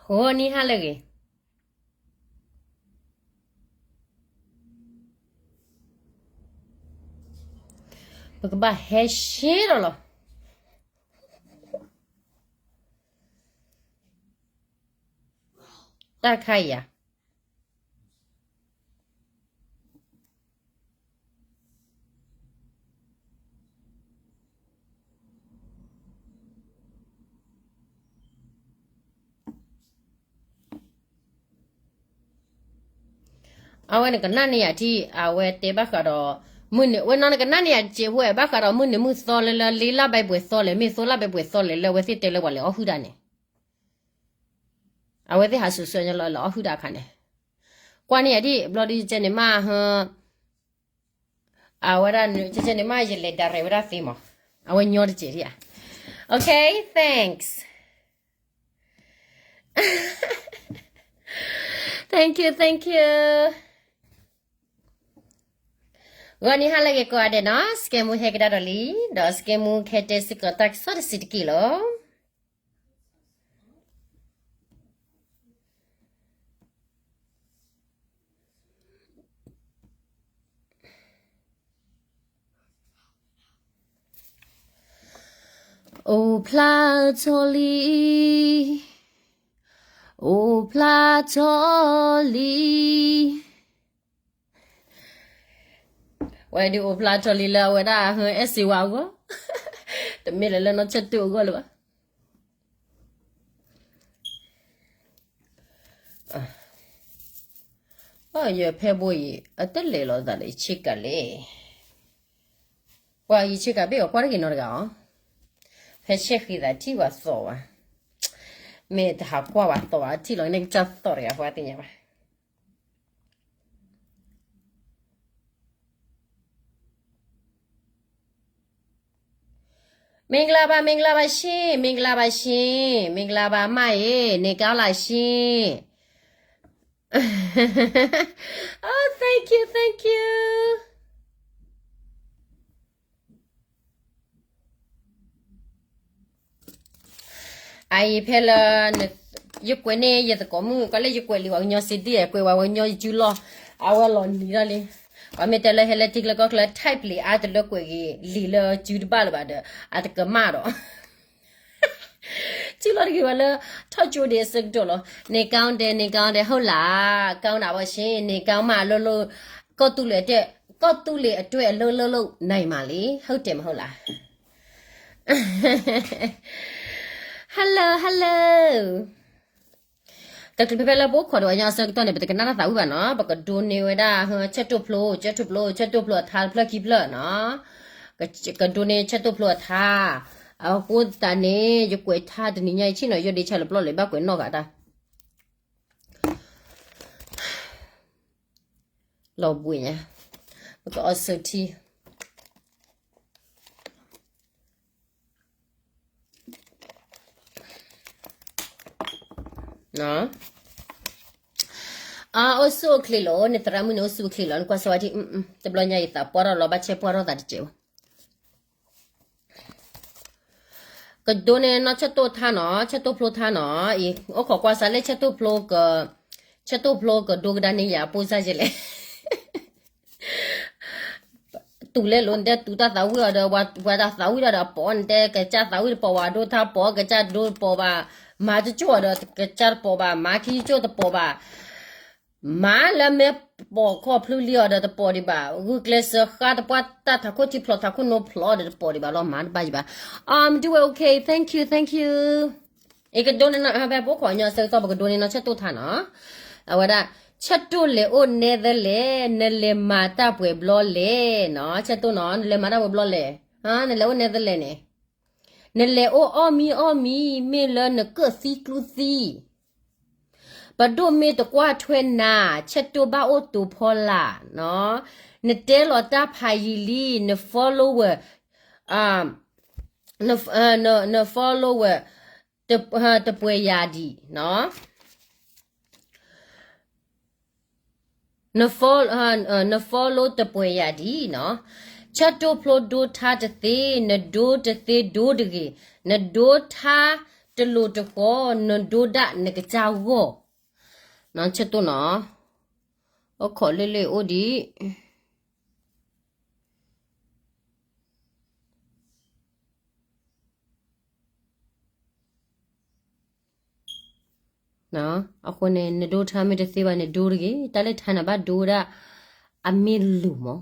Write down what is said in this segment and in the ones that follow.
ဂီၤနံၤဟါလၢအဂ့ၤ, ပကဘၣ်ဟဲရှဲဒီးလီၤ. တၢ်တခါအံၤဧါ. အဝဲနကနၣ်န့ၢ်ယၤထံၣ် အဝဲတဲဘၣ်ဃးဒီး မုၢ်နံၤ ဝဲနီၤနကနၣ်န့ၢ်ယၤတစဲးဖိ ဘၣ်ဃးဒီးမုၢ်နံၤမုၢ်သီလၢလၢလ့လၢ်ဘဲပှဲၤသီလဲၣ် မ့ၢ်သိလၢ်ဘဲပှဲၤသီလဲၣ် လၢအဝဲသ့ၣ်တဲလၢပှၤလဲၤအီၣ်ဟုၣ်တၢ်န့ၣ် အဝဲသ့ၣ်ဟးစူၤစူၤညီလၢလဲၤအီၣ်ဟုၣ်တၢ်အခါန့ၣ် ကွၢ်န့ၢ်ယၤဒ်ဘျီဒုး ကဲန့ၣ်မးဟ အဝဲဒၣ် ကဲန့ၣ်မး ယလဲၤဒၣ်ရဲၣ်ဝဲဒၣ်သ့မး အဝဲညီတစဲးဒ်ဧါ. Okay, thanks. Thank you, thank you. ဂီၤနံၤဟါလၢအဂ့ၤကိးဂၤဒဲးနီၤ စကဲမူဟဲကဒါဒီးလံ ဒီးစကဲမူခဲတဲစ့ၢ်ကီးတၢ်ကစီၣ်တစဲးတက့ၢ်လီၤ. အိၣ်ဖျါထီၣ်လံ, အိၣ်ဖျါထီၣ်လံ. ဝဲဒုးအိၣ်ဖျါထီၣ်လံလၢအဝဲဒၣ်ဟဲအဲၣ်စ့ဝါအဂီၢ်, တမ့ၢ်လၢလၢနီၢ်ဆၢၣ်တိၣ်အဂီၢ်လၢၤဘၣ်. အၢ ယဖဲဘိအံၤ အတလဲၤလီၤသးဒီးယဆ့ကၤလဲၣ်. ပှၤယဆ့ကၤဘ့ၣ်အီၤကွၢ်တဂ့ၤနီတဂၤအီၤ, ဖဲဆဲးဃံသးထံၣ်ဝဲသီၣ်ဝဲ, မ့ၢ်တဟးကွၢ်ဝဲသီၣ်ဝဲ ထံၣ်လီၤန့ၢ်ကစၢ်သီၣ်တဂၤ ပှၤသ့ၣ်ညါဘၣ်. မင်္ဂလာပါ, မင်္ဂလာပါရှင်, မင်္ဂလာပါရှင်, မင်္ဂလာပါအမရေ, နေကောင်းလားရှင်. Oh, thank you, thank you. အအံၤဖဲလၢ ယကွဲးန့ၢ်ယသကိးမုၣ် ကီးလၢယကွဲးလံဝဲကညီစ့ဒံၣ် ကွဲးဝဲကညီယစုလီၢ်, အဝဲလီၤနံၤဒၣ်လံ. ပှၤမ့ၢ်တဲလၢဟဲလၢထံကျၢကီၢ်ကျၢ type လံအါတလၢကွဲးဂ့ၤလံလၢစုတဘၣ်လၢၤဘၣ်ဒီး အတကမၣ်ဒီး စုလီၤတဂ့ၤဝဲလၢ ထီၣ်ကၠိဒံးအဆၢကတီၢ်လီၤ. နေကောင်းတယ်, နေကောင်းတယ်, ဟုတ်လား, ကောင်းတာပေါ့ရှင်, နေကောင်းမှအလုပ်လုပ်, ကိုယ့်သူလင်အတွက်, ကိုယ့်သူလင်အတွက်အလုပ်လုပ်လို့နိုင်မှာလေ, ဟုတ်တယ်မဟုတ်လား. Hello, hello. တချုးဖဲဖဲလၢပအိၣ်ခိးဒီးအညီအဆၢကတီၢ်န့ၣ် ပတကနၣ်တၢ်သးဝံၣ်ဘၣ်နီၤ, ပကဒိးန့ၢ်ဝဲဒၣ် ဆၢတိၢ်ဖျိ, ဆၢတိၢ်ဖျိ, ဆၢတိၢ်ဖျိအထါတဖျၢၣ်ခံဖျၢၣ်နီၤ, ကဒိးန့ၢ်ဆၢတိၢ်ဖျိအထါ, အဃိသတးန့ၣ် ယကွဲးထါတနံၤညါအံၤဆ့ၣ်နီၤ ယိၣ်ဒ့ဆါလၢပျီၢ်လဲၤဘၣ်ကွဲးနီၣ်ဂၤတၢ် လီၤဘှံးညါ, ပကအီၣ်ဆၢထံ အအိၣ်ဆူၣ်အိၣ်ချ့လီၤ, နသရၣ်မုၣ်န့ၣ်အိၣ်ဆူၣ်အိၣ်ချ့လီၤ, နကွၢ်စၢ်ဝဲဒၣ်, တဘျီညါယသးပှၢ်ထီၣ်လီၤ, ဘၣ်ဆဲးပှၢ်ထီၣ်သးတစဲးဘၣ်. ကဒိးန့ၢ်နီၢ်ဆၢတိၢ်ထါနီၤ, ဆၢတိၢ်ဖျိထါနီၤ, အံၤ အိၣ်ခိးကွၢ်စၢ်လၢဆၢတိၢ်ဖျိက, ဆၢတိၢ်ဖျိကဒိကဒါန့ၢ်ယၤအပိၢ်စၢ်ယဲလဲၣ်. တူၢ်လဲၣ်လိၤ နတဲတူၢ်တၢ်သးဝံၣ်အီၤဒီး ပှၤတၢ်သးဝံၣ်ဒီးအပိာ် နတဲကစၢ်သးဝံၣ်တပိာ်ဘၣ် ဒိထါပိာ် ကစၢ်ဒိတပိာ်ဘၣ်, မၤကၠိၣ်အီၤဒီး ကစၢ်တပိာ်ဘၣ်, မၤခံကၠိၣ်တပိာ်ဘၣ်, မၤလၢမဲာ်ပိာ်ခီၣ်ဖျိလံအီၤဒီးတပိာ်ဒံးဘၣ်, ဂုာ်ကျဲးစၢးဃါတပှၢ်တၢ်ထးခိၣ်ထံဖျိးထးခိၣ်နိဖျိးဒီးတပိာ်ဒံးဘၣ်လီၤ, မၤတဘၣ်ယံၤဘၣ်. I'm doing okay, thank you, thank you. အံၤကဒိးန့ၢ်နီၢ် ဖဲပအိၣ်ခိးညီအဆၢကတီၢ် ပကဒိးန့ၢ်နီၢ်ဆၢတိၢ်ထါနီၤ. အဝဲဒၣ် ဆၢတိၢ်လဲၤအိၣ်နဲသလဲၣ်, နလဲၤမၤတၢ်ပှဲၤဘျီလဲၣ်နီၤ, ဆၢတိၢ်နီၤ နလဲၤမၤတၢ်ပှဲၤဘျီလဲၣ်, နလဲၤအိၣ်နဲသလဲၣ်န့ၣ်, နလဲၤအိၣ်အီၣ်မံအီၣ်မံ မ့ၢ်လၢနကၢၣ်သံကျူသံ ပဒိၣ်မ့ၢ်တကွၢ်ထွဲနၤ ဆၢတိၢ်ဘၣ်အိၣ်တိၤဖီလာ်နီၤ, နတဲလီၤတၢ်ဖးယံာ်လံ န follower, န follower တပှဲၤယၤဒံးနီၤ, န follow, န follow တပှဲၤယၤဒံးနီၤ, ဆၢတိၢ်ဖျိဒိထါတသ့, နဒိတသ့ဒိတဂ့ၤ, နဒိထါ တလိၤတဃီၤ နဒိဒၣ်နကစၢ်ဂီၢ်, ဆၢတိၢ်နီၤ, အိၣ်ခိးလ့လ့အိၣ်ဒံး အဃိန့ၣ် နဒိထါမ့ၢ်တသ့ဘၣ် နဒိတဂ့ၤ, တၢ်လၢထါန့ၣ်ဘၣ်ဒိဝဲဒၣ် အမ့ၢ်လိၤမး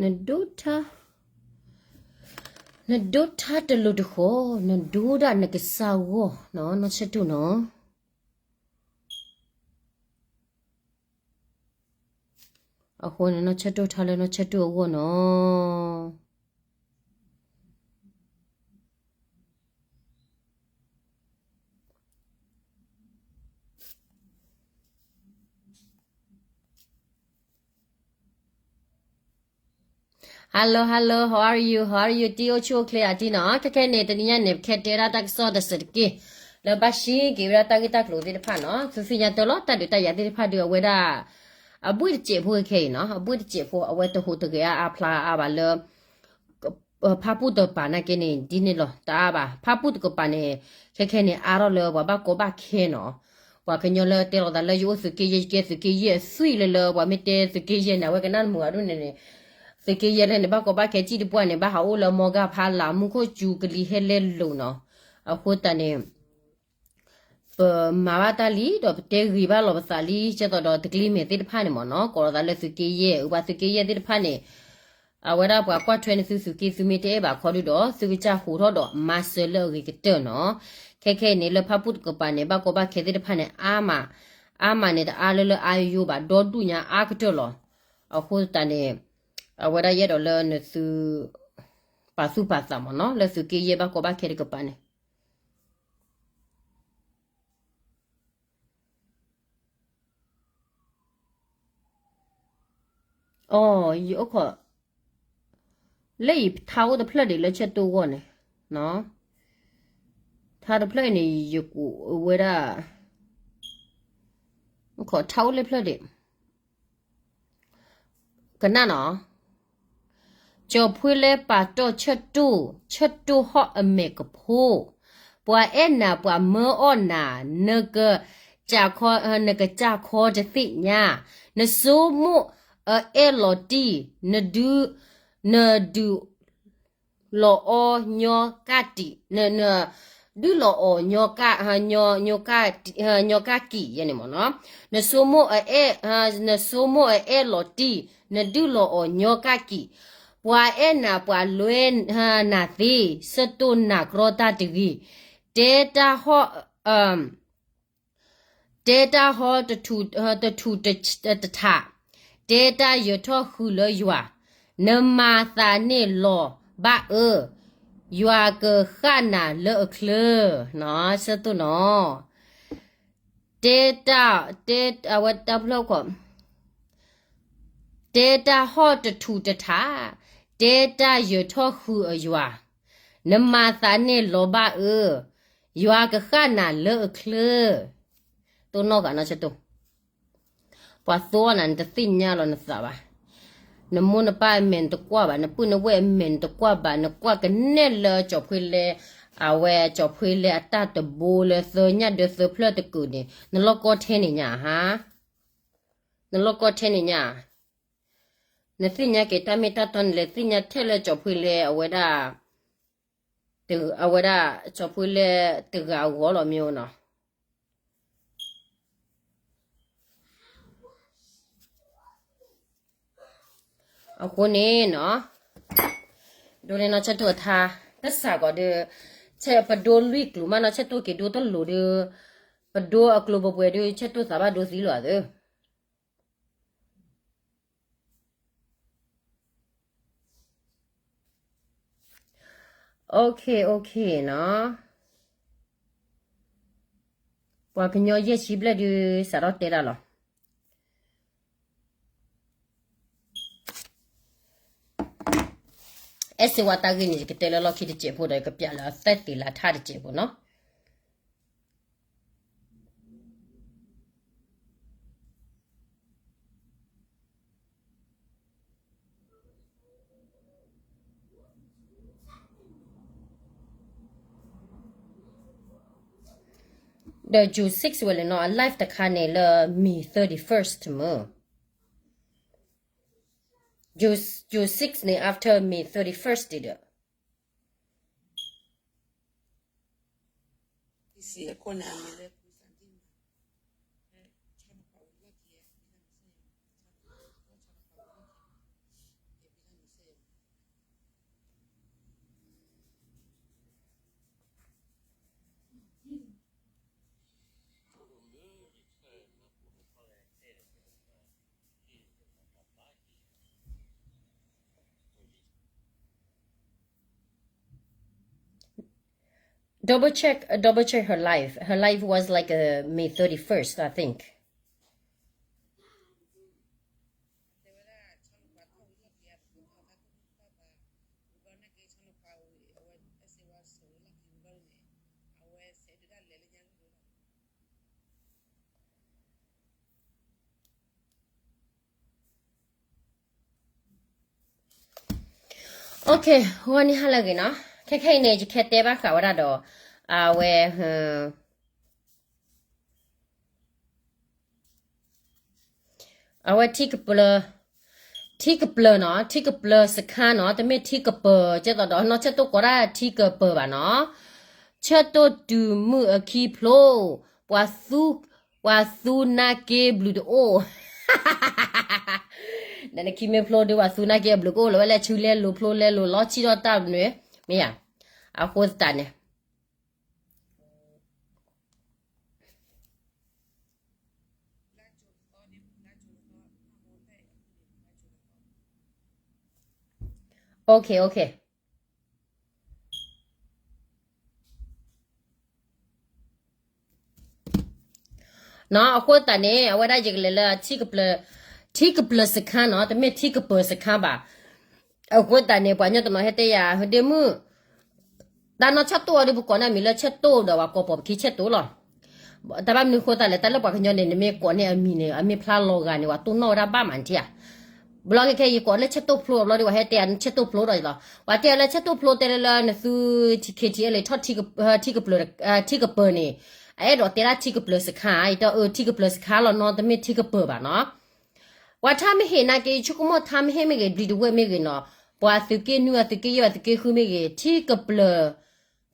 နဒိထါ, နဒိထါတလိၤတဃီၤ, နဒိဒၣ်နကစၢ်ဂီၢ်နီၤ, နီၢ်ဆၢတိၢ်နီၤ. အဃိန့ၣ် နီၢ်ဆၢတိၢ်ထါလၢနီၢ်ဆၢတိၢ်အဂီၢ်နီၤ. ဟါလီၤ ဟါလီၤ how are you, how are you တံၤ အိၣ်ဆူၣ်အိၣ်ချ့အတံၤနီၤ. ခဲခဲန့ၣ် တနံၤညါန့ၣ် ပကတဲဒၣ်တၢ်ကစီၣ်တစဲးတက့ၢ် လၢဘၣ်ဟံးက့ၤဝဲဒၣ်တၢ်ဂ့ၢ်တၢ်ကျိၤသ့ၣ်တဖၣ်နီၤ. သုသ့ၣ်ညါတၢ်လီၤ တၢ်ဒုးတၢ်ယၤသ့ၣ်တဖၣ်ဒုး အဝဲဒၣ် အဘှ့ၣ်တစဲးဖိခဲအံၤနီၤ, အဘှ့ၣ်တစဲးဖိ အဝဲတဟူးတဂဲၤအါအါဖျါအါဘၣ်လၢ ဖၣ်ပူၣ်တကပၤနာ်က့န့ၣ် ဒ်န့ၣ်လီၤ တအါဘၣ်. ဖၣ်ပူၣ်တကပၤန့ၣ် ခဲခဲန့ၣ် အါထီၣ်လၢပှၤဘၣ်ကီဘၣ်ခဲနီၤ. ပှၤကညီလၢတဲလီၤသးလၢယအိၣ်သုးက့ယဲၢ် ယကဲသုးက့ယဲၢ်အသွံၣ်လၢလၢ ပှၤမ့ၢ်တဲသုးက့ယဲၢ်န့ၣ် အဝဲကနၣ်မုာ်အဒိၣ်န့ၣ်န့ၣ် သုးက့ယဲၢ်လၢန့ၣ် ဘၣ်ကီဘၣ်ခဲစံၣ်တပှၢ်န့ၣ် ဘၣ်ဟးအိၣ်လၢမီၢ်ဂၢ်ဖးလၢ် မူခိၣ်စူၤကလံၤဟဲလဲလိာ်နီၤ. အဃိသတးန့ၣ် ပမၤဘၣ်တၢ်လံ ဒီးပတဲဂ့ၤဘၣ်လီၤပသးလံ ကဲသိးဒီးတကျ့မဲာ်သ့ၣ်တဖၣ်န့ၣ်မ့ၢ်နီၤ, ကိးလီၤသးလၢသုးက့ယဲၢ် အဝဲသုးက့ယဲၢ်သ့ၣ်တဖၣ်န့ၣ် အဝဲဒၣ်ပှၤကွၢ်ထွဲန့ၣ်သု သုးက့သုမ့ၢ်တအဲၣ်ဘၣ်ခီဒုဒီး သုကစၢ်ဟူးထီၣ်ဒီးမၤစၢၤလၢအဂ့ၤကတၢၢ်နီၤ. ခဲခဲအံၤန့ၣ် လၢဖၣ်ပူၣ်တကပၤန့ၣ် ဘၣ်ကီဘၣ်ခဲသ့ၣ်တဖၣ်န့ၣ် အါမး, အါမးန့ၣ် တအါလၢလၢအါယိယိဘၣ် ဒီဒူၣ်ညါအါကတၢၢ်လီၤ. အဃိသတးန့ၣ် အဝဲဒၣ်ယအဲၣ်ဒိးလၢနသု ပာ်သူၣ်ပာ်သးမ့ၢ်နီၤ လၢသုးက့ယဲၢ်ဘၣ်ကီဘၣ်ခဲတကပၤန့ၣ် အိ ယအိၣ်ခိး လၢအံၤထါအိၣ်တဖျၢၣ်ဒံး လၢဆၢတိၢ်ဂီၢ်န့ၣ်, ထါတဖျၢၣ်အံၤန့ၣ် ယကိးဝဲဒၣ် ထါအိၣ်လၢဖျၢၣ်ဒံး ကနၣ်နီၤ, ကၠီၤဖှ့လဲပာ်တီၢ်ဆၢတိၢ်, ဆၢတိၢ်ဟီၣ်အမဲာ်ကဖိ, ပှၤအဲၣ်နၤ ပှၤမၢအီၣ်နၤ, နကစၢ်ခီ, နကစၢ်ခီတသ့ၣ်ညါ, နဆိမိၣ်အအဲၣ်လီၤတံၢ်, နဒုး, နဒုး လီၤအီၤညီကၣ်တံာ်, န, န, ဒုးလီၤအီၤညီကၣ်, ညီ, ညီကၣ်, ညီကၣ်ကံာ်ယဲန့ၣ်မ့ၢ်နီၤ, နဆိမိၣ်အအဲၣ်, နဆိမိၣ်အအဲၣ်လီၤတံၢ်, နဒုးလီၤအီၤညီကၣ်ကံာ်, ပှၤအဲၣ်နၤ ပှၤလွဲနၤသ့, ဆၢတိၢ်နၤကြီတၢ်တဂ့ၤ, တဲတၢ်ဟီၣ် တဲတၢ်ဟီၣ်တထူၣ်, တထူၣ်တထး, တဲတၢ်ယၢၤထီၣ်ဃုာ်လၢယွၤ, နမၤသးန့ၣ်လီၤဘၣ်အၢ, ယွၤကဃၣ်နၤလၢအချၢ, ဆၢတိၢ်နီၤ, တဲတၢ်, တဲအဝဲတၢ်ဖျၢၣ်ခိၣ် တဲတၢ်ဟီၣ်တထူၣ်တထး, တဲတၢ်ယၢၤထီၣ်ဃုာ်အယွၤ, နမၤသးန့ၣ်လီၤဘၣ်အၢ, ယွၤကဃၣ်နၤလၢအချၢ, တိၢ်နီၣ်ဃာ်နီၤဆၢတိၢ်, ပှၤသိအီၣ်နၤ နတသ့ၣ်ညါလီၤနသးဘၣ်, နမိၢ်နပၢ်အမဲာ်နတကွၢ်ဘၣ်, နပုၢ်နဝဲၢ်အမဲာ်နတကွၢ်ဘၣ်, နကွၢ်ကနဲၣ်လၢကၠီၤဖှ့လဲ, အဝဲကၠီၤဖှ့လဲအတၢ်တဘိလၢသၢညၣ်ဒၢသၢဖျၢၣ်တကုာ်န့ၣ် နလီၢ်ကီထဲန့ၣ်ညါဧါ နလီၢ်ကီထဲန့ၣ်ညါ, နသ့ၣ်ညါက့ၤတၢ်မ့ၢ်တၢ်တီန့ၣ်လဲၣ်, သ့ၣ်ညါထဲလၢကၠီၤဖှ့လဲအဝဲဒၣ်, အဝဲဒၣ်ကၠီၤဖှ့လဲတဂၤအဂီၢ်လီၤမ့ၢ်နီၤ. အဃိန့ၣ်နီၤ, ဒိးန့ၢ်နီၤဆၢတိၢ်အထါ, တစးကီးဒီး, ဆဲးပဒိလွံၢ်ကျိၤမးနီၤဆၢတိၢ်က့ၤဒိတလိၤဒီး, ပဒိအကျိၤပပှဲၤဒီး ဆၢတိၢ်သးဘၣ်ဒိသံလီၤသၢ OK, OK နီၤ, ပှၤကညီယဲၢ်ဆံဘျဲၣ်ဒုး စးထီၣ်တဲဒၣ်လီၤ. အဲၣ်စ့ဝါတၢ်ဂ့ၢ်န့ၣ် ယကတဲလၢလီၢ်ခံတစဲးဖိဒီး ယကပျးလၢအသဲသ့လၢထၣ်တစဲးဖိနီၤ. The June six ဝဲလဲၣ်နီၤ အ live တခါန့ၣ်လၢ May thirty first မ့ၢ် June June six န့ၣ် after May thirty first ဒီး Double check, uh, double check her live. Her live was like uh, May thirty-first, I think. Okay, ဂီၤနံၤဟါလၢအဂ့ၤနီၤ. ခဲခဲအံၤန့ၣ် ယကဟဲတဲဘၣ်ဃးဝဲဒၣ်ဒီး အဝဲ အဝဲထံကပၢၤ, ထံကပၢၤနီၤ, ထံကပၢၤစခါနီၤ, တမ့ၢ်ထံကပၢၤ, ကဲသိးဒီး နီၢ်ဆၢၣ်တိၢ်ကိးဒၣ်ထံကပၢၤဘၣ်နီၤ. ဆၢၣ်တိၢ်တုၤမုၢ်အခံဖျိ, ပှၤသူ, ပှၤသူနၢ်က့ဘျုးတအိၣ် ဒီးနခံမ့ၢ်ဖျိဒုး ပှၤသူနၢ်က့အဘျုးကအိၣ်လီၤ, ဝဲလဲၤဆူလဲၤလိၤဖျိလဲၤလိၤလီၤ ဆံၣ်ထီၣ်တၢ်နုၤ, မ့ၢ်ဧါ. အဃိသတးန့ၣ် Okay, okay. နီၤ, အဃိသတးန့ၣ် အဝဲဒၣ်ယကလဲၤလၢ ထံကပၢၤစခါနီၤ, တမ့ၢ်ထံကပၢၤစခါဘၣ်. အဃိသတးန့ၣ် ပှၤကညီတနီၤဟဲတဲယၤ ဟဒ့မုၣ်, တၢ်နီၢ်ဆၢၣ်တိၢ်အီၤဒီး ပကိးန့ၢ်အမံၤလၢဆၢၣ်တိၢ်ဒီး ပှၤကိးပိာ်ပခံဆၢၣ်တိၢ်လီၤ. တၢ်ဘၣ်မနုၤဃိသတးလဲၣ်, တၢ်လၢပှၤကညီန့ၣ် နမ့ၢ်ကိးန့ၢ်အမံၤန့ၣ် အမ့ၢ်ဖျါလီၤဂာ်န့ၣ် ပှၤတိၢ်နီၣ်ဝဲဒၣ်ဘၣ်မးနထံၣ်ဧါ. ဘျီခဲခဲအံၤ ယကိးလၢဆၢၣ်တိၢ်ဖျိအဘျီဒီး ပှၤဟဲတဲယၤဆၢၣ်တိၢ်ဖျိဒီးလီၤ. ပှၤတဲအီၤလၢဆၢၣ်တိၢ်ဖျိ တဲလၢလၢနသု KTLA ထီၣ် ထံကပၢၤန့ၣ် အအဲၣ်ဒိးတဲဒၣ်ထံကပၢၤစခါ, ယတဲအၢ ထံကပၢၤစခါလီၤနီၤ, တမ့ၢ်ထံကပၢၤဘၣ်နီၤ. ပှၤထါမ့ၢ်ဟ့ၣ်နာ်က့ ယဆိကမိၣ်ထါမ့ၢ်ဟ့ၣ်မ့ၢ်ဂ့ၤ ဘျံးတဝဲၢ်မ့ၢ်ဂ့ၤနီၤ, ပှၤသုးက့နွံ အသုးက့ယဲၢ် အသုးက့ဃုမ့ၢ်ဂ့ၤ ထံကပၢၤ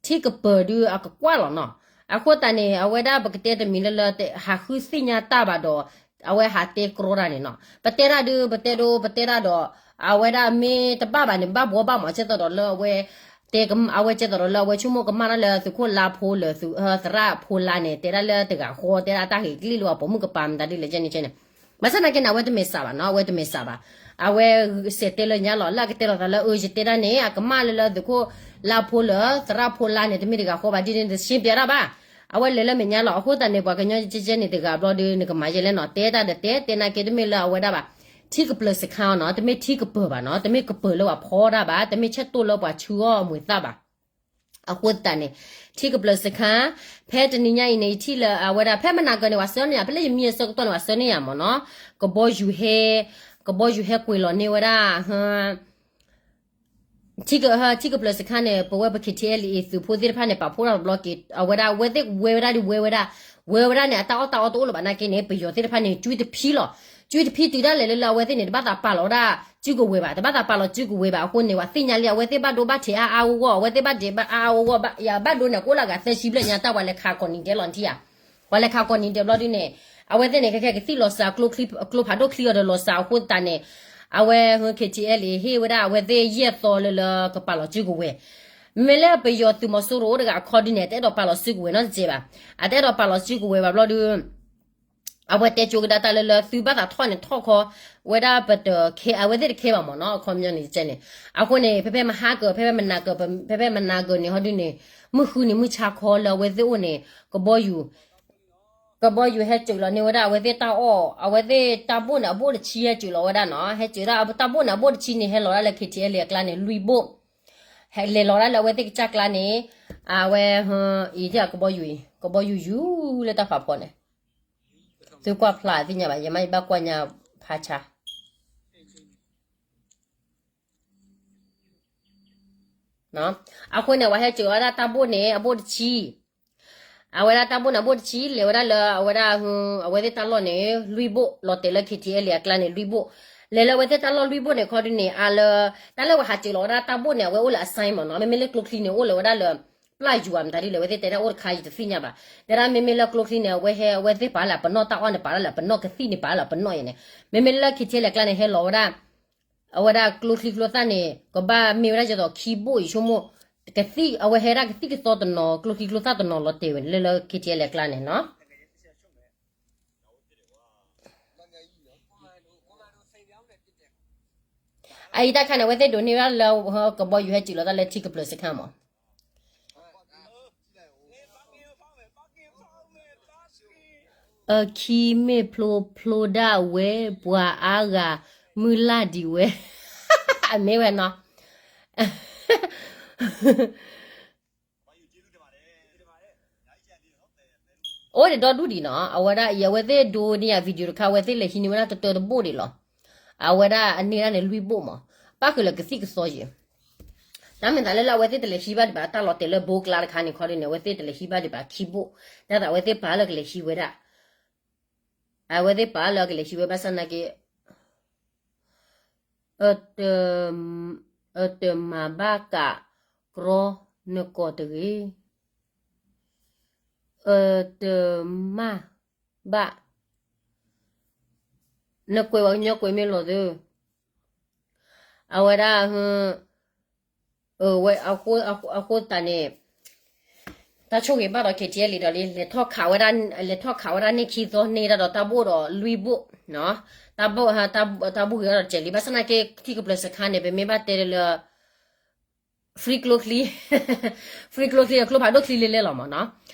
ထံကပၢၤဒုးအကကွၢ်လီၤနီၤ. အဃိသတးန့ၣ် အဝဲဒၣ်ပကတဲတမံၤလၢလၢ ဟးဃုသ့ၣ်ညါတၢ်ဘၣ်ဒီး အဝဲဟးတဲကြီတၢ်န့ၣ်နီၤ. ပတဲတၢ်ဒုး ပတဲဒိ ပတဲတၢ်ဒီး အဝဲဒၣ်မ့ၢ်တဘၣ်ဘၣ်န့ၣ် ဘၣ်ဘှီဘၣ်မး ကဲသိးဒီးလၢအဝဲ တဲ အဝဲကဲသိးဒီးလၢအဝဲဆိကမိၣ်ကမၣ်တၢ်လၢသုးခိၣ်လါဖိလၢ သရၣ်ဖိလါန့ၣ် တဲဒၣ်လၢတဂၤဃီ တဲဒၣ်တၢ်ဂ့ၢ်ကလံၣ်လၢအပိာ်မုၣ်ကပၤမတၤဒ်လဲၣ်ကဲန့ၣ်ကဲန့ၣ်. ဘၣ်ဆၣ်သနာ်က့န့ၣ် အဝဲတမဲာ်ဆှးဘၣ်နီၤ, အဝဲတမဲာ်ဆှးဘၣ်. အဝဲစဲးတဲလၢညါလီၤ လၢအကတဲလိာ်သးလၢအၢ ယတဲဒၣ်န့ၣ် အကမၣ်လၢလၢသုးခိၣ်လါဖိလၢသရၣ်ဖိလါန့ၣ် တမ့ၢ်တဂၤဃီဘၣ် ဒ်န့ၣ်တရှင်းပြတၢ်ဘၣ်. အဝဲလဲၤလၢမဲာ်ညါလီၤ. အဃိသတးန့ၣ် ပှၤကညီကဲကဲန့ၣ်တဂၤဘျီဒီး နကမၤယဲလဲၣ်နီၤ, တဲတၢ်ဒီးတဲ တဲနာ်က့တမ့ၢ်လၢအဝဲဒၣ်ဘၣ်. ထံကပျၢၤစခါနီၤ, တမ့ၢ်ထံကပၢၤဘၣ်နီၤ, တမ့ၢ်ကပၢၤလၢပှၤဖီတၢ်ဘၣ်, တမ့ၢ်ဆဲးတိၢ်လၢပှၤဆူအီၣ်အမူၤသၣ်ဘၣ်. အဃိသတးန့ၣ် ထံကပျၢၤစခါ ဖဲတနံၤညါအံၤန့ၣ် ယထံၣ်လၢအဝဲဒၣ် ဖဲမနၤကၢၤန့ၣ် ပှၤဆှၢန့ၢ်ယၤ, ဖဲလၢယမံအဆၢကတီၢ်န့ၣ် ပှၤဆှၢန့ၢ်ယၤမ့ၢ်နီၤ, ကဘီယူၤဟဲ, ကဘီယူၤဟဲကွံာ်လီၤန့ၢ်ဝဲဒၣ် ထံက, ထံကပျၢၤစခါန့ၣ် ပဝဲပ KTLA သုးဖိသ့ၣ်တဖၣ်န့ၣ် ပာ်ဖှိၣ်တၢ်တဘျီက့ၤ အဝဲဒၣ် အဝဲသ့ၣ်ဝဲဝဲဒၣ်ဒ်ဝဲဝဲဒၣ်, ဝဲဝဲဒၣ်န့ၣ် အတၢ်အီၣ်တၢ်အီတအိၣ်လၢၤဘၣ်နာ်က့န့ၣ် ပယီၤသ့ၣ်တဖၣ်န့ၣ် ကွံတဖံလီၤ. ကွံတဖံတုၤဒၣ်လဲာ်လၢလၢအဝဲသ့ၣ်န့ၣ် တဘၣ်သးပာ်လီၤဒၣ်စုကဝဲၤဘၣ်, တဘၣ်သးပာ်လီၤစုကဝဲၤဘၣ်အဃိန့ၣ် ပှၤသ့ၣ်ညါလံ အဝဲသ့ၣ်ဘၣ်ဒိဘၣ်ထံးအါအါဂီၢ်ဂီၢ်, အဝဲသ့ၣ်ဘၣ်ဒ့အါအါဂီၢ်ဂီၢ်, ယဘၣ်ဒိန့ၣ် ကအိၣ်လၢအဂၤသၢဆံဘျဲၣ်ညါ တၢ်ပှၤလဲၤခးကိးနံၤဒဲးလီၤနထံၣ်ဧါ. ပှၤလဲၤခးကိးနံၤဒဲးဘျီဒုန့ၣ် အဝဲသ့ၣ်န့ၣ် ခဲခဲကသံၣ်လီၤစှၤ ကျိဖးဒိၣ်ချံအီၤဒီးလီၤစှၤအဃိသတးန့ၣ် အဝဲ KTLA ဟ့ၣ်ဝဲဒၣ်အဝဲသ့ၣ်ယဲၢ်သီလၢလၢကပာ်လီၤစုကဝဲၤ. မ့ၢ်လၢပယီၤသုးမီၤစိရိၤအိၣ်တဂၤအခီဒုန့ၣ် အတအဲၣ်ဒိးပာ်လီၤစုကဝဲၤနီတစဲးဘၣ်. အတအဲၣ်ဒိးပာ်လီၤစုကဝဲၤဘၣ်ဘျီဒု အဝဲတဲကၠိကဒါတၢ်လၢလၢသုဘၣ်သးထီၣ်န့ၣ်ထီၣ်ခီ, ဝဲဒၣ်ပတခဲ အဝဲသ့ၣ်တခဲဘၣ်မ့ၢ်နီၤ အခီပညီန့ၣ်ကဲန့ၣ်. အဃိန့ၣ် ဖဲဖဲမဟါကၢၤ ဖဲဖဲမနၤကၢၤ ဖဲဖဲမနၤကၢၤန့ၣ် ဟီဒုန့ၣ် မုၢ်ဃုနံၤမုၢ်ဆါခီလၢအဝဲသ့ၣ်အိၣ်န့ၣ် ကဘီယူၤ ကဘီယူၤဟဲစၢးလီၤန့ၢ်ဝဲဒၣ်အဝဲသ့ၣ်တၢ်အီၣ် အဝဲသ့ၣ်တၢ်ဘိၣ်န့ၣ် အဘိၣ်တဆံဟဲစၢးလီၤဝဲဒၣ်နီၤ. ဟဲစၢးဒၣ်တၢ်ဘိၣ်န့ၣ် အဘိၣ်တဆံန့ၣ် ဟဲလီၤဒၣ်လၢ KTLA အကျါန့ၣ် လွံၢ်ဘိၣ် ဟဲလဲၤလီၤဒၣ်လၢအဝဲသ့ၣ်ကစၢ်ကျါန့ၣ်, အဝဲ, အံၤကဘီယူၤအံၤ ကဘီယူၤယူၤလၢတၢ်ဖးဖီန့ၣ်, သုကွၢ်ဖျါသ့ၣ်ညါဘၣ်, ယမ့ၢ်ယဘၣ်ကွၢ်ညါဖးဆါ အဃိန့ၣ် အဝဲဟဲစၢၤဝဲဒၣ်တၢ်ဘိၣ်န့ၣ် အဘိၣ်တဆံ, အဝဲဒၣ်တၢ်ဘိၣ်န့ၣ် အဘိၣ်တဆံ လဲၤဝဲဒၣ်လၢအဝဲဒၣ်, အဝဲသ့ၣ်တၢ်လီၢ်န့ၣ် လွံၢ်ဘိၣ် လီၤတဲာ်လၢ KTLA အကျါန့ၣ် လွံၢ်ဘိၣ်, လဲၤလၢအဝဲသ့ၣ်တၢ်လီၢ်လွံၢ်ဘိၣ်န့ၣ် ခီဒုန့ၣ် အလၢ, တၢ်လၢပှၤဟးစၢၤလီၤဝဲဒၣ်တၢ်ဘိၣ်န့ၣ် အဝဲအိၣ်လၢအ sign မ့ၢ်နီၤ, မ့မ့ၢ်လၢကျိချံန့ၣ် အိၣ်လၢဝဲဒၣ်လၢ ပျၢ်ယူၤဧါ မတၤဒ်လဲၣ် အဝဲသ့ၣ်တဲဒၣ်အိၣ်တခါ ယတသ့ၣ်ညါဘၣ်, တဲဒၣ်မ့မ့ၢ်လၢကျိချံန့ၣ် အဝဲဟဲ အဝဲသ့ၣ်ပာ်လၢအပနီၣ်တၢ်အီၣ်န့ၣ် ပာ်လၢအပနီၣ် ကသံၣ်န့ၣ် ပာ်လၢအပနီၣ်အံၤန့ၣ်, မ့မ့ၢ်လၢ KTLA အကျါန့ၣ် ဟဲလီၤဝဲဒၣ် အဝဲဒၣ်ကျိချံကျိသၣ်န့ၣ် ကဘၣ်မ့ၢ်ဝဲဒၣ်ယသိးခံဘိၣ်အံၤဆိကမိၣ်, ကသံၣ် အဝဲဟဲဒၣ်ကသံၣ်ကသီတနီၤ ကျိချံကျိသၣ်တနီၤလီၤတဲာ်ဝဲန့ၣ် လၢလၢ KTLA အကျါန့ၣ်နီၤ. အအံၤတၢ်ခါန့ၣ် အဝဲသ့ၣ်ဒိးန့ၢ်ဝဲဒၣ်လၢ ကဘီယူၤဟဲစၢၤလီၤတၢ်လၢထံကပျၢၤစခါမး, အခံမ့ၢ်ဖျိဖျိဒၣ်ဝဲ ပှၤအါဂၤမုၢ်လၢ်ဒံးဝဲ, အမ့ၢ်ဝဲနီၤ အိၣ်ဒံးဒီဒူၣ်ဒံးနီၤ, အဝဲဒၣ်အံၤ အဝဲသ့ၣ်ဒိးန့ၢ်ယၤ video တခါ အဝဲသ့ၣ်လဲၤဟံးန့ၢ်ဝဲဒၣ်တတၢတဘိၣ်ဒံးလီၤ, အဝဲဒၣ်အန့ၢ်ဒၣ်န့ၣ်လွံၢ်ဘိၣ်မး, ပၣ်ဃုာ်လၢကသံၣ်ကသီယံၤ, တၢ်မ့ၢ်သးလၢလၢအဝဲသ့ၣ်တလဲၤဟံးဘၣ်ဒံးဘၣ် တၢ်လီၤတဲာ်လၢဘိကျါတခါန့ၣ်ခီဒုန့ၣ် အဝဲသ့ၣ်တလဲၤဟံးဘၣ်ဒံးဘၣ်ခံဘိၣ်, တၢ်သးအဝဲသ့ၣ်ပာ်လၢကလဲၤဟံးဝဲဒၣ် အဝဲသ့ၣ်ပာ်လၢကလဲၤဟံးဝဲဘၣ်ဆၣ်နာ်က့ အတမၤဘၣ်ကးကြီနကိးတဂ့ၤ, အတမၤဘၣ်, နကွဲးဝဲကညီကွဲးမ့ၢ်လီၤသၢ, အဝဲဒၣ် ဝဲ, အဃိသတးန့ၣ် တၢ်ဆိၣ်ဂ့ၤဘၣ်ဒီး KTLA ဒီးလံ လဲၤထီၣ်ခးဝဲဒၣ်, လဲၤထီၣ်ခးဝဲဒၣ်န့ၢ်ခံသီန့ၢ်ဒၣ်ဒီးတၢ်ဘိၣ်ဒီးလွံၢ်ဘိၣ်, တၢ်ဘိၣ်, တၢ်ဘိၣ်ဂ့ၤဒီးစဲးလံ ဘၣ်ဆၣ်နာ်က့ ထံကပျၢၤစခါန့ၣ် ပမ့ၢ်ဘၣ်တဲလၢ free ကျိချံ, free ကျိချံ အကျိဖးဒိၣ်ချံလဲလဲလီၤမးနီၤ,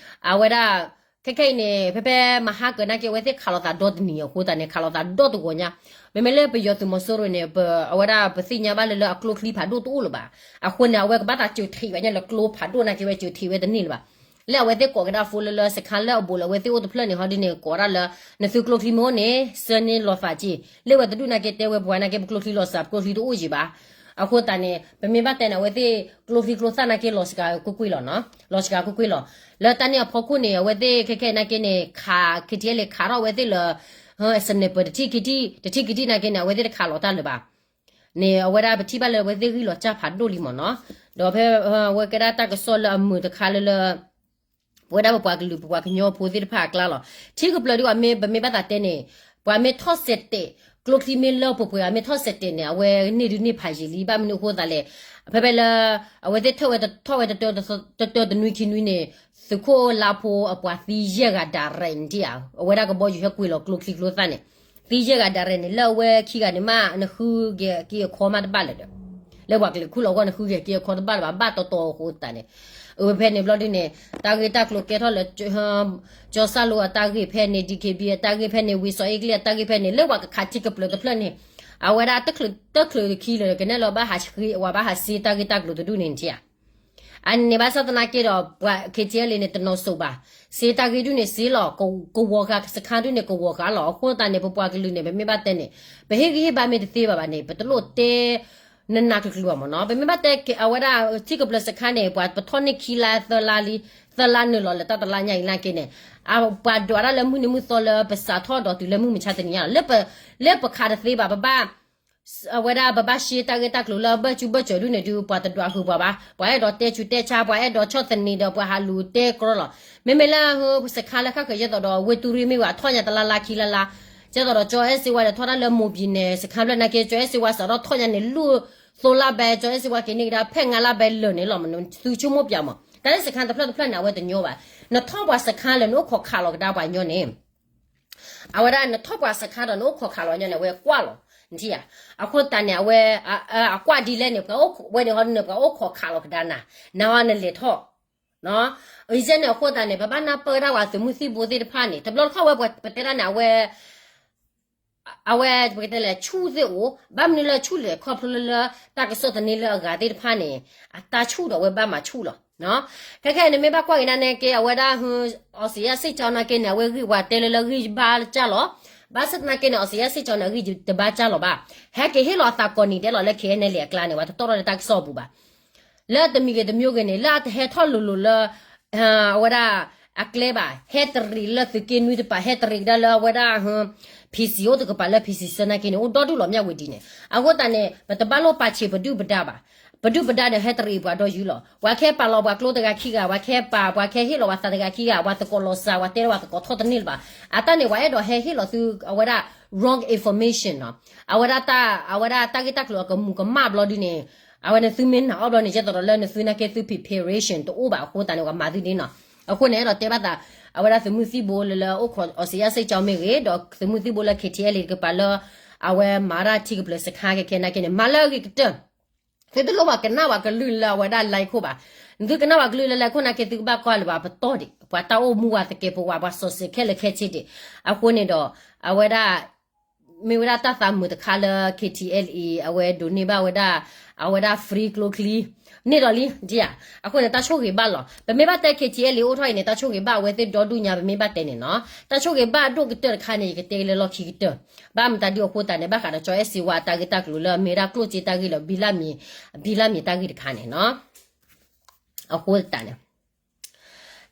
အဝဲဒၣ် ခဲခဲအံၤန့ၣ် ဖဲဖဲမဟါကၢနာ်က့ အဝဲသ့ၣ်ခးလိာ်သးဒီတနံၤအဃိသတးန့ၣ် ခးလိာ်သးဒီတဂီၤညါ, မ့မ့ၢ်လၢပယီၤသုးမီၤစိရိၤန့ၣ် အဝဲဒၣ်ပသ့ၣ်ညါဘၣ်လၢလၢအကျိချံဖးဒိၣ်တအိၣ်လၢၤဘၣ်, အဃိန့ၣ် အဝဲကဘၣ်သးစၢၤထံးဝဲညါလၢကျိဖးဒိၣ်နာ်က့ဝဲစၢၤထံးဝဲတန့ၢ်လၢၤဘၣ်, လၢအဝဲသ့ၣ်ကိးကဒါ phone လၢလၢစခါလၢအဘူးလၢအဝဲသ့ၣ်အိၣ်တဖျၢၣ်န့ၣ် ဟီဒ်န့ၣ် ကိးဒၣ်လၢ နသုကျိချံမ့ၢ်အိၣ်န့ၣ် ဆှၢန့ၢ်လိာ်သးက့ၤ, လၢဝဲတဒူၣ်နာ်က့တဲဝဲပှၤနာ်က့ ပကျိချံလီၤစှၤ ပကျိချံတအိၣ်က့ၤဘၣ်, အဃိသတးန့ၣ် ပမ့ၢ်ဘၣ်တဲန့ၣ် အဝဲသ့ၣ်ကျိချံကျိသၣ်နာ်က့လီၤစှၤကွ့ၢ်ကွ့ၢ်လီၤနီၤ, လီၤစှၤကွ့ၢ်ကွ့ၢ်လီၤ, လၢတၢ်န့ၣ်အဖီခိၣ်န့ၣ် အဝဲသ့ၣ်ခဲခဲနာ်က့န့ၣ် ခး KTLA ခးထီၣ်အဝဲသ့ၣ်လၢ sniper တထံၣ်ခံထံၣ် တထံၣ်ခံထံၣ်နာ်က့န့ၣ် အဝဲသ့ၣ်တခးလီၤတၢ်လၢၤဘၣ်, န့ၣ် အဝဲဒၣ်ပထံၣ်ဘၣ်လၢအဝဲသ့ၣ်ဂံၢ်လီၤစၢ်ဖးဒိၣ်လံမ့ၢ်နီၤ, ဒီးဖဲ အဝဲကဲဒၣ်တၢ်ကစီၣ်လၢအမုာ်တခါလၢလၢ ပဝဲဒၣ်ပပှၤကလုာ်ပပှၤကညီဖိသ့ၣ်တဖၣ်အကျါလီၤ, ထံကပျၢၤဒ်အမ့ၢ်ပမ့ၢ်ဘၣ်သးတဲန့ၣ် ပှၤမ့ၢ်ထီၣ်စဲးတဲာ် ကျိချံမ့ၢ်လၢပှဲၤပှဲၤ အမ့ၢ်ထီၣ်စဲးတဲာ်န့ၣ် အဝဲန့ၢ်ဒုးန့ၢ်ဖးယံာ်လံ ဘၣ်မနုၤအဃိသတးလဲၣ်, ဖဲဖဲလၢ အဝဲသ့ၣ်ထီၣ်ဝဲတထီၣ်ဝဲတတၢတနွံခံနွံန့ၣ် သုးခိၣ်လါဖိအပှၤသံယဲၢ်ဂၤ direct န့ၣ်ဧါ, အဝဲဒၣ်ကဘီယူၤဟဲကွံာ်လီၤကျိချံကျိသၣ်န့ၣ် သံယဲၢ်ဂၤ direct န့ၣ် လၢအဝဲခံဂၤန့ၣ်မး နဃုက့ၤအခီမးတဘၣ်လၢၤဒီး လၢပှၤကလဲၤခူၣ်လီၤအဂီၢ် နဃုက့ၤအခီတဘၣ်လၢၤဘၣ် ဘၣ်တီတီအဃိသတးန့ၣ်, အဝဲဖဲန့ၣ်ဘျီဒ်န့ၣ် တၢ်ဂ့ၢ်တၢ်ကျိၤကဲထီၣ်လၢ ကၠီစၢ်လိအတၢ်ဂ့ၢ်ဖဲန့ၣ် DKB အတၢ်ဂ့ၢ်ဖဲန့ၣ် ဝ့ၢ်စီၤအ့ကလံးအတၢ်ဂ့ၢ်ဖဲန့ၣ် လၢပှၤကခးထံကပျၢၤတဖျၢၣ်န့ၣ် အဝဲဒၣ်တချုးတချုးခံလၢာ် ကနဲၣ်လီၤဘၣ်ဟးဃ့ ဝဲဘၣ်ဟးစ့တၢ်ဂ့ၢ်တၢ်ကျိၤတဒူၣ်န့ၣ်ထံၣ်ဧါ အန့ၣ်ဘၣ်ဆၣ်သနာ်က့ဒီး ပှၤ KTLA န့ၣ် တနီၤစိးဘၣ်, စ့တၢ်ဂ့ၢ်ဒုၣ်န့ၣ်စ့လီၤ, ကဝီၤဃာ်စခါဒုၣ်န့ၣ် ကဝီၤဃာ်လီၤ. အဃိသတးန့ၣ် ပပှၤကလုာ်န့ၣ် ပမ့ၢ်ဘၣ်တဲန့ၣ် ပဟ့ၣ်ဂံၢ်ဟ့ၣ်ဘါမ့ၢ်တသ့ဘၣ်ဘၣ်န့ၣ် ပတလိၣ်တဲ နနၤကလုာ်ဘၣ်မ့ၢ်နီၤ. ပမ့ၢ်ဘၣ်တဲ အဝဲဒၣ် ထံကပျၢၤစခါန့ၣ် ပှၤပထီၣ်န့ၢ်ခံလါသၢလါလံ, သၢလါနုာ်လီၤလၢတၢ်တလါညါအံၤနာ်က့န့ၣ် ပှၤဒွးတၢ်လၢမုၢ်နံၤမုၢ်သီလၢပစးထီၣ်ဒီးတုၤလၢမုၢ်မဆါတနံၤညါလီၤ. လၢပခးတသ့ဘၣ် ပဘၣ် အဝဲဒၣ်ပဘၣ်ရှဲတၢ်ဂ့ၢ်တၢ်ကျိၤလၢဘၢၣ်စူၣ်ဘၢၣ်စၢၤဒုၣ်န့ၣ်ဒုး ပှၤတဒွးဃုာ်ပှၤဘၣ်, ပှၤအဲၣ်ဒိးတဲဆူးတဲဆါ, ပှၤအဲၣ်ဒိးဆီၣ်သနံးဒီးပှၤဟးလူၤတဲကြီလီၤ. မ့မ့ၢ်လၢစခါလၢခါဃၢၤ ဒ်သိးဒီး ဝ့ၢ်တူရံမ့ၢ်ဝဲအထီၣ်ညါတလါလါခံလါလါ, ဒ်သိးဒီး ကၠီအဲၣ်စ့ဝါဒီးထီၣ်တၢ်လၢမိၢ်ဘံၣ်န့ၣ် စခါဖျၢၣ်နာ်က့ ကၠီအဲၣ်စ့ဝါစးထီၣ်ထီၣ်ညါန့ၣ် လူၢ်သိလါဘဲ ကၠီအဲၣ်စ့ဝါက့ၤန့ၢ်ကဒါဖဲငါလါဘဲလၢာ်န့ၣ်လီၤ. သုဆိကမိၣ်ပၠးမး တၢ်လၢစခါတဖျၢၣ်တဖျၢၣ်န့ၣ် အဝဲတညီဘၣ်. နထီၣ်ပှၤစခါလၢနအိၣ်ခိးခးလီၤကဒါပှၤညီန့ၣ် အဝဲဒၣ်နထီၣ်ပှၤစခါဒီးနအိၣ်ခိးခးလီၤညီန့ၣ် အဝဲကွၢ်လီၤ, နထံၣ်ဧါ. အဃိသတးန့ၣ် အဝဲ အကွၢ်ဒ်လဲၣ်န့ၣ် ပှၤအိၣ်ဝဲန့ၣ်ဟီဒုးန့ၣ် ပှၤအိၣ်ခိးခးလီၤကဒါနၤ, နဟီနလဲၤထီၣ် အံၤစဲန့ၣ် အဃိသတးန့ၣ် ပဘၣ်နၢ်ပၢၢ်ဒၣ်ဝဲ သုးမုၢ်သံၣ်ဘိသ့ၣ်တဖၣ်န့ၣ် တဘျီတခီၣ်ဝဲပတဲဒၣ်န့ၣ် အဝဲ အဝဲပကတဲလဲၣ် ဆူၣ်သ့ၣ်အိၣ်, ဘၣ်မနုၤလၢဆူၣ်လဲၣ် ခီဖျိလၢ တၢ်ကစီၣ်သန့လၢအဂၤသ့ၣ်တဖၣ်န့ၣ် အတၢ်ဆူၣ်ဒီးအဝဲဘၣ်မၤဆူၣ်လီၤ. ခဲခဲအံၤန့ၣ်မ့ၢ်ဘၣ်ကွၢ်က့ၤဒၣ်နဲက့ အဝဲဒၣ် အီစံးယၣ်စ့ၣ်ကၠီနာ်က့န့ၣ် အဝဲဂံၢ်ပှၤတဲလၢလၢဂံၢ်ဘါကၢ်လီၤ. ဘၣ်ဆၣ်သနာ်က့န့ၣ် အီစံးယၣ်စ့ၣ်ကၠီန့ၣ် အဂံၢ်တဘါကၢ်လီၤဘၣ်. ဟဲက့ၤဟ့ၣ်လီၤအသးကိးနံၤဒဲးလီၤလၢ KNLA အကျါန့ၣ် ပှၤတတီၢ်ထီၣ်လၢတၢ်ကစီၣ်အပူၤဘၣ်. လၢတမံၤဂ့ၤတမံၤဂ့ၤန့ၣ် လၢအတဟဲထီၣ်လိၤလိၤလၢ အဝဲဒၣ်အကျဲဘၣ်, ဟဲတရံးလၢသုးက့နွံတကပၤ, ဟဲတရံးကဒါလၢအဝဲဒၣ် PC အိၣ်တကပၤလၢ PC စၢနာ်က့န့ၣ် အိၣ်ဒီဒူၣ်လီၤမၠၣ်ဝံၤဒ်န့ၣ်. အဃိသတးန့ၣ် ပတဘၣ်လိၣ်ပာ်ဆံးပဒုၣ်ပဒါဘၣ်. ပဒုၣ်ပဒါန့ၣ် ဟဲတရံးပှၤဒီးယုၢ်လီၤ. ပှၤခဲပာ်လီၤပှၤကျိတဂၤခံဂၤ, ပှၤခဲပာ်, ပှၤခဲဟ့ၣ်လီၤပှၤသးတဂၤခံဂၤ, ပှၤသကိးလီၤစှၤ, ပှၤတဲလၢပှၤသကိးထီၣ်တန့ၢ်လၢၤဘၣ်. အတၢ်န့ၣ် ပှၤအဲၣ်ဒိးဟဲဟ့ၣ်လီၤသု အဝဲဒၣ် wrong information နီၤ. အဝဲဒၣ်တၢ်, အဝဲဒၣ်တၢ်ဂ့ၢ်တၢ်ကျိၤအကမူးကမၣ်ဘျီဒ်န့ၣ်, အဝဲန့ၣ်သုမ့ၢ်နာ်အီၤဘျီန့ၣ် ယဲသိးဒီးလၢနသုနာ်က့သု preparation တအိၣ်ဘၣ်အဃိသတးန့ၣ် ပှၤမၤသုဒ်နီၤ. အဃိန့ၣ် အဲၣ်ဒိးတဲဘၣ်သး အဝဲဒၣ်သုးမုၢ်သံၣ်ဘိလၢလၢအိၣ်ခိးအီစံးယၣ်စ့ၣ်ကၠီမ့ၢ်ဂ့ၤ, ဒီးသုးမုၢ်သံၣ်ဘိလၢ KTLA တကပၤလၢ အဝဲမၤဒၣ်ထံကပျၢၤစခါခဲခဲနာ်က့န့ၣ် မၤလၢအဂ့ၤကတၢၢ်. သုတလိၣ်ပှၤကနၣ်ပှၤကလုၢ်လၢအဝဲဒၣ် line ခိၣ်ဘၣ်. သုကနၣ်ပှၤကလုၢ်လၢ line ခိၣ်နာ်က့ သုကဘၣ်ကွၢ်လၢၤဘၣ်ပတီၢ်ဒံး ပှၤတၢ်အိၣ်မူဝဲသကဲးပဝး ပှၤစီၤစဲးခဲလၢာ်ခဲဆ့ဒံး. အဃိန့ၣ်ဒီး အဝဲဒၣ် မ့ၢ်ဝဲဒၣ်တၢ်သးမုာ်တခါလၢ KTLA အဝဲဒိးန့ၢ်ဘၣ်ဝဲဒၣ် အဝဲဒၣ် free ကျိချံ န့ၢ်ဒီးလံဒံးဧါ. အဃိန့ၣ် တၢ်ဆိၣ်ဂ့ၤဘၣ်လီၤ. ပမ့ၢ်ဘၣ်တဲ KTLA အိၣ်ထီၣ်အံၤန့ၣ် တၢ်ဆိၣ်ဂ့ၤဘၣ်အဝဲသ့ၣ်ဒီဒူၣ်ညါ ပမ့ၢ်ဘၣ်တဲန့ၣ်နီၤ. တၢ်ဆိၣ်ဂ့ၤဘၣ်အဒိၣ်ကတၢၢ်တခါန့ၣ် ယကတဲလၢလီၢ်ခံကတၢၢ်. ဘၣ်မတၤဒုအဃိသတးန့ၣ် ဘၣ်ဃးဒီးကၠီအဲၣ်စ့ဝါအတၢ်ဂ့ၢ်တၢ်ကျိၤလၢအမ့ၢ်ဝဲဒၣ်ကျိၣ်စ့တၢ်ဂ့ၢ်လၢ ဘံလၢ်မံၤ, ဘံလၢ်မံၤတၢ်ဂ့ၢ်တခါန့ၣ်နီၤ. အဃိသတးန့ၣ်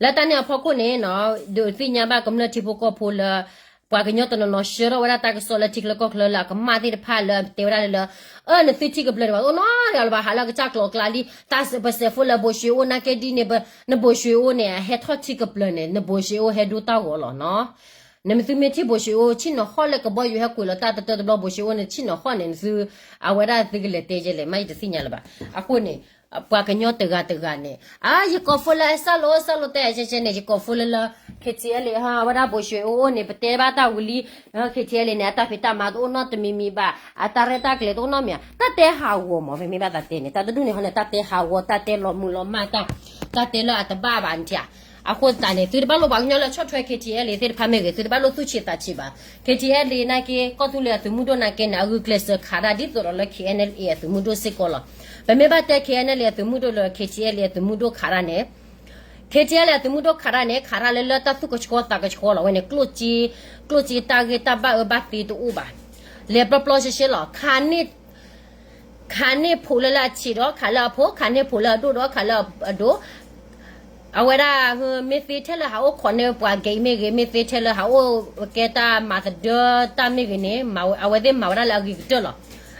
လၢတၢ်န့ၣ်အဖီခိၣ်န့ၣ်နီၤ ဒုးသ့ၣ်ညါဘၣ်ကမျၢၢ်ထံဖိကီၢ်ဖိလၢ ပှၤကညီတနီၤနီၤဆှၢထီၣ်ဝဲဒၣ်တၢ်ကစီၣ်လၢထံချၢကီၢ်ချၢလၢအကမၣ်သ့ၣ်တဖၣ်လၢတဲဝဲဒၣ်လၢလၢ အၢ နသုထံကပျၢၤန့ၣ် ပှၤတအိၣ်နီတဂၤလၢၤဘၣ် ဟးလၢကစၢ်ကျိၤအကျါလံ တၢ်ပစဲးဖိလၢဘိၣ်ၡွ့အိၣ်နာ်က့ဒ်န့ၣ် နဘိၣ်ၡွ့အိၣ်န့ၣ် အဟဲထီၣ်ထံကပျၢၤန့ၣ် နဘိၣ်ၡွ့အိၣ်ဟဲဒိတၢ်ဂီၤလီၤနီၤ. နမ့ၢ်သုမ့ၢ်ထံၣ်ဘိၣ်ၡွ့အိၣ် ဆ့ၣ်နီၤဟီၣ်လၢကဘီယူၤဟဲကွံာ်လီၤတၢ်တတၢတဘျီ ဘိၣ်ၡွ့အိၣ်န့ၣ် ဆ့ၣ်နီၤဟီၣ်န့ၣ် နသု အဝဲဒၣ်သုကလဲၤတဲယဲလဲၣ် မ့ၢ်ယတသ့ၣ်ညါလၢၤဘၣ်. အဃိန့ၣ် ပှၤကညီတဂၤတဂၤန့ၣ် အါ ယကိးဖိလၢအစၢ်လိာ်စၢ်လိာ်တဲ ကဲကဲန့ၣ် ယကိးဖိလၢလၢ KTLA ဟါ အဝဲဒၣ်ဘိၣ်ၡွ့အိၣ်အိၣ်န့ၣ် ပတဲဘၣ်တၢ်ဝံၤလံ KTLA န့ၣ် အတၢ်ဖံးတၢ်မၤတအိၣ်နီတမံၤမံၤဘၣ် အတၢ်ရဲၣ်တၢ်ကျဲၤတအိၣ်နီတမံၤ တၢ်တဲဟးဂီၤမး ပမ့ၢ်ဘၣ်သးတဲန့ၣ် တၢ်တဒူၣ်န့ၣ်ဟီန့ၣ် တၢ်တဲဟးဂီၤ တၢ်တဲလီၤမုၢ်လီၤမၢ်တၢ် တၢ်တဲလၢအတဘၣ်ဘၣ်န့ၣ်ဧါ. အဃိသတးန့ၣ် သုတဘၣ်လိၣ်ပှၤကညီလၢဆီၣ်ထွဲ KTLA သ့ၣ်တဖၣ်မ့ၢ်ဂ့ၤ သုတဘၣ်လိၣ်သူၣ်ဆံးသးဆံးဘၣ်. KTLA နာ်က့ ကီၢ်သူလ့ၤအသုးမုၢ်ဒိၣ်နာ်က့န့ၣ် အဂုာ်ကျဲးစၢးခးတၢ်ဒ်သိးဒီးလၢ KNLA အသုးမုၢ်ဒိၣ်စ့ၢ်ကီးလီၤ. ပမ့ၢ်ဘၣ်တဲ KNLA အသုးမုၢ်ဒိၣ်လၢ KTLA အသုးမုၢ်ဒိၣ်ခးတၢ်န့ၣ် KTLA အသုးမုၢ်ဒိၣ်ခးတၢ်န့ၣ် ခးတၢ်လၢလၢတၢ်သူၣ်ကဆှီသးကဆှီလီၤ. ဝဲန့ၣ် ကျိၣ်စ့ ကျိၣ်စ့တၢ်ဂ့ၢ်တၢ်ဘၣ်အၢဘၣ်သီတအိၣ်ဘၣ်. လဲၤပျီပျီရှဲရှဲလီၤ. ခးန့ၢ်ဖိးလၢလၢအဆံးဒီးခးလၢအဖိ, ခးန့ၢ်ဖိးလၢအဒိၣ်ဒီးခးလၢအဒိၣ် အဝဲဒၣ် မ့ၢ်သ့ထဲလၢဟးအိၣ်ခိးန့ၢ်ပှၤ gay မ့ၢ်ဂ့ၤ, မ့ၢ်သ့ထဲလၢဟးအိၣ်ကဲတၢ်မၤသဒၢတၢ်မ့ၢ်ဂ့ၤန့ၣ် အဝဲသ့ၣ်မၤဝဲဒၣ်လၢအဂ့ၤကတၢၢ်လီၤ.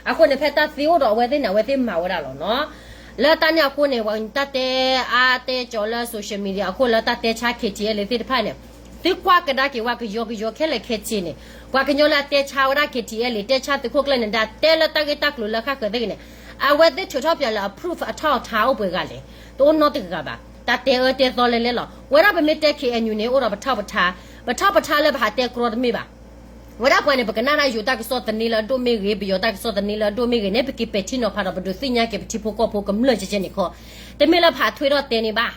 အဃိန့ၣ် ဖဲတၢ်သ့အိၣ်ဒီးအဝဲသ့ၣ်န့ၣ် အဝဲသ့ၣ်မၤဝဲဒၣ်လီၤနီၤ. လၢတၢ်န့ၣ်အဃိန့ၣ် ပှၤတၢ်တဲအါတဲကၠီလၢ social media အဃိလၢတၢ်တဲဆါ KTLA သ့ၣ်တဖၣ်န့ၣ် သုကွၢ်ကဒါက့ၤဝဲကယီကယီခဲလၢာ်ခဲဆ့န့ၣ် ပှၤကညီလၢအတဲဆါဝဲဒၣ် KTLA တဲဆါသုးခိၣ်ကျၢၢ်န့ၣ် ဒၣ်တဲလၢတၢ်ဂ့ၢ်တၢ်ကျိၤလၢဃၣ်ဃၢၤသ့ၣ်ဂ့ၤန့ၣ် အဝဲသ့ၣ်ထုးထီၣ်ပၠးလၢ အ proof အထီၣ်အထါအိၣ်ပှဲၤဂၤလဲၣ်. တအိၣ်နီတဂၤဘၣ်. တၢ်တဲအၢတဲသီလဲလဲလီၤ. ဝဲဒၣ်ပမ့ၢ်တဲ KNU န့ၣ် အိၣ်ဒီးပထီၣ်ပထါ, ပထီၣ်ပထါလၢပဟးတဲကြီတမ့ၢ်ဘၣ်. ဝဲဒၣ်ပှၤန့ၣ် ပကနၣ်တၢ်ယိၤတၢ်ကစီၣ်သန့လၢအဒိၣ်မ့ၢ်ဂ့ၤ, ပယီၤတၢ်ကစီၣ်သန့လၢအဒိၣ်မ့ၢ်ဂ့ၤန့ၣ် ပက့ၤပဲာ်ထံနီၤဖးဒီး ပဒုးသ့ၣ်ညါက့ၤပထံဖိကီၢ်ဖိကမျၢၢ်ကဲကဲန့ၣ်ခီ, တမ့ၢ်လၢပဟးထွဲထီၣ်တဲန့ၣ်ဘၣ်.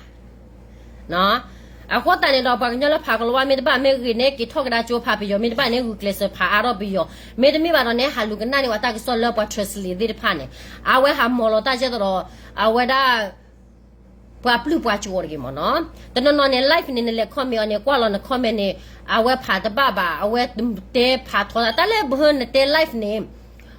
အဃိသတးန့ၣ်ဒီး ပှၤကညီလၢဖးကလီၤဝါမ့ၢ်တဘၣ်မ့ၢ်ဂ့ၤန့ၣ် က့ၤထီၣ်ကဒါကၠိဖးပယီၤမ့ၢ်တဘၣ်န့ၣ် ဂုာ်ကျဲးစၢးဖးအါထီၣ်ပယီၤ, မ့တမ့ၢ်ဘၣ်ဒီးန့ၣ် ဟးလူၤကနၣ်န့ၢ်ဝဲတၢ်ကစီၣ်လၢပှၤ translate သ့ၣ်တဖၣ်န့ၣ်, အဝဲဟးမီၤလီၤတၢ်ယဲသိးဒီး အဝဲဒၣ် ပှၤပျုၢ်ပှၤကဝီၤတဂ့ၤမ့ၢ်နီၤ. တနီၤနီၤန့ၣ် live န့ၣ် နလဲၤ comment အီၤန့ၣ် ကွၢ်လီၤန comment န့ၣ် အဝဲဖးတဘၣ်ဘၣ်, အဝဲတဲဖးထီသး တၢ်လၢပဟၢနတဲ live န့ၣ်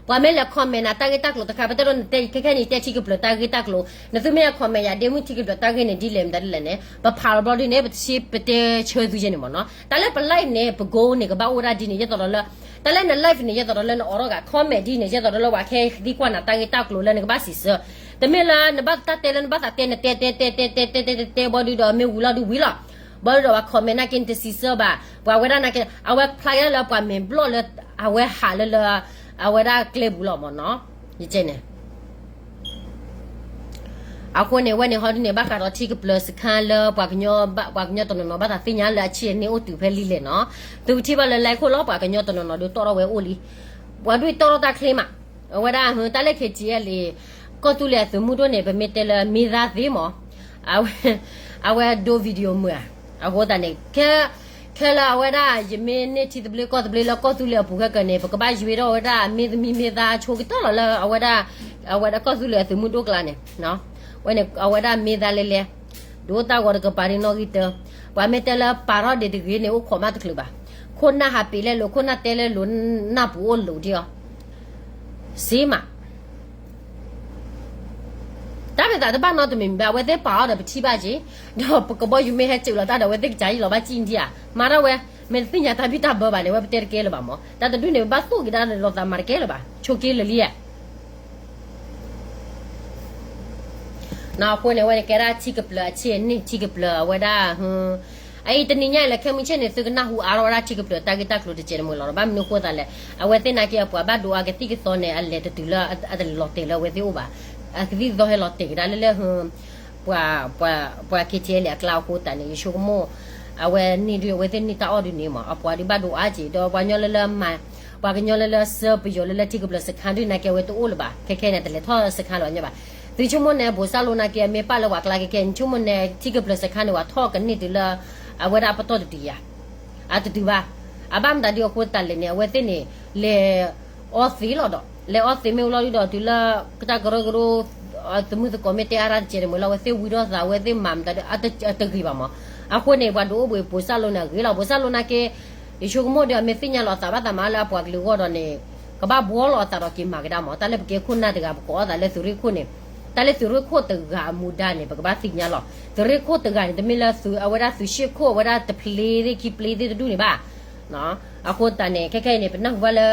ပှၤမ့ၢ်လဲၤ comment နၤတၢ်ဂ့ၢ်တၢ်ကျိၤတခါ ပတဲဒိးနတဲ ခဲခဲန့ၣ် တဲထံကပျၢၤတၢ်ဂ့ၢ်တၢ်ကျိၤ, နသုမ့ၢ်လဲၤ comment ယၤဒ့မုၣ်ထံကပျၢၤတၢ်ဂ့ၢ်န့ၣ် ဒ်လဲၣ်မတၤဒ်လဲၣ်န့ၣ် ပဖးလီၤဘျီဒ်န့ၣ် ပတဆ့ပတဲဆၢသုယဲန့ၣ်မ့ၢ်နီၤ. တၢ်လၢပ live န့ၣ် ပ goal န့ၣ် ကဘၣ်အိၣ်ဒၣ်ဒ်န့ၣ် ယဲသိးဒီးလၢ တၢ်လၢန live န့ၣ် ယဲသိးဒီးလၢနအိးထီၣ်ဂၤ comment ဒ်န့ၣ် ယဲသိးဒီးလၢပှၤခဲသံကွၢ်နၤတၢ်ဂ့ၢ်တၢ်ကျိၤလၢနကဘၣ်စံးဆၢ, တမ့ၢ်လၢနဘၣ်တၢ်တဲလၢနဘၣ်သးတဲ နတဲတဲတဲတဲတဲတဲတဲတဲတဲ ဘီဒုဒီးမ့ၢ်ဝံၤလီၤဒုဝံၤလီၤ, ဘီဒုဒီးပှၤ comment နာ်က့ နတစံးဆၢဘၣ်, ပှၤဝဲဒၣ်နာ်က့ အဝဲဖျါယဲလၢပှၤမဲာ်ဘျီၣ်လၢ အဝဲဟးလၢလၢ အဝဲဒၣ်ကျဲပူၤလီၤမ့ၢ်နီၤ, ယကဲန့ၣ် အဃိန့ၣ် ဝဲန့ၣ်ဟီဒ်န့ၣ် ဘၣ်ဃးဒီးထံကပျၢၤစခါလၢ ပှၤကညီ ပှၤကညီတနီၤနီၤ ဘၣ်သးသ့ၣ်ညါလၢအဆံၣ်န့ၣ်အိၣ်တုၤဖဲလံလဲၣ်နီၤ, သုကထံၣ်ဘၣ်လၢ live ခိၣ်လီၤ ပှၤကညီတနီၤနီၤဒုးတီၣ်ထီၣ်ဝဲအိၣ်လံ, ပှၤဒုးတီၣ်ထီၣ်တၢ်ချ့မး, အဝဲဒၣ် တၢ်လၢ KTLA ကီၢ်သူလ့ၤအသုးမုၢ်ဒိၣ်န့ၣ် ပမ့ၢ်တဲလၢမ့ၢ်သ့မး, အဝဲဒိ video မုာ်ဧါ, အဃိသတးန့ၣ် ခဲ ခဲလၢာ်အဝဲဒၣ် ယမ့ၢ်န့ၢ်ထံသဘျ့ကီၢ်သဘျ့လၢကီၢ်သူလ့ၤအပူၤခဲကၢၤန့ၣ် ပကဘၣ်ယွ့ထီၣ်ဝဲဒၣ်မ့ၢ်သမံမ့ၢ်သါဆိကတီၢ်လီၤလၢအဝဲဒၣ် အဝဲဒၣ်ကီၢ်သူလ့ၤအသုးမုၢ်ဒိၣ်ကျါန့ၣ်, ဝဲန့ၣ် အဝဲဒၣ်မ့ၢ်သါလဲလဲ, ဒိတၢ်ဂီၤတကပၤဒ်နီၣ်ဂံၢ်တၢ, ပှၤမ့ၢ်တဲလၢပာ်ထီၣ်ဒံးတဂ့ၤန့ၣ် အိၣ်ခိးမးတချုးဘၣ်, ခိၣ်နၢ်ဟးပ့ၤလဲၣ်လိၤ ခိၣ်နၢ်တဲလဲၣ်လိၤ နၢ်ပူၤအိၣ်လိၤဒံးအီၤ စ့မး တၢ်မ့ၢ်သးတဘၣ်နီတမံၤမံၤဘၣ် အဝဲသ့ၣ်ပာ်အီၤဒီးပထံၣ်ဘၣ်က့ၤ, ဒီးပကဘီယူၤမ့ၢ်ဟဲစၢးလီၤတၢ်ဒီး အဝဲသ့ၣ်ကစၢ်ယံာ်လီၤဘၣ်စံၣ်နထံၣ်ဧါ, မၤထီၣ်ဝဲ, မ့ၢ်တသ့ၣ်ညါတၢ်ဘံၣ်တၢ်ဘၢဘၣ်န့ၣ် အဝဲပတဲတကဲလၢၤဘၣ်မး, တၢ်တဒူၣ်န့ၣ် ပဘၣ်သိၣ်က့ၤဒၣ်လီၤသးမၤတကဲလၢၤဘၣ်, ဆိးက့လၢာ်လံဧါ အဃိန့ၣ် အဝဲန့ၣ်ကဲဒၣ်ထံကပျၢၤအဆ့ၣ်န့ၣ် ထံကပျၢၤအဝဲဒၣ်, အအံၤတနံၤညါအံၤလၢခဲမုၢ်ဆ့ၣ်န့ၣ် သုကနၢ်ဟူအါထီၣ်ဝဲဒၣ်ထံကပျၢၤတၢ်ဂ့ၢ်တၢ်ကျိၤတစဲးတမှဲၤလီၤဒီး ဘၣ်မနုၤအဃိသးလဲၣ်, အဝဲသ့ၣ်နာ်က့အပှၤဘၣ်ဒိအါကသံၣ်ကသီန့ၣ် အလဲၤတတုၤလၢအတလီၤတဲာ်လၢအဝဲသ့ၣ်အိၣ်ဘၣ်, အကသံၣ်ကသီဟဲလီၤတဲာ်ကဒါလၢလၢ ပှၤ ပှၤ ပှၤ KTLA အကျါအဃိသတးန့ၣ် ယဆိကမိၣ် အဝဲန့ၢ်ဒုး အဝဲသ့ၣ်န့ၢ်တၢ်အီၣ်ဒုးန့ၣ်မး အပှၤဒုးဘၣ်ဒိအါက့ၤ ဒီးပှၤကညီလၢလၢမၤ ပှၤကညီလၢလၢစၢပယီၤလၢလၢထံကပျၢၤစခါဒုးနာ်က့ အဝဲတအိၣ်လၢၤဘၣ် ခဲခဲန့ၣ် တလဲၤထီၣ်စခါလၢၤဘၣ်ညီဘၣ်, သုဆိကမိၣ်န့ၣ် ဘိးစၢ်လိနာ်က့ အမ့ၢ်ပာ်လၢပှၤကျါခဲခဲ နဆိကမိၣ်န့ၣ် ထံကပျၢၤစခါန့ၣ် ပှၤထီၣ်ကန့ၢ်တုၤလၢ အဝဲဒၣ်အပတီၢ်တတုၤယၤ အတတုၤဘၣ်, အဘၣ်မတၤဒုးအဃိသတးလဲၣ်န့ၣ် အဝဲသ့ၣ်န့ၣ် လဲၤ အီသံးလီၤဒီး လဲၤအီသံးမ့ၢ်ဝံၤလီၤဒုးဒီး တုၤလၢကတၢၢ်ကရၢကရိ သမုၢ်သကိးမ့ၢ်တဲအါတၢ်တစဲးတမှဲၤလီၤ အဝဲသ့ၣ်ဝံထီၣ်သး အဝဲသ့ၣ်မၤမတၤဒုး အတဂ့ၤဘၣ်မး, အဃိန့ၣ် ပှၤဒိးအိၣ်ဘှံးဘိးစၢ်လိနာ်ဂ့ၤလီၤ ဘိးစၢ်လိနာ်က့ ယဆိကမိၣ်ဒီး အမ့ၢ်သ့ၣ်ညါလီၤသးဘၣ်သးမးလၢအပှၤကလုာ်အဂီၢ်ဒီးန့ၣ် ကဘၣ်ဘှီလီၤအသးဒီးက့ၤမၤကဒါမး တၢ်လၢပကဲခိၣ်နၢ်တဂၤ ပကိးအီၣ်သးလၢသုးရ့ၣ်ခိၣ်န့ၣ်, တၢ်လၢသုးရ့ၣ်ခိၣ်တဂၤအမူဒါန့ၣ် ပကဘၣ်သ့ၣ်ညါလီၤ သုးရ့ၣ်ခိၣ်တဂၤန့ၣ် တမ့ၢ်လၢသုး အဝဲဒၣ်သုးရှ့ၣ်ခိၣ် အဝဲဒၣ်တဖျ့သ့ၣ်ခံဖျ့သ့ၣ်တဒူၣ်န့ၣ်ဘၣ် အဃိသတးန့ၣ် ခဲခဲအံၤန့ၣ် ပနၢ်ဟူဘၣ်လၢ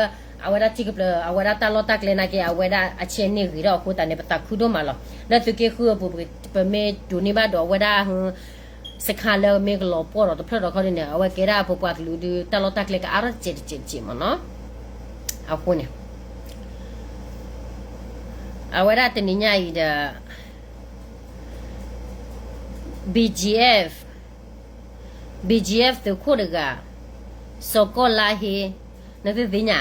အဝဲဒၣ်ထံကပျၢၤ အဝဲဒၣ်တၢ်လီၢ်တၢ်ကျဲနာ်က့ အဝဲဒၣ်အဆ့ၣ်န့ၣ်ဂ့ၤထီၣ်အဃိသတးန့ၣ် ပသးခုဒိၣ်မးလီၤ လၢသုးက့ဃုအပူၤ ပမ့ၢ်ဒိးန့ၢ်ဘၣ်ဒီးအဝဲဒၣ် စခါလၢမ့ၢ်ကလီၤပှီၢ်ဒီးတဖျၢၣ်ဒီးခီဒ်န့ၣ် အဝဲကဲဒၣ်အပပှၤကလုာ်ဒုး တၢ်လီၢ်တၢ်ကျဲကအါထီၣ်တစဲးတစဲးတစဲးမးနီၤ အဃိန့ၣ် အဝဲဒၣ်တနံၤညါအံၤဒီး BGF, BGF သုးခိၣ်တဂၤ စီၤကီၢ်လါဟ့, နသုသ့ၣ်ညါ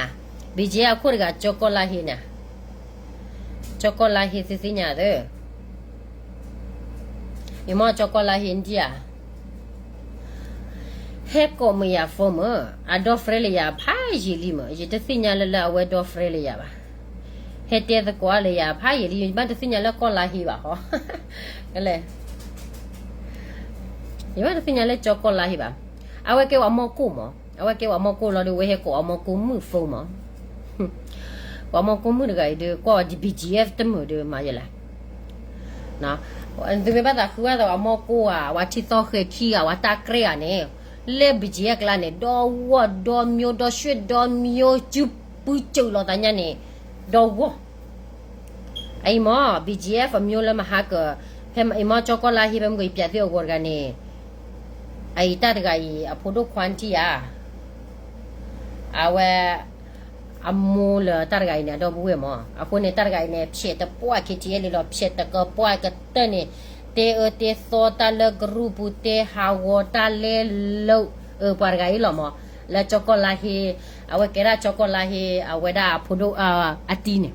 BGF အခိၣ်တဂၤ ကၠီကီၢ်လါဟ့န့ၣ်, ကၠီကီၢ်လါဟ့သုသ့ၣ်ညါသၢ, ယမ့ၢ်ကၠီကီၢ်လါဟ့ဒံဧါ ဟဲကိးမုာ်ယၤ phone မး, အဒီ friend လၢယၤဖးယံာ်လံမး, ယတသ့ၣ်ညါလၢလၢအဝဲဒီ friend လၢယၤဘၣ်, ဟဲတဲသကိးလၢယၤဖးယံာ်လံ ယဘၣ်တသ့ၣ်ညါလၢကီၢ်လါဟ့ဘၣ်ဟီ, ကလဲၣ် ယဘၣ်တသ့ၣ်ညါလၢကၠီကီၢ်လါဟ့ဘၣ်, အဝဲကဲဝဲမီၢ်ကိၢ်မး, အဝဲကဲဝဲမီၢ်ကိၢ်လီၤဒီး ဝဲဟဲကိးအီၤမီၢ်ကိၢ်မုၣ် phone မး, ပှၤမီၢ်ကိၢ်မုၣ်တဂၤအံၤဒီး ကွၢ်ဝဲဒ် BGF တမုာ်ဒီးမၤယဲလဲၣ် သုမ့ၢ်ဘၣ်သးဃုဘၣ်သးဝဲမီၢ်ကိၢ်ဧါ, ဝဲထံသီဃဲၤခံဂၤ, ဝဲတၢ်ကြဲးဂၤန့ၣ်, လၢ BGF အကျါန့ၣ် ဒီဂီၢ်ဒီမျိုး ဒီရွှ့ၣ်ဒီမျိုး စုပုၢ်စၢၤလီၤသးညါန့ၣ်, ဒီဂီၢ်, အအံၤမ့ၢ် BGF အမျိုးလၢမဟါကၢၤ, ဖဲအံၤမ့ၢ်ကၠီကီၢ်လါဟ့ ဖဲမုၢ်ကယပျးသ့ၣ်အဂီၤတဂၤန့ၣ်, အအံၤတၢ်တဂၤအံၤ အဖိဒိၣ်ခွါထံၣ်ဧါ အဝဲ အမိၢ်လၢတၢ်တဂၤအံၤန့ၣ် အဒီပုၢ်ဝဲၢ်မး, အဃိန့ၣ် တၢ်တဂၤအံၤန့ၣ် ဖျဲးတပှၢ် KTLA လီၤ, ဖျဲးတကပှၢ်ကတၢၢ်န့ၣ်, တဲအၢတဲသီတၢ်လၢကရူၢ်ပူၤ တဲဟးဂီၤတၢ်လဲလိာ်, ပှၤတဂၤအံၤလီၤမး, လၢကၠီကီၢ်လါဟ့, အဝဲကဲဒၣ်ကၠီကီၢ်လါဟ့ အဝဲဒၣ်အဖိဒိၣ်အတံၤန့ၣ်,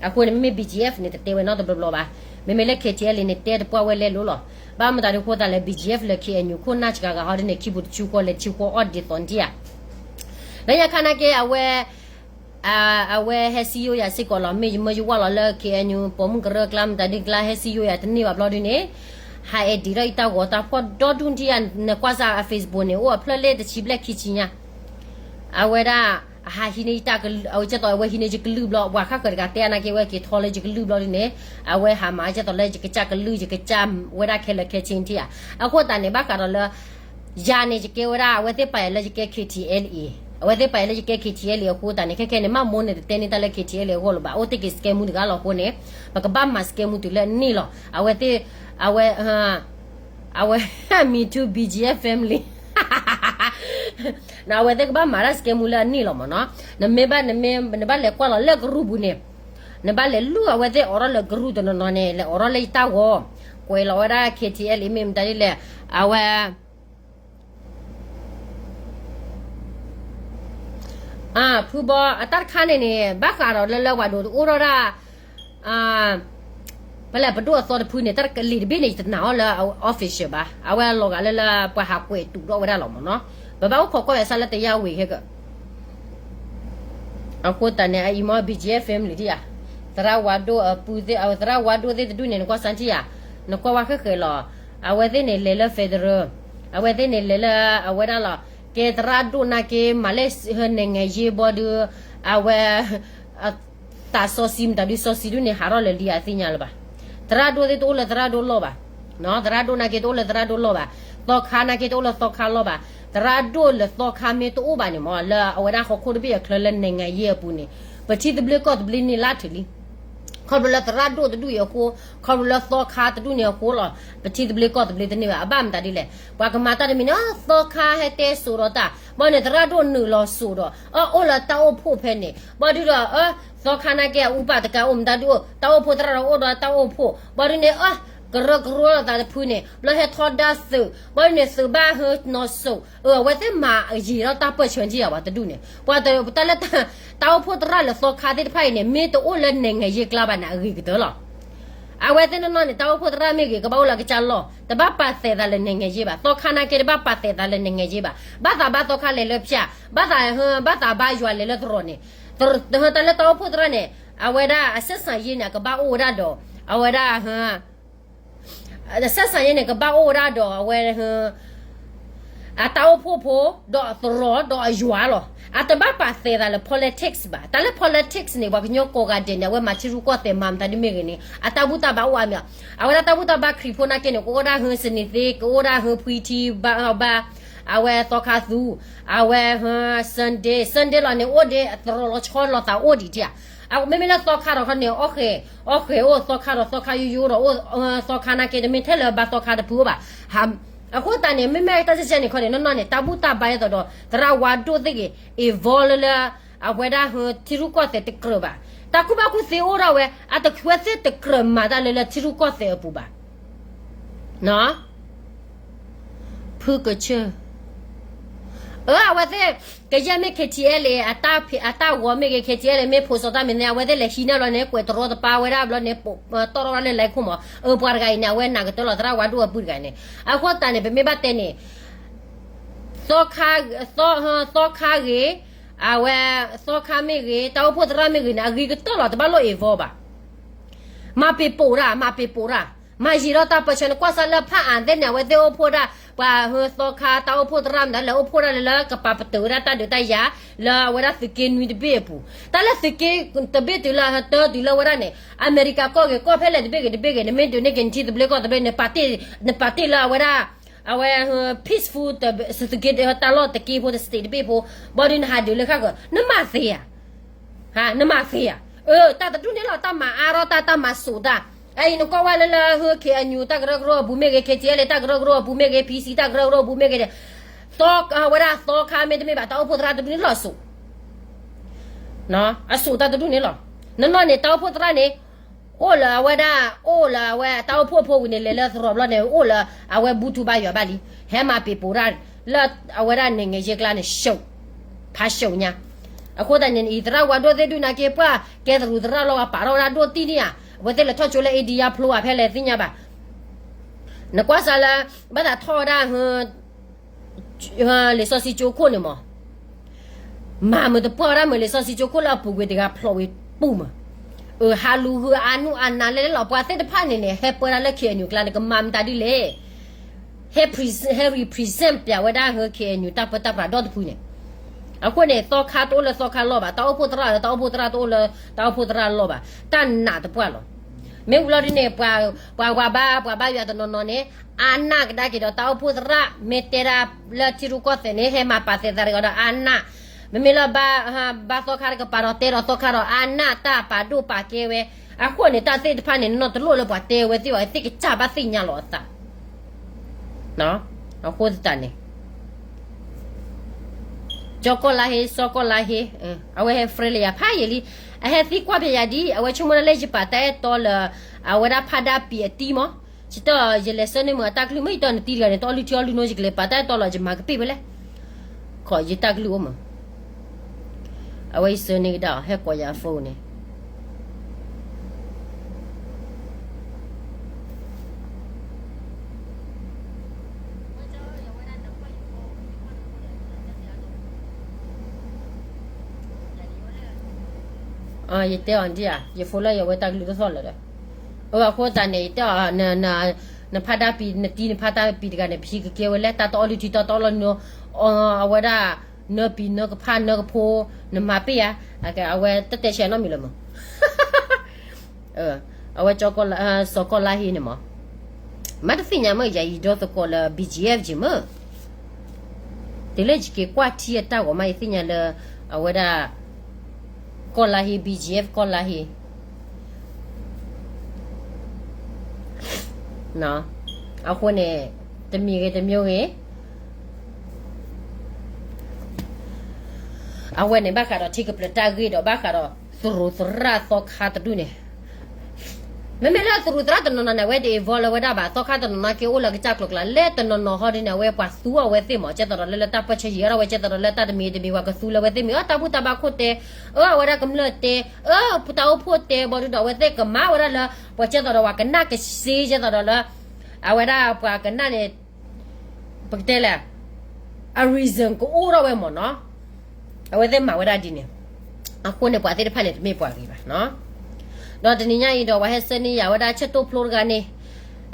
အဃိန့ၣ် မ့မ့ၢ် BGF န့ၣ် တတဲဝဲနီတဘျီဘျီဘၣ်, မ့မ့ၢ်လၢ KTLA န့ၣ် တဲတပှၢ်ဝဲလဲလိာ်လီၤ, ဘၣ်မတၤဒ်အဃိသတးလဲၣ် BGF လၢ KNU ခိၣ်နၢ်စှၤဂၤဟီဒ်န့ၣ် ခံပူၤတဆူဃီလဲၤဆူဃီအီၣ်ဒ်သိးနထံၣ်ဧါ လၢညါခါနာ်က့ အဝဲ, အဝဲဟဲစံယိယၤစ့ၢ်ကီးလီၤ, မ့ၢ်ယမၢယဝၢ်လီၤလၢ KNU ပိာ်မုၣ်ကရၢအကျါ မတၤဒ်အကျါ ဟဲစံယိယၤတန့ၢ်ဘၣ်ဘျီဒ်န့ၣ်, ဟးအဲၣ်ဒိးဒီးယတၢ်ဂီၤတၢ်ဖီၣ်ဒီဒူၣ်နထံၣ်ဧါ, နကွၢ်စၢ်အ Facebook န့ၣ် အိၣ်အဖျၢၣ်လၢတဆံဘျဲၣ်ခံဆံညါ, အဝဲဒၣ်, အဟးဟံးန့ၢ်ယတၢ်ကလုၢ်, အဝဲကဲသိးအဝဲဟံးန့ၢ်ယကလုၢ်ဘျီ, ပှၤဃၣ်ဃၢၤတဂၤတဲအါနာ်က့ အဝဲက့ၤထီလၢယကလုၢ်ဘျီဒ်န့ၣ်, အဝဲဟးမၤကဲသိးလၢယကစၢ်ကလုၢ် ယကစၢ်ဝဲဒၣ်ခဲလၢာ်ခဲဆ့နထံၣ်ဧါ, အဃိသတးန့ၣ် ဘၣ်ဃးဒီးလၢ ယၤန့ၣ် ယကဲဝဲဒၣ် အဝဲသ့ၣ်ပာ်ယၤလၢယကဲ KTLA, အဝဲသ့ၣ်ပာ်ယၤလၢယကဲ KTLA အဃိသတးန့ၣ် ခဲခဲန့ၣ် မ့ၢ်မိၢ်န့ၣ်တတဲန့ၢ်တၢ်လၢ KTLA အဂီၢ်လၢၤဘၣ်, အိၣ်တ့ၢ်က့ၤ scam မူတဂၤလီၤအဃိန့ၣ်, ပကဘၣ်မၤ scam မူတုၤလၢအန့ၢ်လီၤ, အဝဲသ့ၣ်, အဝဲ, အဝဲ, me too BGF family, အဝဲသ့ၣ်ကဘၣ်မၤတၢ် scam မူလၢအန့ၢ်လီၤမးနီၤ, နမ့ၢ်ဘၣ်, နမ့ၢ်, နဘၣ်လဲၤကွၢ်လီၤလၢကရူၢ်ပူၤန့ၣ်, နဘၣ်လဲၤလူၤအဝဲသ့ၣ်အိးထီၣ်လၢကရူၢ်တနီၤနီၤန့ၣ် လဲၤအိးထီၣ်လၢယတၢ်ဂီၤ, ကွဲးလီၤဝဲဒၣ် KTLA မ့ၢ်မတၤဒ်လဲၣ်, အဝဲ ဖုဘီ အတၢ်တခါန့ၣ်န့ၣ် ဘၣ်ဃးဒီးလၢလၢပှၤဒိးတအိၣ်ထီၣ်ဒၣ်, ဖဲလဲၣ် ပဒိၣ်အသီတဖုန့ၣ် တၢ်ကလံၤတဘ့ၣ်န့ၣ် ယတနာ်အီၤလၢ official ဘၣ်, အဝဲအလီၤဂာ်လၢလၢပှၤဟးကွဲးတူးထီၣ်ဝဲဒၣ်လီၤမးနီၤ, ပဘၣ်အိၣ်ခိးကွၢ်ဝဲစးလၢတယါဝံၤခဲက အဃိသတးန့ၣ် အအံၤမ့ၢ် ဘီကၠံၣ်အဲၣ် family ထံၣ်ဧါ, သရၣ်ဝါဒိၣ်အပုၢ်သ့ၣ် အဝဲသရၣ်ဝါဒိၣ်သ့ၣ်တဒူၣ်န့ၣ် နကွၢ်စၢ်ထံၣ်ဧါ, နကွၢ်ဝဲဃဲဃဲလီၤ, အဝဲသ့ၣ်န့ၣ်လဲၤလၢ federal, အဝဲသ့ၣ်န့ၣ်လဲၤလၢအဝဲဒၣ်လီၤ, ကဲသရၣ်ဒိၣ်နာ်က့ မၤလဲၢ်ဟၢ နိုင်ငံရေး ဘီဒုး, အဝဲ သးစီဆှံမတၤဒုး စီဆှံဒုးန့ၣ် ဟးထီၣ်လၢာ်လံအသ့ၣ်ညါလၢၤဘၣ်. သရၣ်ဒိၣ်သ့ၣ်တအိၣ်လၢသရၣ်ဒိၣ်လီၢ်ဘၣ်. သရၣ်ဒိၣ်နာ်က့တအိၣ်လၢသရၣ်ဒိၣ်လီၢ်ဘၣ်. သီခါနာ်က့တအိၣ်လၢသီခါလီၢ်ဘၣ်. သရၣ်ဒိၣ်လၢသီခါမ့ၢ်တအိၣ်ဘၣ်န့ၣ်မ့ၢ် လၢအဝဲဒၣ်ဟီၣ်ခိၣ်တဘ့ၣ်အချၢလၢ နိုင်ငံရေး အပူၤန့ၣ် ပထံသဘျ့ကီၢ်သဘျ့န့ၢ်လၢ်ထုးလံ. ခီဖျိလၢသရၣ်ဒိၣ်တဒူၣ်အံၤအဃိ, ခီဖျိလၢသီခါတဒူၣ်န့ၣ်အဃိလီၤ, ပထံသဘျ့ကီၢ်သဘျ့တန့ၢ်ဘၣ်. အဘၣ်မတၤဒ်လဲၣ်, ပှၤကမၤတၢ်တမံၤန့ၣ် သီခါဟဲတဲစိာ်ဒီးတၢ်, ဘၣ်န့ၣ်သရၣ်ဒိၣ်နုာ်လီၤစိာ်ဒီး အအိၣ်လၢတၢ်အိၣ်ဖှိၣ်ဖဲန့ၣ်, ဘၣ်ဒုးဒီး သီခါနာ်က့အအူပၣ်တကးအိၣ်မတၤဒုးအိၣ်, တၢ်အိၣ်ဖှိၣ်သရၣ်ဒီးအိၣ်ဒီးတၢ်အိၣ်ဖှိၣ်, ဘၣ်ဒုးန့ၣ် ကရၢကရိလိာ်သးတဖုန့ၣ် ဘျီဟဲထီဒါသုး, ဘၣ်ဒုးန့ၣ်သုးဘၣ်ဟၢနီၤစိာ်, အဝဲသ့ၣ်မၤအယံာ်ထီၣ်တၢ်ပၢၢ်ဆၢထံၣ်အဝဲတဒူၣ်န့ၣ်, ပှၤတၢ်လၢ တၢ်အိၣ်ဖှိၣ်သရၣ်လၢသီခါသ့ၣ်တဖၣ်အံၤန့ၣ် မ့ၢ်တအိၣ်လၢ နိုင်ငံရေး ကျါဘၣ်န့ၣ် အဂ့ၤကတၢၢ်လီၤ. အဝဲသ့ၣ်နီၢ်နီၢ်န့ၣ် တၢ်အိၣ်ဖှိၣ်သရၣ်မ့ၢ်ဂ့ၤ ကဘၣ်အိၣ်လၢအကစၢ်လီၢ်, တဘၣ်ပာ်သဲးသးလၢ နိုင်ငံရေး ဘၣ်. သီခါနာ်က့တဘၣ်ပာ်သဲးသးလၢ နိုင်ငံရေး ဘၣ်. ဘၣ်သးဘၣ်သီခါလဲၤလၢဖၠၣ်, ဘၣ်သးဟၢ ဘၣ်သးဘါယွၤလဲၤလၢသရိာ်န့ၣ်, တၢ်လၢတၢ်အိၣ်ဖှိၣ်သရၣ်န့ၣ် အဝဲဒၣ်အဆက်ဆံရေးန့ၣ် ကဘၣ်အိၣ်ဝဲဒၣ်ဒီး အဝဲဒၣ် အဆက်ဆံရေးန့ၣ် ကဘၣ်အိၣ်ဝဲဒၣ်ဒီးအဝဲ အတၢ်အိၣ်ဖှိၣ်ဖိ ဒီးအသရိာ် ဒီးအယွၤလီၤ. အတဘၣ်ပာ်သဲးသးလၢ politics ဘၣ်. တၢ်လၢ politics န့ၣ် ပှၤကညီကိးဂၤဒဲးန့ၣ် အဝဲမၤထံရူၢ်ကီၢ်သဲးမၤမတၤဒ်မ့ၢ်ဂ့ၤန့ၣ် အတၢ်ဘူၣ်တၢ်ဘါအိၣ်အါမး. အဝဲဒၣ်တၢ်ဘူၣ်တၢ်ဘါခရံာ်ဖိနာ်က့န့ၣ် ကအိၣ်ဒၣ်ဟၢစနံၤသ့ ကအိၣ်ဒၣ်ဟၢဖှံထံဘၣ် အဝဲသီခါသူ အဝဲဟၢ Sunday Sunday လီၤန့ၣ် အိၣ်ဒံးအသရိာ်လီၤဆီလီၤသး အိၣ်ဒံးတံၢ်ဧါ. မ့မ့ၢ်လၢသီခါဒီးခီန့ၣ် အီၣ်ဃဲၤ အီၣ်ဃဲၤအိၣ်သီခါဒီးသီခါယိယိဒီးအိၣ် သီခါနာ်က့တမ့ၢ်ထဲလၢဘါသီခါတဖုအိၣ်ဘၣ်. အဃိသတးန့ၣ် မ့မ့ၢ်တၢ်စဲးစဲးန့ၣ်ခီန့ၣ် နီၢ်နီၢ်န့ၣ် တၢ်ဘူၣ်တၢ်ဘါအသိးဒီး သရၣ်ဝါဒိၣ်သ့ၣ်ဂ့ၤ involve လၢလၢ အဝဲဒၣ်ဟၢထံရူၢ်ကီၢ်သဲးတကြၢးဘၣ်. တၢ်ကူၣ်ဘၣ်ကူၣ်သ့အိၣ်ထီၣ်ဝဲ အတခွဲသ့ၣ်တကြၢးမၤတၢ်လၢလၢထံရူၢ်ကီၢ်သဲးအပူၤဘၣ်. ဖုကဆၢ အဝဲသ့ၣ် ကယဲၢ်မ့ၢ် KTLA အတၢ်ဂီၤမ့ၢ်ဂ့ၤ KTLA မ့ၢ်ဖိးစီၤတၢ်မံၤန့ၣ် အဝဲသ့ၣ်လဲၤဟံးန့ၢ်လီၤန့ၣ် ကွဲးတရီတပါဝဲဒၣ်ဘျီန့ၣ် တီၣ်ထီၣ်ဝဲဒၣ်လၢလဲၤခိၣ်မး အပှၤတဂၤအံၤန့ၣ် အဝဲနာ်ကတၢၢ်လီၤ သရၣ်ဝါဒိၣ်အပုၢ်တဂၤအံၤန့ၣ် အဃိသတးန့ၣ် ပမ့ၢ်ဘၣ်တဲန့ၣ် သီခါဂ့ၤ အဝဲ သီခါမ့ၢ်ဂ့ၤ တၢ်အိၣ်ဖှိၣ်သရၣ်မ့ၢ်ဂ့ၤန့ၣ် အဂ့ၤကတၢၢ်လီၤ တဘၣ်လိၣ် involve ဘၣ်. မၤပ့ၤပိာ်တၢ် မၤပ့ၤပိာ်တၢ် မၤယံာ်ထီၣ်တၢ်ပၢဆှၢန့ၣ် ကွၢ်စၢ်လၢဖးအါသ့ၣ်န့ၣ် အဝဲသ့ၣ်အိၣ်ဖှိၣ်ဒၣ် ပှၤဟၢသီခါ တၢ်အိၣ်ဖှိၣ်သရၣ်မတၤလဲၣ် အိၣ်ဖှိၣ်ဒၣ်လၢလၢကပာ်ပတုာ်ဝဲဒၣ်တၢ်ဒုးတၢ်ယၤ လၢအဝဲဒၣ်သုးက့နွံတဘ့ၣ်အပူၤ တၢ်လၢသုးက့တဘ့ၣ်တုၤလၢတၢ်တုၤလၢဝဲဒၣ်န့ၣ် အမဲရကၤကီၢ်ဂ့ၤ ကီၢ်ဖဲလဲၣ်တဘ့ၣ်ဂ့ၤတဘ့ၣ်ဂ့ၤ နမ့ၢ်ဒုးန့ၢ်က့ၤနထံသဘျ့ကီၢ်သဘျ့ နပာ်တ့ၢ်လၢအဝဲဒၣ် အဝဲ peaceful သုးက့တၢ်လီၢ်တက့ဖိ တ state တဘ့ၣ်ဖိ ဘီဒုးနဟးဒုးလၢဃၣ်ကၢၤ နမၤသ့ဧါ နမၤသ့ဧါ. အၢ တၢ်တဒူၣ်န့ၣ်လီၤ တၢ်မၤအါထီၣ်တၢ် တၢ်မၤစိာ်တၢ်. အအံၤနကွၢ်ဝဲလၢလၢဟၢ KNU တၢ်ကရၢကရိအပူၤမ့ၢ်ဂ့ၤ KTLA တၢ်ကရၢကရိအပူၤမ့ၢ်ဂ့ၤ PC တၢ်ကရၢကရိအပူၤမ့ၢ်ဂ့ၤဒီး သီဝဲဒၣ်သီခါမ့တမ့ၢ်ဘၣ် တၢ်အိၣ်ဖှိၣ်သရၣ်တဒူၣ်န့ၣ်လီၤစိာ် အစိာ်တၢ်တဒူၣ်န့ၣ်လီၤ. နီၢ်နီၢ်န့ၣ် တၢ်အိၣ်ဖှိၣ်သရၣ်န့ၣ် အိၣ်လၢအဝဲဒၣ် အိၣ်လၢအဝဲတၢ်အိၣ်ဖှိၣ်ဖိဝံၤန့ၣ် လဲၤလၢသရိာ်ဘျီန့ၣ် အိၣ်လၢအဝဲဘူၣ်ထူဘါယွၤဘၣ်လံ ဟဲမၤပ့ၤပိာ်တၢ် လၢအဝဲဒၣ် နိုင်ငံရေး ကျါန့ၣ် ရှုံး ဖးရှုံးညါ. အဃိသတးန့ၣ် အံၤသရၣ်ဝါဒိၣ်သ့ၣ်ဒုးနာ်က့ ပှၤကဲသရူးသရၣ်လီၤ ပာ်ထီၣ်ဝဲဒၣ်ဒိၣ်တံၢ်န့ၣ်ဧါ အဝဲသ့ၣ်လဲၤထီၣ်ကၠိလၢ India ဖျိဧါ ဖဲလဲၣ်သ့ၣ်ညါဘၣ်. နကွၢ်စၢ်လၢ ဘၣ်သးထီၣ်ဝဲဒၣ် လံာ်စီဆှံကၠိခိၣ်န့ၣ်မး မၤမုာ်တပှၢ်ဝဲဒၣ်မုာ် လံာ်စီဆှံကၠိခိၣ်လၢအပူၤကွံာ်တဂၤဖျိးဝံၤပူၤမး. အၢ ဟးလူၤဟုအါနုၢ်အါနါလဲၣ်လဲၣ်လီၤ ပှၤသ့ၣ်တဖၣ်န့ၣ်န့ၣ် ဟဲပၢတၢ်လၢ KNU ကျါန့ၣ် ကမၤမတၤဒ်လဲၣ် ဟဲ ဟဲ represent ပၠးဝဲဒၣ်ဟၢ KNU တၢ်ပၢတၢ်ပြးဒီတဖုန့ၣ်. အဃိန့ၣ် သီခါတအိၣ်လၢသီခါလီၢ်ဘၣ် တၢ်အိၣ်ဖှိၣ်သရၣ်လၢတၢ်အိၣ်ဖှိၣ်သရၣ်တအိၣ်လၢတၢ်အိၣ်ဖှိၣ်သရၣ်လီၢ်ဘၣ် တၢ်နာ်တပှၢ်လီၤ. မ့ၢ်ဝံၤလီၤဒ်န့ၣ် ပှၤ ပှၤဝၤဘါ ပှၤဘါယွၤတနီၤနီၤန့ၣ် အါနၢ်ကဒါက့ၤဒီးတၢ်အိၣ်ဖှိၣ်သရၣ် မ့ၢ်တဲဒၣ်လၢထံရူၢ်ကီၢ်သဲးန့ၣ် ဟဲမၤပာ်သဲးသးတဂၤဒီးအါနၢ် မ့မ့ၢ်လၢ ဘါသီခါတကပၤဒီးတဲဒီးသီခါဒီးအါနၢ်တၢ်ပာ်ဒိၣ်ပာ်ကဲဝဲ အဃိန့ၣ် တၢ်သ့ၣ်တဖၣ်န့ၣ် နီၢ်တလိၣ်လၢပှၤတဲဝဲသ့ၣ်အီၤ သ့ၣ်ကစၢ်ဘၣ်သ့ၣ်ညါလီၤအသး အဃိသတးန့ၣ် ကၠီကီၢ်လါဟ့ စီၤကီၢ်လါဟ့ အဝဲဟဲ friend လၢယၤဖးယံာ်လံ အဟဲသံကွၢ်ဖဲယၤဒ် အဝဲဆိကမိၣ်ဒၣ်လၢယပာ်တၢ်အဲၣ်တီလၢ အဝဲဒၣ်ဖးဒၣ်ပံၤအတံၢ်မး ယတီၢ်ယလဲၤဆၢန့ၢ်မုာ်အတၢ်ကလုၢ်မ့ၢ်ယတီၢ်နတံၢ်တဂၤန့ၣ် တအီၣ်လုၢ်ထံအီၣ်လုၢ်နိ ယကလဲၤပာ်တၢ်အဲၣ်တီလီၤ ယမၤကပ့ၢ်ဖဲလဲၣ် ခီယတၢ်ကလုၢ်အိၣ်မး အဝဲယဆၢန့ၢ်ကဒါအီၤ ဟဲကိးယၤ phone န့ၣ် ယတဲအီၤဒ်ဧါ, ယ follow ယၤဝဲတၢ်ကလုၢ်တသီၣ်လၢၤဒီး, အဃိသတးန့ၣ် ယတဲအီၤ, နဖးတၢ်ပံၤ နတံၤနဖးတၢ်ပံၤတဂၤန့ၣ် ဖံကကဲဝဲလဲၣ်, တၢ်တအီၣ်လုၢ်ထံ တၢ်တအီၣ်လီၢ်န, အဝဲဒၣ်, နပံၤ နကဖး နကဖိ, နမၤပ့ၢ်ဧါ, အဝဲတတဲဆဲးနီတမံၤလၢၤမး အဝဲ စီၤကီၢ်လါဟ့န့ၣ်မး, မ့ၢ်တသ့ၣ်ညါမ့ၢ် ယၤအံၤဒီသကိးလၢ BGF က့ၤမ့ၢ်, တုၤလၢယက့ၤကွၢ်ထံအတၢ်ဂီၤမး ယသ့ၣ်ညါလၢ အဝဲဒၣ် ကီၢ်လါဟ့ BGF ကီၢ်လါဟ့ အဃိန့ၣ် တမံၤဂ့ၤတမံၤဂ့ၤ အဝဲန့ၣ် ဘၣ်ဃးဒီးထံကပျၢၤတၢ်ဂ့ၢ်ဒီး ဘၣ်ဃးဒီးသရူးသရၣ်သီခါတဒူၣ်န့ၣ်, မ့မ့ၢ်လၢသရူးသရၣ်တနီၤနီၤန့ၣ် အဝဲတ involve လၢဝဲဒၣ်ဘၣ်, သီခါတနီၤနီၤက့အိၣ်လၢကစၢ်ကျိၤကျါ လၢတနီၤနီၤဟီဒ်န့ၣ် အဝဲပှၤသူအဝဲသ့ၣ်မး, ကဲသိးဒီးလၢလၢတၢ်ပၢၢ်ဆၢယံၤအါထီၣ်ဝဲ ကဲသိးဒီးလၢတၢ်တမံၤတမံၤ ပှၤကသူလၢဝဲသ့ၣ်မံၤ အတၢ်ဘူၣ်တၢ်ဘါခိၣ်တဲ, အၢ အဝဲဒၣ်ကမျၢၢ်တဲ, အၢ တၢ်အိၣ်ဖှိၣ်တဲ ဘီဒုဒီး အဝဲသ့ၣ်ကမၤဝဲဒၣ်လၢ ပှၤကဲသိးဒီးပှၤကနၣ်ကစ့ ကဲသိးဒီးလၢ အဝဲဒၣ်ပှၤကနၣ်န့ၣ် ပကတဲလဲၣ်, အ reason ကအိၣ်ထီၣ်ဝဲမးနီၤ, အဝဲသ့ၣ်မၤဝဲဒၣ်ဒ်န့ၣ်, အဃိန့ၣ် ပှၤသ့ၣ်တဖၣ်န့ၣ် တမ့ၢ်ပှၤဂ့ၤဘၣ်နီၤ, ဒီးတနံၤညါအံၤဒီး ပှၤဟဲဆှၢန့ၢ်ယၤဝဲဒၣ်ဆၢတိၢ်ဖျိတဂၤန့ၣ်,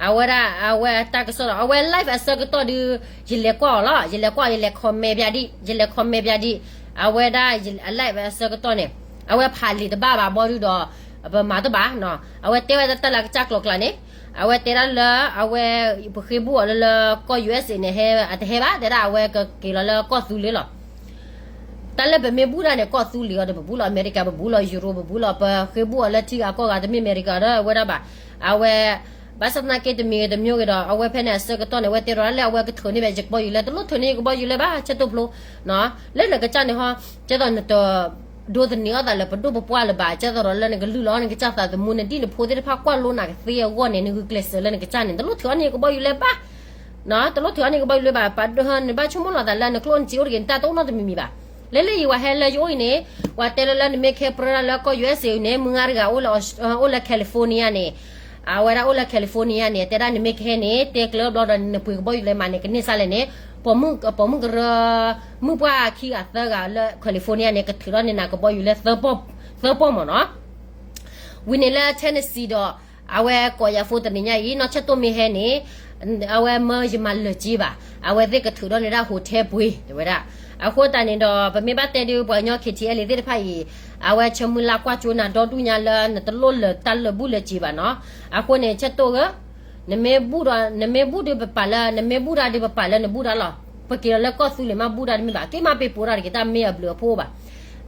အဝဲဒၣ် အဝဲအတၢ်ကစီၣ်ဒီး အဝဲ live အဆၢကတီၢ်ဒုး ယလဲၤကွၢ်အီၤလီၤ, ယလဲၤကွၢ် ယလဲၤ comment ပျးဒံး, ယလဲၤ comment ပျးဒံး, အဝဲဒၣ် အ live အဆၢကတီၢ်န့ၣ်, အဝဲဖးလံာ်တဘၣ်ဘၣ်ဘီဒုဒီး ပမၤတဘၣ်နီၤ, အဝဲတဲဝဲဒၣ်တၢ်လၢကစၢ်ကျိၤကျါန့ၣ် အဝဲတဲဒၣ်လၢ အဝဲ ပဃ့ဘူၣ်အီၤလၢလၢကီၢ် ယူအ့စ့ၣ် န့ၣ် ဟဲ အတဟဲဘၣ်, တဲဒၣ်အဝဲကက့ၤလီၤလၢကီၢ်သူလ့ၤလီၤ. တၢ်လၢပမ့ၢ်ဘူၣ်တၢ်န့ၣ် ကီၢ်သူလ့ၤအီၤဒီး ပဘူၣ်လီၤအမဲရကၤ, ပဘူၣ်လီၤယူရိ, ပဘူၣ်လီၤ ပဃ့ဘူၣ်အီၤလၢထံဂၤကီၢ်ဂၤ တမ့ၢ်အမဲရကၤဒီးဝဲဒၣ်ဘၣ်. အဝဲ ဘၣ်ဆၣ်သနာ်က့ တမံၤဂ့ၤတမံၤဂ့ၤဒီး အဝဲဖဲန့ၣ်အဆၢကတီၢ်န့ၣ် အဝဲတဲဒီးလၢအဝဲကထုးန့ၢ်ဘၣ်ယကဘီယူၤလဲ, တလိၣ်ထုးန့ၢ်ယကဘီယူၤလဲဘၣ် ဆၢတိၢ်ဖျိ လၢနကစၢ်န့ၣ်ဟီ, ကဲသိးနတ ဒိးသန့ၤအီၣ်သးလၢပဒိၣ်ပပှၢ်လၢၤဘၣ်, ကဲသိးဒီးလၢနကလုၢ်လီၤနကစၢ်သးသမူ, နဒ်နဖိသ့ၣ်တဖၣ်ကွၢ်လိနၤကသ့အဂီၢ်န့ၣ် နဂုာ်ကျဲးစၢးလၢနကစၢ်န့ၣ် တလိၣ်ထုးအီၣ်န့ၢ်ယကဘီယူၤလဲဘၣ်, တလိၣ်ထုးအီၣ်န့ၢ်ယကဘီယူၤလဲဘၣ်. ပှၤဒိးနဘၣ်ဆိကမိၣ်လီၤသးလၢနကျိၣ်နစ့အိၣ်တဂ့ၤ နတၢ်တအိၣ်နီတမံၤမံၤဘၣ်. လၢလၢယံၤ ပှၤဟဲလၢယအိၣ်အံၤန့ၣ်, ပှၤတဲလၢလၢနမ့ၢ်ခဲပြၢဒၣ်လၢကီၢ် ယူအ့စ့ၣ် န့ၣ် မုၢ်ဂၤတဂၤ အိၣ်လၢ California န့ၣ်, အဝဲဒၣ်အိၣ်လၢ California န့ၣ် တဲဒၣ်နမ့ၢ်ကဟဲန့ၣ် တဲကျၢၤဘျီဒီး နပှ့ၤကဘီယူၤလဲမးန့ၣ် ကန့ၢ်စ့ၢ်လဲၣ်န့ၣ်, ပိာ်မုၣ်ကရၢ, မုၣ်ပှၢ်ခံဂၤသၢဂၤလၢ California န့ၣ် ကထုးထီၣ်န့ၢ်နၤကဘီယူၤလဲ သၢပီၢ်မးနီၤ. ဝံၤန့ၣ်လၢ Tennessee ဒီး အဝဲကိးယၤဖိတနံၤညါအံၤ နီၢ်ဆၢတိၢ်မ့ၢ်ဟဲန့ၣ်, အဝဲမၢယမၤလၢာ်စ့ဘၣ်, အဝဲသ့ၣ်ကထုးထီၣ်န့ၢ်ဒၣ် hotel ပှ့ၤ တဲဝဲဒၣ်. အဃိသတးန့ၣ်ဒီး ပမ့ၢ်ဘၣ်တဲဒုး ပှၤကညီ KTLA သ့ၣ်တဖၣ်အံၤ, အဝဲဆၢမုၢ်လၢ်ကွၢ်ကၠိနၤဒီဒူၣ်ညါလၢ နတလိၣ်လၢာ်တၢ်လၢာ်ဘူၣ်လၢာ်စ့ဘၣ်နီၤ. အဃိန့ၣ် ဆၢတိၢ်ဧၢ, နမ့ၢ်ဘူၣ်ဒီး နမ့ၢ်ဘူၣ်ဒုးပပာ်လၢ နမ့ၢ်ဘူၣ်တၢ်ဒုးပပာ်လၢနဘူၣ်တၢ်လီၤ. ပက့ၤလီၤလၢကီၢ်သူလ့ၤမးဘူၣ်တၢ်တမ့ၢ်ဘၣ်, က့ၤမးပ့ၤပိာ်တၢ်တက့ၤ တၢ်မ့ၢ်အဘျုးအဖှိၣ်ဘၣ်.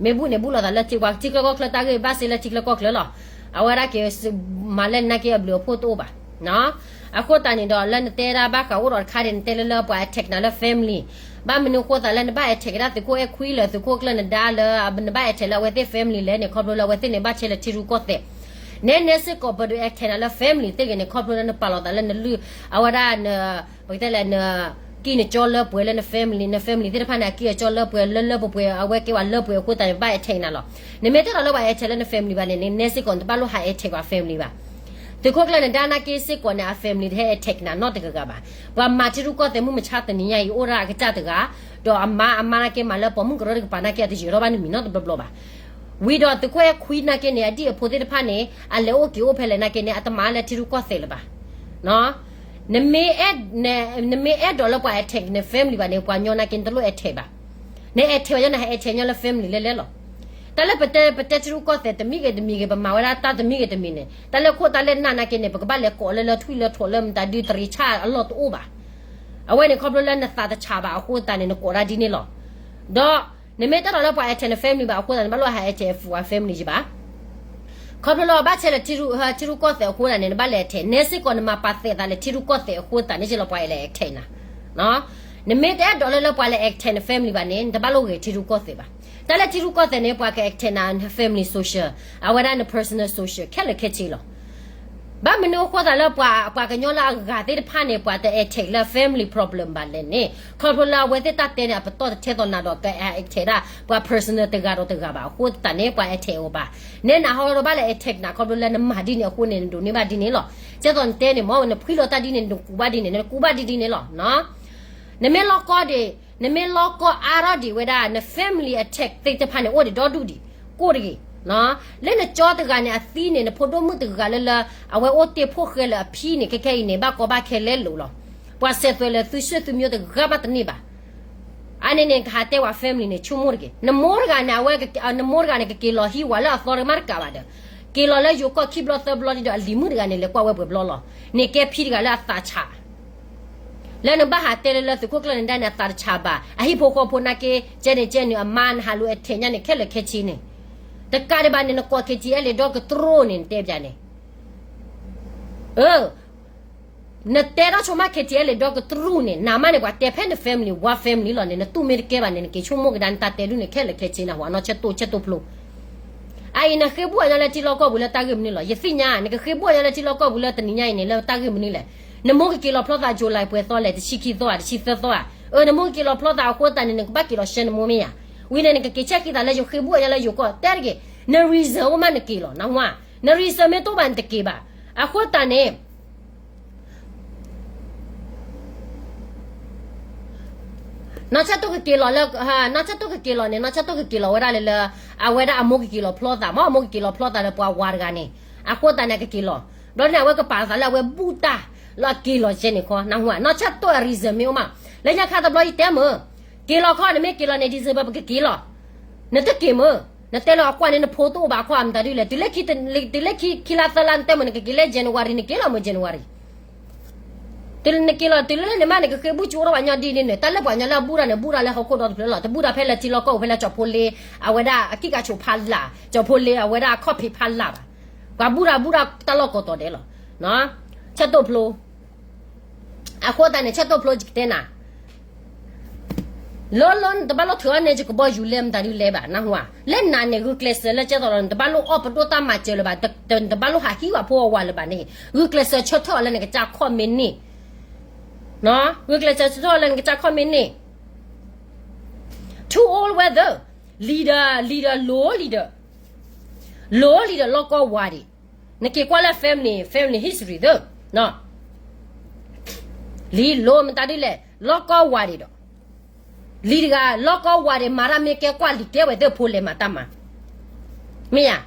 မ့ၢ်ဘူၣ်န့ၣ် ဘူၣ်လိာ်သးလၢထံကျဲကီၢ်ချၢတၢ်ဂ့ၢ် ဘၣ်စ့လၢထံကျဲကီၢ်ချၢလီၤ. အဝဲဒၣ်က့ၤ မၤလၢနနာ်က့အဘျုးအဖှိၣ်တအိၣ်ဘၣ်. အဃိသတးန့ၣ်ဒီး လၢနတဲဒၣ်ဘၣ်ဃးအိၣ်ဒီးတခါဒံး နတဲလၢလၢပှၤ attack နၤလၢ family, ဘၣ်မနုၤအဃိသးလၢနဘၣ် attack ဒၣ်သုးခိၣ်အဲၣ်ခွံလၢာ် သုးခိၣ်ကျၢၢ်နဒါလၢ နဘၣ် attack လၢအဝဲသ့ၣ် family လဲၣ်န့ၣ် ခီဖျိလၢအဝဲသ့ၣ်န့ၣ် ဘၣ်ဆဲးလၢထံရူၢ်ကီၢ်သဲး. နဲနဲစ့ၢ်ကီး ပဒုး attack နၤလၢ family သ့ၣ်ဂ့ၤန့ၣ် ခီဖျိလၢနပာ်လီၤသးလၢနလုၢ် အဝဲဒၣ်န ပကတဲလဲၣ် နကံၢ်နကၠီလၢပှဲၤလၢန family, န family သ့ၣ်တဖၣ်န့ၣ် အကံၢ်အကၠီလၢပှဲၤလၢလၢပှဲၤပှဲၤ အဝဲကဲပှၤလၢပှဲၤအဃိသတးန့ၣ် ဘၣ် attack နၤလီၤ. နမ့ၢ်တဲဒီးလၢပှၤ attack လၢန family ဘၣ်န့ၣ် နဲစ့ၢ်ကီးနတဘၣ်လိၣ်ဟး attack ပှၤ family ဘၣ်. သုးခိၣ်ကျၢၢ်နဒါနာ်က့စ့ၢ်ကီးန့ၣ် အ family တဟဲ attack နၤနီတဂၤဂၤဘၣ်. ပှၤမၤထံရူၢ်ကီၢ်သဲးမုၢ်မဆါတနံၤညါအံၤ အိၣ်ဒၣ်အကစၢ်တဂၤ, ဒီးအမါ အမါနာ်က့မၤလၢပိာ်မုၣ်ကရၢတကပၤနာ်က့ အတယၢၤထီၣ်ဘၣ်နမံၤနီတဘျီဘျီဘၣ်. ဝံၤဒီးသုးခိၣ်အဲၣ်ခွံနာ်က့န့ၣ် အဒံၣ်အဖိသ့ၣ်တဖၣ်န့ၣ် အလဲၤအိၣ်က့ၤအိၣ်ဖဲလဲၣ်နာ်က့န့ၣ် အတမၤလၢထံရူၢ်ကီၢ်သဲးလၢၤဘၣ်. နမ့ၢ်အဲၣ်ဒိးလၢပှၤ attack န family ဘၣ်န့ၣ် ပှၤညီနာ်က့နတလိၣ် attack ဘၣ်. န attack ပှၤညီနဟဲ attack ညီလၢ family လဲၣ်လဲၣ်လီၤ. တၢ်လၢပတဲ ပတဲထံရူၢ်ကီၢ်သဲးတမံၤဂ့ၤတမံၤဂ့ၤ ပမၤဝဲဒၣ်တၢ်တမံၤဂ့ၤတမံၤန့ၣ် တၢ်လၢခိၣ်တၢ်လၢနၢ်နာ်က့န့ၣ် ပကဘၣ်လဲၤကိးလၢလၢထွံၣ်လၢထိးလၢမတၤဒုးတရံးဆၣ်အလီၢ်တအိၣ်ဘၣ်. အဝဲန့ၣ်ခီဖျိလၢနသးတဆးဘၣ်အဃိသတးန့ၣ် နကိးဒၣ်ဒ်န့ၣ်လီၤ. ဒီး နမ့ၢ်တဲဒီးလၢပှၤ attack န family ဘၣ်အဃိသတးန့ၣ် နဘၣ်လိၣ်ဟး attack ပှၤ family ယဘၣ်. ခီဖျိလၢအဘၣ်ဆဲးလၢထံရူၢ်ကီၢ်သဲးအဃိသတးန့ၣ် နဘၣ်လဲၤ attack နဲစ့ၢ်ကီး နမၤပာ်သဲးသးလၢထံရူၢ်ကီၢ်သဲးအဃိသတးန့ၣ် စ့ၢ်လီၤပှၤလဲၤ attack နၤ. နမ့ၢ်တအဲၣ်ဒိးလၢလၢပှၤလဲၤ attack န family ဘၣ်န့ၣ် နတဘၣ်လိၣ်ဂ့ၤထံရူၢ်ကီၢ်သဲးဘၣ်. တၢ်လၢထံရူၢ်ကီၢ်သဲးန့ၣ် ပှၤက attack နၤ န family social အဝဲဒၣ်န personal social ခဲလၢာ်ခဲဆ့လီၤ. ဘၣ်မနုၤအဃိသတးလၢပှၤ ပှၤကညီလၢအဂၤသ့ၣ်တဖၣ်န့ၣ် ပှၤတ attack လၢ family problem ဘၣ်လဲၣ်န့ၣ် ခီဖျိလၢအဝဲသ့ၣ်တၢ်တဲန့ၣ် အပတီၢ်တထဲသိးနၤဒီးက attack ဒၣ် ပှၤ personal တဂၤဒီးတဂၤဘၣ်အဃိသတးန့ၣ် ပှၤ attack အီၤဘၣ်. နဲနၤဟီဒီးဘၣ်လဲၤ attack နၤ ခီဖျိလၢနမၤဒ်န့ၣ်အဃိန့ၣ် နဒိးန့ၢ်ဘၣ်ဒ်န့ၣ်လီၤ. ကဲသိးနတဲန့ၣ်မ့ၢ် နဖှံလီၤတၢ်ဒ်န့ၣ် နကူးဘၣ်ဒ်န့ၣ် နကူးဘၣ်ဒ်ဒ်န့ၣ်လီၤ. နမ့ၢ်လီၢ်ကီၢ်ဒံး နမ့ၢ်လီၢ်ကီၢ်အါထီၣ်ဒံးဝဲဒၣ် န family attack သ့ၣ်တဖၣ်န့ၣ် အိၣ်ဒံးဒီဒူၣ်ဒံး ကိၢ်တဂ့ၤ. လၢနကၠီတဂၤန့ၣ် အသံန့ၣ် နဖိဒိၣ်မုၣ်တဂၤလၢလၢ အဝဲအိၣ်တ့ၢ်ဖှိၣ်ဃဲလၢအဖံန့ၣ် ခဲခဲအံၤန့ၣ် ဘၣ်ကီဘၣ်ခဲလဲလိာ်လီၤ. ပှၤစဲးသွဲးလၢသုဆွေသုမျိုးတဂၤမးတန့ၢ်ဘၣ်. အန့ၣ်န့ၣ် ကဟးတဲဝဲ family န့ၣ် ဆိကမိၣ်တက့ၢ်. နမိၢ်တဂၤန့ၣ် အဝဲ နမိၢ်တဂၤန့ၣ် ကက့ၤလီၤဟံးဝဲလၢအသီတကမၣ်တကးဘၣ်ဒီး က့ၤလီၤလၢယိၤကီၢ်ခံဘျီသၢဘျီဒီး အလံၤမုၣ်တဂၤန့ၣ် လဲၤကွၢ်ဝဲပှဲၤဘျီလီၤ. န့ၣ်ကဲဖံတဂၤလၢအသးဆး လၢနဘၣ်ဟးတဲလၢလၢသုးခိၣ်ကျၢၢ်န့ၣ်ဒၣ်န့ၣ် အသးတဆးဘၣ်. အဟံၣ်ဖိဃီဖိနာ်က့ ကဲန့ၣ်ကဲန့ၣ် အမါနဟးလူၤအထဲညါန့ၣ် ခဲလၢာ်ခဲဆ့န့ၣ် တကးဒံးဘၣ်န့ၣ် နကိး KTLA ဒီကတြူၢ်န့ၣ် နတဲပျးန့ၣ် အၢ နတဲထီၣ်ဆိမး KTLA ဒီကတြူၢ်န့ၣ် နမါန့ၣ် ပှၤတဲဖဲန family ဝါ family လီၤန့ၣ် နတူၢ်မ့ၢ်တကဲဘၣ်န့ၣ် နက့ၤဆိကမိၣ်ကဒါနတၢ်တဲဒုးန့ၣ် ခဲလၢာ်ခဲဆ့နဟါ နီၢ်ဆၢတိၢ်ဆၢတိၢ်ဖျိ အအံၤ နဃ့ဘူၣ်အီၤညီလၢထံလီၢ်ကီၢ်ပူၤလၢတၢ်ဂ့ၢ်မနုၤလီၤ. ယသ့ၣ်ညါ နကဃ့ဘူၣ်အီၤညီလၢထံလီၢ်ကီၢ်ပူၤလၢတနံၤညါအံၤန့ၣ် လၢတၢ်ဂ့ၢ်မနုၤလဲၣ်. နမိၢ်ကက့ၤလီၤဖျီသး July ပှဲၤသီလဲၣ်, တဆံခံသီဧါ, တဆံသၢသီဧါ. အၢ နမိၢ်ကက့ၤလီၤဖျီသးအဃိသတးန့ၣ် နကဘၣ်က့ၤလီၤရှဲနမိၢ်မ့ၢ်ဧါ. ဝံၤန့ၣ် နကက့ၤဆဲးဃံသးလၢယဃ့ဘူၣ်အီၤညီလၢယိၤကီၢ် တဲတဂ့ၤ, န reason အိၣ်မးနက့ၤလီၤ နဟါ. န reason မ့ၢ်တအိၣ်ဘၣ်နတက့ၤဘၣ်. အဃိသတးန့ၣ် နီၢ်ဆၢတိၢ်ကက့ၤလီၤလၢ နီၢ်ဆၢတိၢ်ကက့ၤလီၤန့ၣ် နီၢ်ဆၢတိၢ်ကက့ၤလီၤဝဲဒၣ်လၢလၢ အဝဲဒၣ်အမိၢ်ကက့ၤလီၤဖျီသး မ့ၢ်အမိၢ်ကက့ၤလီၤဖျီသးလၢပှၤဝၤတဂၤန့ၣ် အဃိသတးန့ၣ် အကက့ၤလီၤ. ဘျီန့ၣ် အဝဲကပာ်သးလၢအဝဲဘူၣ်တၢ် လၢအက့ၤလီၤကဲန့ၣ်ခီ နဟါ. နီၢ်ဆၢတိၢ်အ reason မ့ၢ်အိၣ်မး လၢညါခါတဘျီယတဲမုၢ် က့ၤလီၤခီ နမ့ၢ်က့ၤလီၤန့ၣ် December ပကက့ၤလီၤ. နတက့ၤမုၢ် နတဲလၢအကွၢ်န့ၣ် နဖိတအိၣ်ဘၣ်ခီ မတၤဒ်လဲၣ် တုၤလၢခံလါသၢလါ နတဲမုၢ် နကက့ၤလၢ January နက့ၤလီၤမုၢ် January နက့ၤလီၤတုၤလၢလၢန့ၣ်မး နကဃ့ဘူၣ်ကၠိထီၣ်ပှၤညီဒ်န့ၣ်န့ၣ် တၢ်လၢပှၤညီလၢအဘူၣ်တၢ်န့ၣ် ဘူၣ်တၢ်လၢဟီၣ်ခိၣ်ဒီတဖျၢၣ်လီၤ. တဘူၣ်တၢ်ဖဲလၢထံလီၢ်ကီၢ်ပူၤ ဖဲလၢကၠီၤဖိလ့ အဝဲဒၣ်အကံၣ်ကၤဆိးဖးလၢ် ကၠီၤဖိလ့ အဝဲဒၣ်အခီၣ်ဖံးဖးလၢ်ဘၣ်. ပှၤဘူၣ်တၢ်ဘူၣ်တၢ်တၢ်လီၢ်ကိးတီၤဒဲးလီၤ. ဆၢတိၢ်ဖျိ အဃိသတးန့ၣ် ဆၢတိၢ်ဖျိယကတဲနၤ လၢလၢနတဘၣ်လိၣ်ထုးအီၣ်န့ၢ်ယကဘီယူၤလဲမတၤဒ်လဲၣ်ဘၣ် နဟါ. လၢနၤန့ၣ် ဂုာ်ကျဲးစၢးလၢကဲသိးဒီး နတဘၣ်လိၣ်အီၣ်ပဒိၣ်တၢ်မၤစၢၤလၢၤဘၣ်, နတဘၣ်လိၣ်ဟးဟံးဝဲဖိအဝၤလၢၤဘၣ်န့ၣ် ဂုာ်ကျဲးစၢးဆၢထၢၣ်အီၤလၢနကစၢ်ခီၣ်မ့ၢ်န့ၢ်, ဂုာ်ကျဲးစၢးဆၢထၢၣ်အီၤလၢနကစၢ်ခီၣ်မ့ၢ်န့ၢ်. Too old ဝဲသၢ လံၤဒီး လံၤဒီး လိၤလံၤဒီး လိၤလံၤဒီး လီၢ်ကီၢ်ဝၤဒံး, နက့ၤကွၢ်လၢ family family history သၢ လံၤလိၤမတၤဒ်လဲၣ် လီၢ်ကီၢ်ဝၤဒံးဒီး လံၤတဂၤ လီၢ်ကီၢ်ဝၤဒံး မၤတၢ်မ့ၢ်ကဲကွၢ်လံၤကဲဝဲသ့ၣ်ဖိလဲၤမၤတၢ်မၤ, မ့ၢ်ဧါ.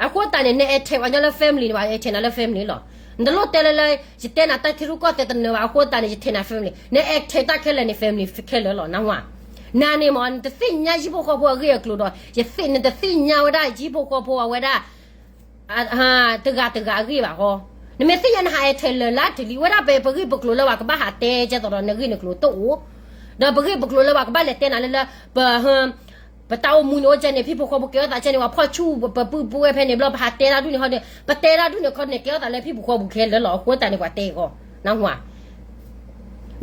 အဃိသတးန့ၣ် န attack ပှၤညီလၢ family န့ၣ် ပှၤ attack နၤလၢ family လီၤ. နတလိၣ်တဲလၢလၢ ယတဲနၤတၢ်ထံရူၢ်ကီၢ်သဲးတနၢၤဘၣ် အဃိသတးန့ၣ် ယထဲနၤ family, န attack တၢ်ခဲလၢာ်န့ၣ် family ခဲလၢာ်လီၤ နဟါ. နၤန့ၣ်မ့ၢ် နတသ့ၣ်ညါဟံၣ်ဖိဃီဖိအဂ့ၢ်အကျိၤဒီး ယသ့ၣ် နတသ့ၣ်ညါဝဲဒၣ်ဟံၣ်ဖိဃီဖိအဝဲဒၣ် တဂၤတဂၤအဂ့ၢ်ဘၣ်ဃီ, နမ့ၢ်သ့ၣ်ညါနဟး attack လၢာ်လၢတလံၤဝဲဒၣ် ပ ပဂ့ၢ်ပကျိၤလၢပှၤကဘၣ်ဟးတဲကဲသိးဒီး နဂ့ၢ်နကျိၤတအိၣ်, ဒီးပဂ့ၢ်ပကျိၤလၢပှၤကဘၣ်လဲၤတဲနၤလၢလၢ ပ ပတၢ်အိၣ်မူန့ၣ်အိၣ်ကဲန့ၣ် ဟံၣ်ဖိဃီဖိကဲထီၣ်သးကဲန့ၣ် ပှၤဖီၣ်ဆူၣ် ပပုၢ်ပဝဲၢ်ဖဲန့ၣ်ဘျီ ပဟးတဲတၢ်ဒ်န့ၣ်ခီန့ၣ် ပတဲတၢ်ဒ်န့ၣ်ခီန့ၣ် ကဲထီၣ်သးလၢဟံၣ်ဖိဃီဖိခဲလၢာ်လီၤ အဃိသတးန့ၣ် ပှၤတဲအီၤ နဟါ.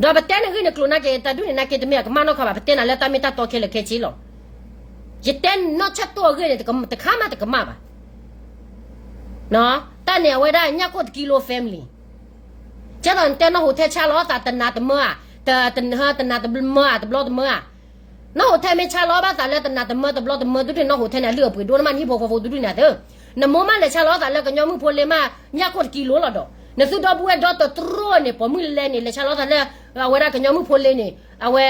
ဒီးပတဲနဂ့ၢ်နကျိၤနာ်က့ တၢ်ဒ်န့ၣ်နာ်က့ တမ့ၢ်အကမၣ်နီၢ်ခီဘၣ် ပတဲနၤလၢတၢ်မ့ၢ်တၢ်တီခဲလၢာ်ခဲဆ့လီၤ. ယတဲနီၢ်ဆၢတိၢ်အဂ့ၢ်န့ၣ် တခါမးတကမၣ်ဘၣ်. တၢ်န့ၣ်အဝဲဒၣ်ညၣ်ကိၢ်တကံလိ family, ကဲသိးနတဲနီၢ်ဟူထဲဆါလီၤသးတနၤတမၢဧါ, တနၤတမၢဧါ တဘျီတမၢဧါ. နီၢ်ဟူထဲမ့ၢ်ဆါလီၤဘၣ်သးလၢတနၤတမၢတဘျီတမၢ ဒုးန့ၣ်နီၢ်ဟူထဲန့ၣ် အလုၢ်အပှ့ၤဒိၣ်န့ၢ်မးနဟံၣ်ဖိဃီဖိဒုးဒုးန့ၣ်သၢ. နမိၢ်မးလဲၤဆါလီၤသးလၢကညီမုၣ်ဖိလ့မး ညၣ်ကိၢ်တကံလိလီၤဒီး နသုဒီပုၢ်ဝဲၢ်ဒီတတြိန့ၣ် ပိာ်မုၣ်လဲန့ၣ် လဲၤဆါလီၤသးလၢ အဝဲဒၣ်ကညီမုၣ်ဖိလ့န့ၣ် အဝဲ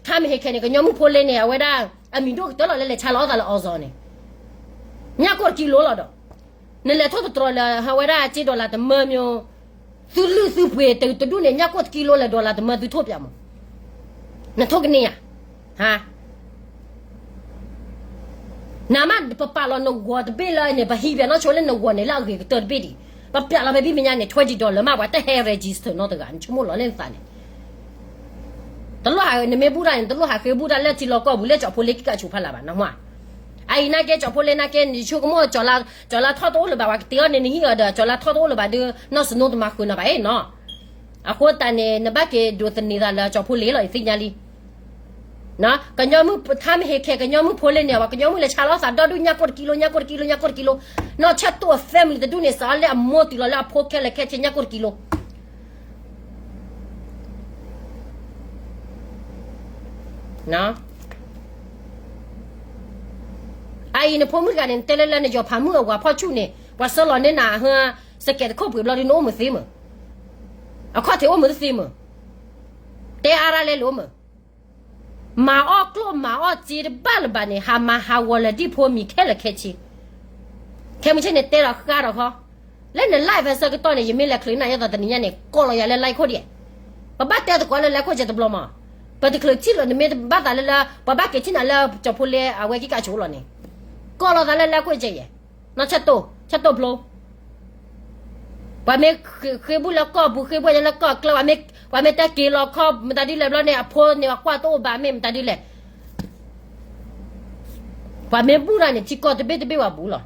ခါမ့ၢ်ဟ့ၣ်ခဲန့ၣ် ကညီမုၣ်ဖိလ့န့ၣ် အဝဲဒၣ် အမံၤဒိၣ်ကတၢၢ်လီၤလၢလဲၤဆါလီၤသးလၢ Amazon န့ၣ် ညၣ်ကိၢ်တကံလိလီၤဒီး နလဲၤထီၣ်တတြီလၢ အဝဲဒၣ်စ့ dollar တမၢမ့ၢ် သုလုၢ်သုပှ့ၤတဒူၣ်န့ၣ် ညၣ်ကိၢ်တကံလိလၢ dollar တမၢသုထိၣ်ပၠးမး နထိၣ်ကန့ၢ်ဧါ. နမ့ၢ်ပပာ်လီၤ နဂီၤတဘ့ၣ်လၢန့ၣ် ပဟံးပၠးနီၢ်ဆိလၢနဂီၤန့ၣ် လၢအဂ့ၤကတၢၢ်တဘ့ၣ်ဒံး ပပၠးလီၤဖဲဘံၣ်မဲာ်ညါန့ၣ် twenty dollar မး ပှၤတဟဲ register နီတဂၤ နဆိကမိၣ်လီၤလၢနသးန့ၣ် တလိၣ်ဟး နမ့ၢ်ဘူၣ်တၢ်န့ၣ် တလိၣ်ဟးဃ့ဘူၣ်တၢ်လၢထံလီၢ်ကီၢ်ပူၤလၢကၠီၤဖိလ့ကံၣ်ကၣ်ဆူးဖးလၢ်ဘၣ် နဟါ. အအံၤနာ်က့ ကၠီၤဖိလ့နာ်က့ နဆိကမိၣ် ကၠီၤလါထီၣ်တအိၣ်လၢၤဘၣ် ပှၤကတ့အီၣ်န့ၣ် နဟံၣ်အီၤဒီး ကၠီၤလါထီၣ်တအိၣ်လၢၤဘၣ်ဒီး နီၢ်စနိတမၤဃုာ်နၤဘၣ်အ့ၣ်နီၤ. အဃိသတးန့ၣ် နဘၣ်က့ၤဒိးသန့ၤသးလၢကၠီၤဖိလ့လီၤ ယသ့ၣ်ညါလံ ကညီမုၣ် ထါမ့ၢ်ဟ့ၣ်ခဲ ကညီမုၣ်ဖိလ့န့ၣ် ပှၤကညီမုၣ်လဲၤဆါလီၤသးဒီဒူၣ် ညၣ်ကိၢ်တကံလိ ညၣ်ကိၢ်တကံလိ ညၣ်ကိၢ်တကံလိ. နီၢ်ဆၢတိၢ်အ family တဒူၣ်န့ၣ် စးလၢအမိၢ်တုၤလီၤလၢအဖိခဲလၢာ်ခဲဆ့ ညၣ်ကိၢ်တကံလိ အအံၤနဖိမုၣ်တဂၤန့ၣ် နတဲလၢလၢနယီၤဖးမုၣ်အဝၤဖီၣ်ဆူၣ်န့ၣ် ပှၤဆှၢလီၤန့ၢ်နၤ စကဲးတခိၣ်ပှ့ၤဘျီဒုး နအိၣ်မုာ်သ့မုာ် အခီၣ်ထံးအိၣ်မုာ်တသ့မုာ် တဲအါရၣ်လဲလိာ်မုာ် မၤအီၣ်ကျိၣ်မၤအီၣ်စ့တဘၣ်လၢၤဘၣ်န့ၣ် ဟးမၤဟးဂီၤလၢာ်ဒံၣ်ဖိမံၤခဲလၢာ်ခဲဆ့ ခဲမုၢ်ဆ့ၣ်န့ၣ်တဲဒီးဃါဒီးခီ, လၢန live အဆၢကတီၢ်န့ၣ် ယမ့ၢ်လဲၤချုးနၤယဲသိးတနံၤညါန့ၣ် ကိးလီၤယၤလၢ live ခိၣ်ဒံး, ပဘၣ်တဲသကိးလၢ live ခိၣ်ကဲတဘျီမး, ပတချုးထံၣ်လီၤ နမ့ၢ်ဘၣ်သးလၢလၢ ပှၤဘၣ်က့ၤထံၣ်နၤလၢကၠီၤဖိလ့အဝဲကံကးဆိးလီၤန့ၣ်, ကိးလီၤသးလၢ live ခိၣ်ကဲယဲ, နီၢ်ဆၢတိၢ် ဆၢတိၢ်ဖျိ ပှၤမ့ၢ်ဃ့ဘူၣ်လၢကီၢ်ပူၤ ဃ့ဘူၣ်ယဲလၢကီၢ်ကျၢၢ်, ပှၤမ့ၢ်တဲက့ၤလီၤခီ မတၤဒ်လဲၣ်ဘျီန့ၣ် အဖိန့ၣ် အကွၢ်တအိၣ်ဘၣ်မ့ၢ်မတၤဒ်လဲၣ်, ပှၤမ့ၢ်ဘူၣ်တၢ်န့ၣ် ထံကီၢ်တဘ့ၣ်တဘ့ၣ်ပှၤဘူၣ်လီၤ,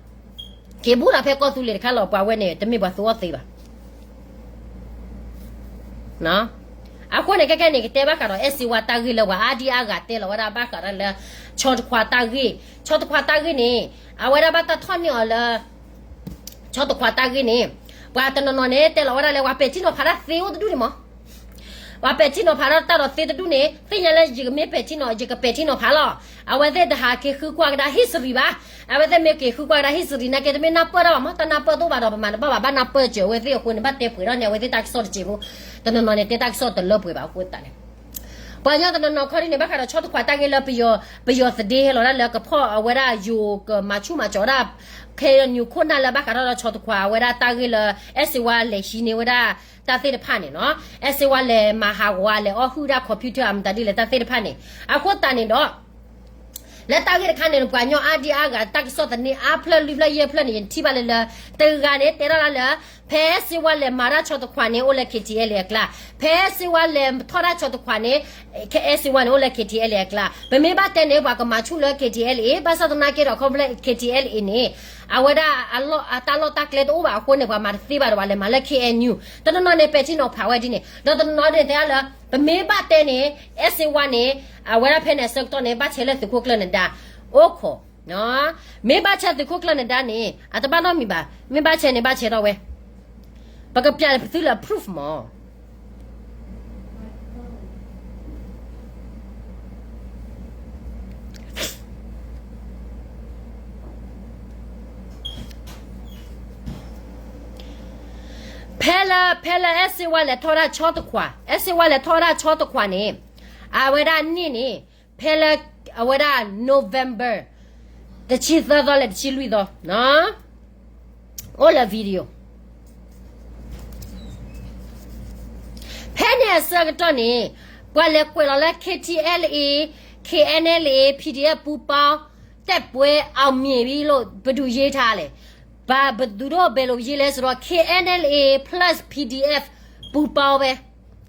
က့ၤဘူၣ်တၢ်ဖဲကီၢ်သူလ့ၤတခါလီၤ, ပှၤဝဲန့ၣ် တမ့ၢ်ပှၤသူအီၣ်သ့ဘၣ်. အဃိန့ၣ် ခဲကဲန့ၣ် ကတဲဘၣ်ဃးဒီး အဲၣ်စ့ဝါတၢ်ဂ့ၢ်လၢပှၤအါဒံအါဂၤ တဲလီၤဝဲဒၣ်ဘၣ်ဃးဒီးလၢ ဆီတခွးတၢ်ဂ့ၢ်, ဆီတခွးတၢ်ဂ့ၢ်န့ၣ် အဝဲဒၣ်ဘၣ်တၢ်ထီၣ်န့ၢ်အီၤလၢ ဆီတခွးတၢ်ဂ့ၢ်န့ၣ် ပှၤတနီၤနီၤန့ၣ် တဲလီၤဝဲဒၣ်လၢ ပှၤပဲာ်ထံနီၤဖးတၢ်သ့အိၣ်တဒူၣ်န့ၣ်မး, ပှၤပဲာ်ထံနီၤဖးတၢ်ဒီးသ့တဒူၣ်န့ၣ် သ့ၣ်ညါလၢယကမ့ၢ်ပဲာ်ထံနီၤ ယကပဲာ်ထံနီၤဖးလီၤ. အဝဲသ့ၣ်တဟးက့ၤဃုကွၢ်ကဒါ history ဘၣ်. အဝဲသ့ၣ်မ့ၢ်က့ၤဃုကွၢ်ကဒါ history နာ်က့ တမ့ၢ်နၢ်ပၢၢ်တၢ်ဘၣ်မး, တၢ်နၢ်ပၢၢ်တအိၣ်ဘၣ်ဒီး ပမၤတဘၣ်ဘၣ် ဘၣ်နၢ်ပၢၢ်စၢၤအဝဲသ့ၣ်အဃိန့ၣ် ဘၣ်တဲပှဲၤထီၣ်န့ၣ် အဝဲသ့ၣ်တၢ်ကစီၣ်တစဲးဖိ, တနီၤနီၤန့ၣ် တဲတၢ်ကစီၣ်တလၢပှဲၤဘၣ်အဃိသတးန့ၣ် ပှၤကညီတနီၤနီၤခီဒ်န့ၣ် ဘၣ်ဃးဒီး ဆီတခွးတၢ်ဂ့ၢ်လၢ ပယီၤသဒ့ဟဲလီၤဒၣ်လၢကဖီၣ်အဝဲဒၣ်ယိၤကမၤဆူၣ်မၤစီၤဒၣ် ခဲအံၤ နယူၤခိၣ်နၢ်လၢဘၣ်ဃးဒီး ဆီတခွးအဝဲဒၣ်တၢ်ဂ့ၢ်လၢ အဲၣ်စ့ဝါလဲၤဟံးန့ၢ်ဝဲဒၣ် တၢ်သ့ၣ်တဖၣ်န့ၣ်နီၤ, အဲၣ်စ့ဝါလဲၤမၤဟးဂီၤ လဲၤအီၣ်ဟုၣ်ဒၣ် computer အမတၤဒ်လဲၣ် တၢ်သ့ၣ်တဖၣ်န့ၣ် အဃိသတးန့ၣ်ဒီး လၢတၢ်ဂ့ၢ်တခါန့ၣ် ပှၤကညီအါဒံအါဂၤ တၢ်ကစီၣ်သန့အါဖျၢၣ်လွံၢ်ဖျၢၣ်ယဲၢ်ဖျၢၣ်န့ၣ် ယထံၣ်ဘၣ်လၢလၢ တဂၤန့ၣ် တဲထီၣ်ဒၣ်လၢ ဖဲအဲၣ်စ့ဝါလဲၤမၤတၢ်ဆီတခွးန့ၣ် အိၣ်လၢ K T L A အကျါ, ဖဲအဲၣ်စ့ဝါလဲၤထီၣ်တၢ်ဆီတခွးန့ၣ် အဲၣ်စ့ဝါန့ၣ် အိၣ်လၢ K T L A အကျါ, ပမ့ၢ်ဘၣ်တဲန့ၣ် ပှၤကမၤဆူၣ်လၢ K T L A, ဘၣ်ဆၣ်သနာ်က့ဒီး ခီဖျိ K T L A န့ၣ် အဝဲဒၣ် အတၢ်လီၢ်တၢ်ကျဲတအိၣ်ဘၣ်အဃိန့ၣ် ပှၤမၤတသ့ဘၣ်ဒီး ပှၤလဲၤမၤလၢ K N U, တနီၤနီၤန့ၣ် ပဲာ်ထံနီၤဖးဝဲဒ်န့ၣ် ဒီးတနီၤနီၤန့ၣ် တဲဒၣ်လၢ ပမ့ၢ်ဘၣ်တဲန့ၣ် အဲၣ်စ့ဝါန့ၣ် အဝဲဒၣ်ဖဲန့ၣ်အဆၢကတီၢ်န့ၣ် ဘၣ်ဆဲးလၢသုးခိၣ်ကျၢၢ်နဒါ အိၣ်ခိး မ့ၢ်ဘၣ်ဆဲးသုးခိၣ်ကျၢၢ်နဒါန့ၣ် အတဘၣ်နီတမံၤဘၣ်, မ့ၢ်ဘၣ်ဆဲးန့ၣ် ဘၣ်ဆဲးထီၣ်ဝဲ, ပကပျးသုလၢ proof မး. ဖဲလၢ ဖဲလၢ အဲၣ်စ့ဝါလဲၤထီၣ်ဒၣ်ဆီတခွး, အဲၣ်စ့ဝါလဲၤထီၣ်ဒၣ်ဆီတခွးန့ၣ် အဝဲဒၣ်န့ၣ်န့ၣ် ဖဲလၢ အဝဲဒၣ် November တဆံသၢသီလၢတဆံလွံၢ်သီ အိၣ်လၢ video ဖဲန့ၣ်အဆၢကတီၢ်န့ၣ် ပှၤလဲၤကွဲးလီၤလၢ K T L A, K N L A, P D F ပူပေါင်း တိုက်ပွဲအောင်မြင်ပြီလို့ ဘယ်သူရေးထားလဲ, ဘယ်သူတို့ ဘယ်လိုရေးလဲဆိုတော့ K N L A plus P D F ပူပေါင်းပဲ,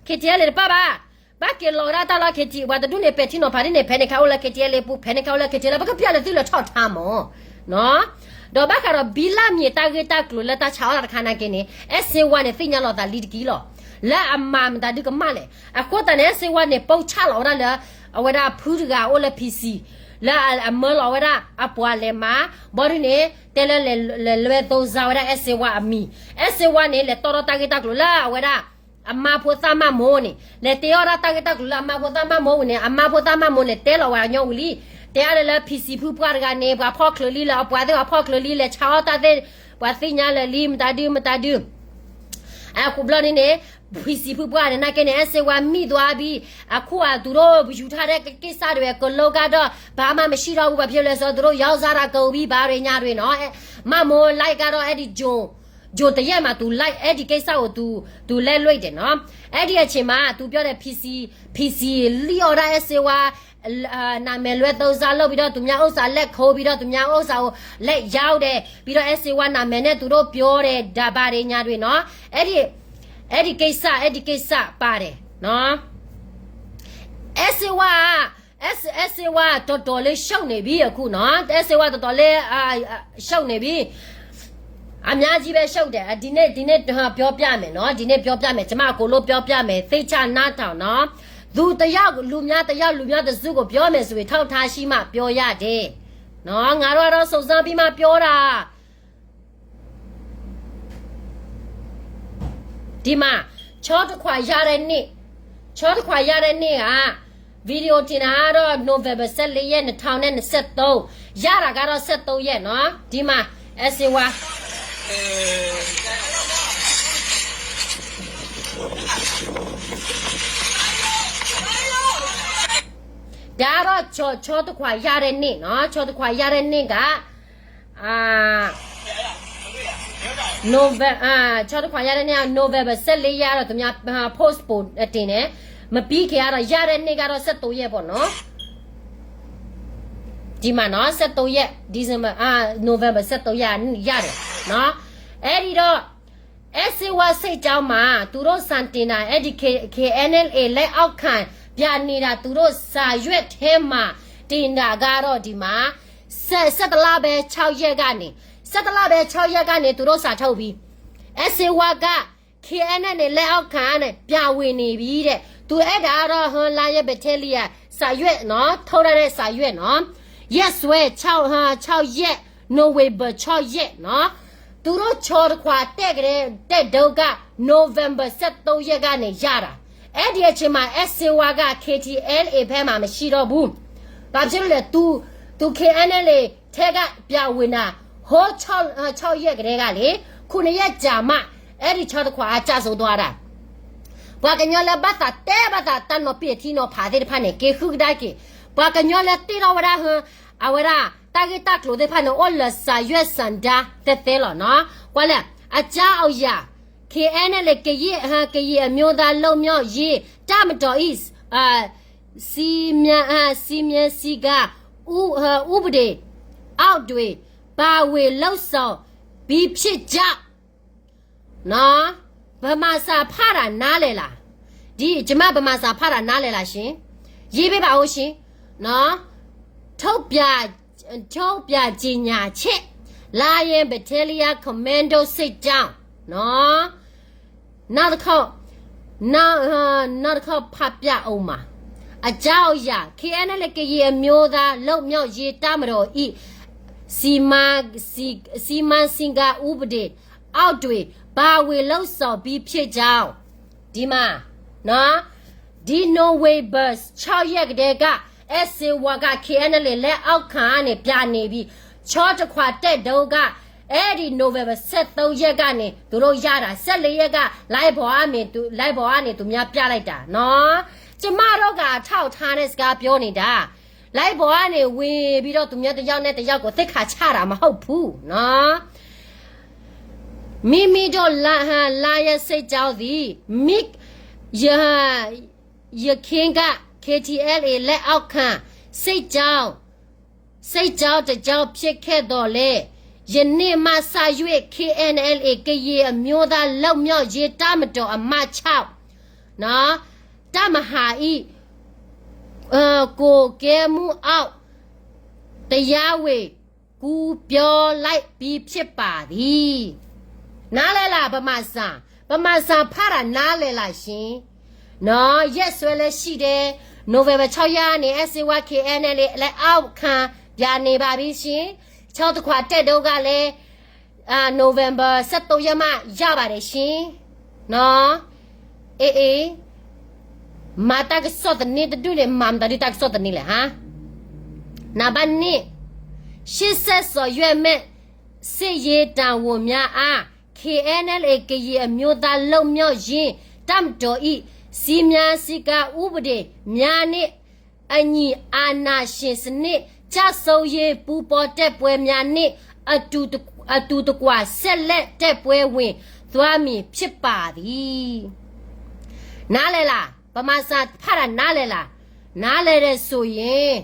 K T L A တပၣ်ဘၣ်, ဘၣ်က့ၤလီၤဝဲဒၣ်တၢ်လီၢ် K T L A ပှၤတဒူၣ်န့ၣ် ပဲာ်ထံနီၤဖးဒ်န့ၣ် ဖဲန့ၣ်ခါအိၣ်လၢ K T L A ပူၤ ဖဲန့ၣ်ခါအိၣ်လၢ K T L A ပူၤ ပကပျးလၢသုလၢ ထီၣ်ထါမး ဒီးဘၣ်ဃးဒီး ဘံလၢမ့ၢ်တၢ်ဂ့ၢ်တၢ်ကျိၤလၢတၢ်ဆါအီၣ်တၢ်တခါနာ်က့န့ၣ် အဲၣ်စ့ဝါန့ၣ် သ့ၣ်ညါလီၤသးလံတက့ၢ်လီၤ. လၢအမၤမတၤဒုကမၣ်လဲၣ်. အဃိသတးန့ၣ် အဲၣ်စ့ဝါန့ၣ် ပိာ်ဆၣ်လီၤဝဲဒၣ်လၢ အဝဲဒၣ်ဖုတဂၤအိၣ်လၢ P C လၢအမၢလီၤဝဲဒၣ်အပှၤလဲၤမၤ ဘီဒုန့ၣ် တဲလၢလဲၤလဲၤလွဲၢ်သိစါဝဲဒၣ်အဲၣ်စ့ဝါအမံၤ. အဲၣ်စ့ဝါန့ၣ် လဲၤတီၢ်ထီၣ်တၢ်ဂ့ၢ်တၢ်ကျိၤလၢအဝဲဒၣ် အမါဖိသၣ်မၢ်မိၢ်န့ၣ် လဲၤတဲအီၣ်ဒၣ်တၢ်ဂ့ၢ်တၢ်ကျိၤလၢအမါဖိသၣ်မၢ်မိၢ်ဝံၤန့ၣ် အမါဖိသၣ်မၢ်မိၢ်န့ၣ် တဲလီၤဝဲအညီဝံၤလံ. တဲအါလၢလၢ P C ဖုပှၢ်တဂၤန့ၣ် ပှၤဖီၣ်ချၢးလံ လၢအပှၤသ့ၣ်ပှၤဖီၣ်ချၢးလံ လဲၤဆါအီၣ်တၢ်သ့ၣ် ပှၤသ့ၣ်ညါလၢာ်လံ မတၤဒု မတၤဒု အဃိဘျီန့ၣ်န့ၣ် P C ဖုပှၢ်န့ၣ် နာ်က့န့ၣ် အဲၣ်စ့ဝါမံၣ်သွါဘံ အခိၣ်အသူးဒိၣ် ပယူၤထါဒဲးက့ၢ်စၢ်တဝဲ ကလိကါဒီး ဘာမှမရှိတော့ဘူး ဘာဖြစ်လဲဆိုတော့ သူတို့ရောင်းစားတာကုန်ပြီ ဘာတွေညာတွေနော် မၢ်မိၢ် like ကတော့ အဲဒီ June ယိၤတယဲၢ်မး သူ like အဲၣ်ဒံးကိစ္စကိုသူလဲလွဲတယ်နော် အဲဒီအချိန်မှာ သူပြောတယ် PC PC လံအီၤဒၣ်အဲၣ်စ့ဝါ နာမည်လွဲသုံးစားလုပ်ပြီးတော့ သူများဥစ္စာလက်ခုပ်ပြီးတော့ သူများဥစ္စာကိုလက်ရောင်းတယ် ပြီးတော့အဲၣ်စ့ဝါနာမည်နဲ့သူတို့ပြောတယ်ဒါဘာတွေညာတွေနော် အဲဒီအဲဒီကိစ္စအဲဒီကိစ္စပါတယ်နော် အဲၣ်စ့ဝါက အဲၣ်စ- အဲၣ်စ့ဝါတော်တော်လေးရှုံးနေပြီအခုနော် အဲၣ်စ့ဝါတော်တော်လေးအာအာရှုံးနေပြီ အများကြီးပဲရှုံးတယ် ဒီနေ့ဒီနေ့ပြောပြမယ်နော် ဒီနေ့ပြောပြမယ် ကျမအကုန်လုံးပြောပြမယ် သေချာနားထောင်နော် သူတစ်ယောက်လူများတစ်ယောက်လူများတစ်စုကိုပြောမယ်ဆိုရင်ထောက်ထားရှိမှပြောရတယ်နော် ငါတို့ကတော့စုံစမ်းပြီးမှပြောတာ ဒီမှာ ချောတခွာရတဲ့နေ့ ချောတခွာရတဲ့နေ့က video တင်တာကတော့ November ဆယ့်လေးရက် နှစ်ထောင်နှစ်ဆယ့်သုံး ရတာကတော့ ဆယ့်သုံးရက်နော် ဒီမှာ အဲၣ်စ့ဝါ ဒါကတော့ချောချောတခွာရတဲ့နေ့နော်ချောတခွာရတဲ့နေ့ကအာ November ဆီတခွးယါဒ်န့ၣ် November ဆယ့်လေးရက်ဒီး သူများ postpone တင်တယ်, မပြီးခင်ကတော့ ရတဲ့နေ့ကတော့ ဆယ့်သုံးရက်ပေါ့နော်. ဒီမှာနော် ဆယ့်သုံးရက် December အာ November ဆယ့်သုံးရက်ရတယ်နော်. အဲ့ဒီတော့ အဲးစ့ဝါဆိပ်ကြောင်းမှာ သူတို့စာတင်တာ အဲ့ဒီ K KNLA လက်အောက်ခံ ပြန်နေတာ သူတို့စာရွက်ထဲမှာ တင်တာကတော့ ဒီမှာ ဆယ့်ဆယ့်တစ်လပဲ ခြောက်ရက်ကနေ ဆယ့်တစ်လပဲ ခြောက်ရက်ကနေ သူတို့စာထုတ်ပြီး အဲးစ့ဝါက KNLA လက်အောက်ခံနဲ့ ပြန်ဝင်နေပြီတဲ့. သူအဲ့ဒါကတော့ ဟို Lion Battalion စာရွက်နော် ထုတ်ထားတဲ့စာရွက်နော်. ရက်စွဲ ခြောက် ဟို ခြောက်ရက် November ခြောက်ရက်နော်. သူတို့ဆီတခွး တက်ကတဲ့ တပ်တုန်းက November ဆယ့်သုံးရက်ကနေ ရတာ. အဲ့ဒီအချိန်မှာ အဲးစ့ဝါက KTLA ဘက်မှာ မရှိတော့ဘူး. ဘာဖြစ်လို့လဲ သူ သူ KNLA ထဲက ပြန်ဝင်တာ ဟို ခြောက် ဟို ခြောက်ရက်ကတည်းကလေ ခုနှစ်ရက်ကြာမှ အဲ့ဒီဆီတခွး ကျဆုံးသွားတာ. ပှၤကညီလၢဘၣ်သးတဲဘၣ်သး တၢ်နီၤပ့ၢ်အထံနီၤဖးသ့ၣ်တဖၣ်န့ၣ် က့ၤဃုကဒါက့ၤ. ပှၤကညီလၢတ့ထီၣ်ဝဲဒၣ် ဟို အဝဲဒၣ် တၢ်ဂ့ၢ်တၢ်ကျိၤသ့ၣ်တဖၣ်န့ၣ် အိၣ်လၢစာရွက်စာတမ်း သဲသဲလီၤနော်. ကွၢ်လဲၣ် အကြောင်းအရာ KNLA ကရင် ဟို ကရင်အမျိုးသားလွတ်မြောက်ရေး တပ်မတော် ၏ အာ စည်းမျဉ်း အာ စည်းမျဉ်းစည်းကမ်း ဥ အာ ဥပဒေအောက်တွင် ပါဝင်လုပ်ဆောင်ပြီးဖြစ်ကြောင်း နော် ဗမာစာဖတ်တာနားလည်လား ဒီ ကျွန်မ ဗမာစာဖတ်တာနားလည်လားရှင် ရေးပေးပါဦးရှင် နော် ထုတ်ပြန် ထုတ်ပြန်ကြေညာချက် Lion Battalion Commando စစ်ကြောင်း နော် နောက်တစ်ခေါက် နောက် အာ နောက်တစ်ခေါက်ဖတ်ပြအောင်ပါ အကြောင်းအရာ KNLA ကရင်အမျိုးသားလွတ်မြောက်ရေးတပ်မတော် ၏ စီမံ စီ စီမံစည်းကမ်းဥပဒေအောက်တွင် ပါဝင်လုပ်ဆောင်ပြီးဖြစ်ကြောင်း ဒီမှာ နော် ဒီ November ခြောက်ရက်ကတည်းက အဲးစ့ဝါက KNLA လက်အောက်ခံကနေ ပြန်နေပြီ ဆီတခွး တပ်တုန်းက အဲ့ဒီ November ဆယ့်သုံးရက်ကနေ သူတို့ရတာ ဆယ့်လေးရက်က လိုင်းပေါ်ကနေ သူ လိုင်းပေါ်ကနေ သူများပြလိုက်တာနော် ကျမတို့က အထောက်အထားနဲ့ စကားပြောနေတာ လိုင်းပေါ်ကနေ ဝင်ပြီးတော့ သူများတစ်ယောက်နဲ့တစ်ယောက်ကို သိက္ခာချတာမဟုတ်ဘူးနော် မိမိတို့ လ လါယဲစစ်ကြောင်းသည် မိ ယ ယခင်က KTLA လက်အောက်ခံ စစ်ကြောင်း စစ်ကြောင်းတစ်ကြောင်းဖြစ်ခဲ့သော်လည်း ယနေ့မှစ၍ KNLA ကရင်အမျိုးသားလွတ်မြောက်ရေးတပ်မတော်အမှတ်ခြောက် နော် တပ်မဟာ၏ ကွပ်ကဲမှုအောက် တရားဝင်ကူးပြောင်းလိုက်ပြီးဖြစ်ပါသည် နားလည်လား ဗမာစာ ဗမာစာဖတ်တာနားလည်လားရှင် နော် ရက်စွဲလည်းရှိတယ် November ခြောက်ရက်နေ့ အဲးစ့ဝါ KNLA လက်အောက်ခံ ပြန်နေပါပြီရှင် ဆီတခွး တပ်တုန်းကလည်း အာ November ဆယ့်သုံးရက်မှ ရပါတယ်ရှင် နော် အေးအေး မၤတၢ်ကစီၣ်သန့တဒူၣ်န့ၣ် မၤမတၤဒုတၢ်ကစီၣ်သန့လဲၣ်ဟါ နံပါတ်နှစ် ရှေ့ဆက်ဆောင်ရွက်မယ့် စစ်ရေးတာဝန်များအား KNLA ကရင်အမျိုးသားလွတ်မြောက်ရေးတပ်မတော်၏ စည်းမျဉ်းစည်းကမ်းဥပဒေများနှင့်အညီ အာဏာရှင်စနစ်ကျဆုံးရေးပူးပေါင်းတိုက်ပွဲများနှင့်အတူတ- အတူတကွ ဆက်လက်တိုက်ပွဲဝင်သွားမည်ဖြစ်ပါသည် နားလည်လား ဗမာစာဖတ်တာနားလည်လား နားလည်တယ်ဆိုရင်